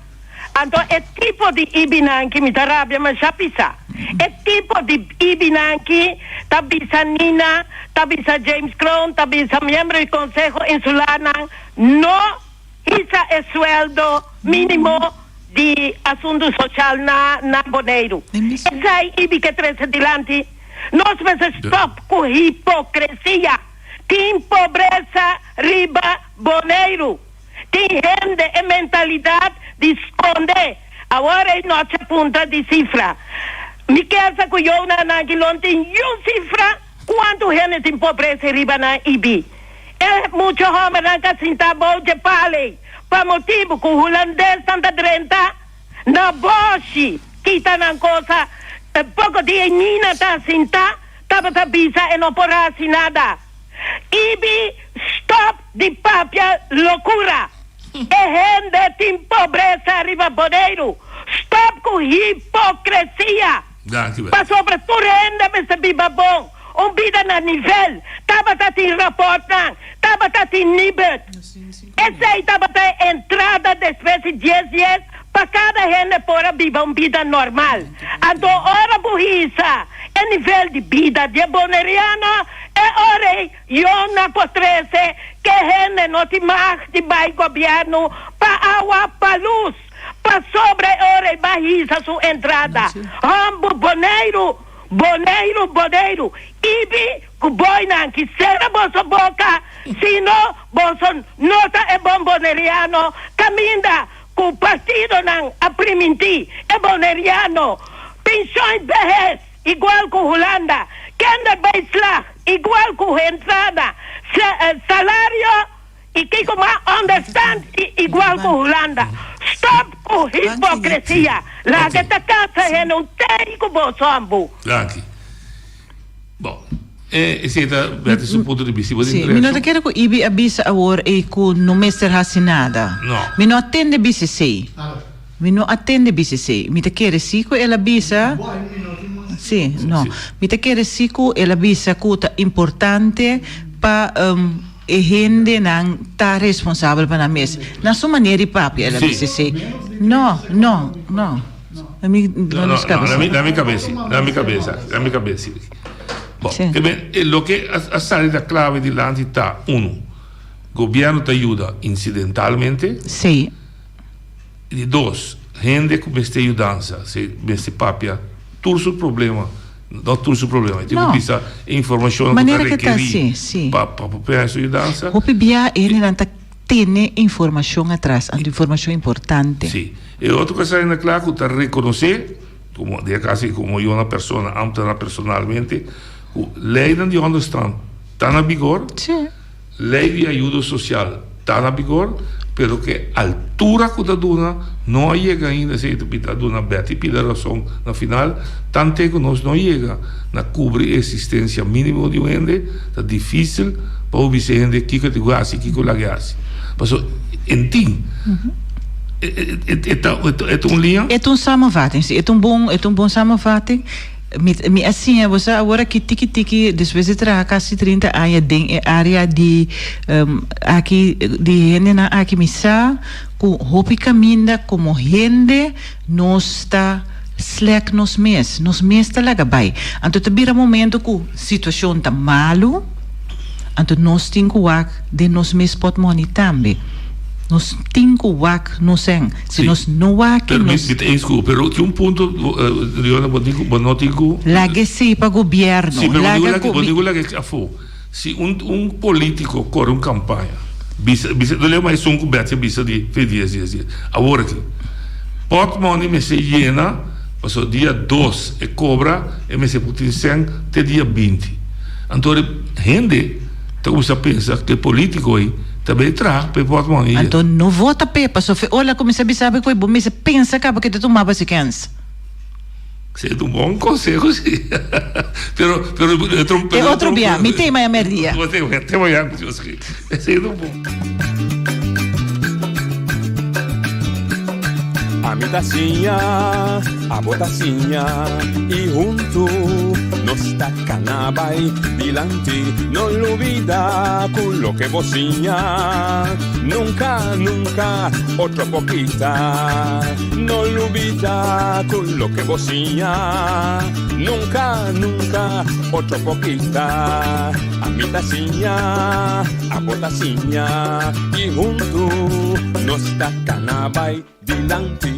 anto e tipo di ibinan ki mi ta rabia masha pisa e tipo di ibinan ki ta bisa Nina ta bisa James Kroon ta bisa miembro di conseho insular nan no hisa e sueldo minimo di asuntu sosial na na Boneiru. Esei i bi ke trese dilanti. Nos mester stòp ku hipokresia. Tin pobresa riba Boneiru. Tin hende e mentalidat di skonde. Awor ei nochi punta di sifra. Mi kier sa ku youna nan ki lo tin yun sifra kuantu hende tin pobresa riba nan i bi. E mucha hòmbernan ka sinta bou dje palei pa motibu ku hulandesnan ta drenta na bòshi kita nan kosa. Poko di e nina ta sinta tabata bisa e no por hasi nada. Ibi stòp di papia lokura. E hende tin pobresa riba Boneiru. Stòp ku hipokresia. Pasobra tur hende mester biba bon. Un bida na nivel. Tabata tin raportnan. Tabata tin Nibud. Esei tabata e entrada despues di dies dies pa kada hende por a biba un bida normal. Anto ora bo hisa e nivel di bida di e boneriano, e ora ei Yona por trese ke hende no tin mag di bai gobièrnu pa awa, pa lus, pasobra e ora ei ba hisa su entrada. Hòmber Boneiru Boneiru, Boneiru, ibi ku boinan ki sera boso boka, sino boso no ta e bon boneriano kaminda ku partidonan a primintí e boneriano penshon behes igual ku Hulanda, kinderbijslag igual ku entrada, salario I kiko ma understand i igual ku Hulanda. Stop ku hipocresia. Laga ta casa hende un tei ku boso ambu. Danki. Bon, esei ta Betty su punto di bista. Bo tin Sí, mi no ta reaccion? kere ku Ibi a bisa awor ei ku no mester hasi nada. No. Mi no a tende bisa esei. Mi no a tende bisa esei. Mi ta kere sí ku el a bisa. Sí, no. Mi ta kere sí ku el a bisa ku ta importante pa E hendenan ta responsabel pa nan mes. Na su manera di papia el a bisa esei. No, no, no. Na mi, No, no, no, na mi, na mi kabes, na mi kabes, na mi kabes. Bon, e ben, e loke a, a sali ta clave dilanti ta, uno, gobierno ta yuda incidentalmente. Sí. Di dos, hende ku mester yudansa, si mester papia tur su problema, no tur su problema, e tin ku bisa e informashonnan ku ta rekerí pa pa por haña su yudansa. Hopi bia e hendenan ta tene informashon atras, anto informashon importante. Si. E otro ku a sali na kla ku ta rekonosé. Komo den e kaso aki komo yo na persona, ámtenar personalmente, ku leinan di ònderstant ta na bigor, lei di ayudo sosial ta na bigor, pero ku e altura ku ta duna no a yega ainda, esei ta pida duna Betty pida rason na final, tante ku nos no yega na kubri e esistensia mínimo di un hende, ta difísil pa bo bisa e hende kiko e tin ku hasi i kiko laga e hasi. Pasobra en tin. E ta e ta un liña? E ta un samenvatting, si. E ta un bon, e ta un bon samenvatting. Mi, mi a siña, bo sa, awor aki tiki tiki, despues di traha kasi 30 aña den e área di aki, di hendenan aki, mi sa ku hopi kaminda komo hende nos ta slèk nos mes, nos mes ta laga bai. Anto ta bira momento ku situashon ta malu. Anto nos tin ku wak den nos mes pòtmòni tambe. Nos tin ku wak nos sèn. Si nos no wak Pero mi nos. mi ta eens ku bo, pero tin un punto, Riona, bo tin ku, bo no tin ku. Laga esei pa gobièrnu. Si, pero bo tin ku Laga laga, ku bo tin ku laga esei afó. Si un un polítiko kore un kampaña, bisa, bisa, no leu mas esun ku Betsy a bisa di fe dies, dies, dies. Awor aki, pòtmòni mester yena, pasobra dia dos e kobra, e mester por tin sèn te dia 20. Anto e hende ta kuminsá pensa ku e polítiko ei ta bai traha pa e pòtmòni ei. Anto no vota p'e, pasobra fe ora kuminsá bisa bo ku bo mester pensa kaba ke ta tuma bo si kèns. Esei ta un bon konseho si. Pero, pero, E pero otro bia, mi tema ya merdia. Bo tema, tema ya, esei ta un bon. Ami ta siña, abo ta siña y huntu nos ta cana bay dilanti. No lubida cu loke bo siña nunca, nunca otro por kita. No lubida cu loke bo siña nunca, nunca otro por kita. Ami ta siña. Abo ta siña i huntu nos ta kana bai dilanti.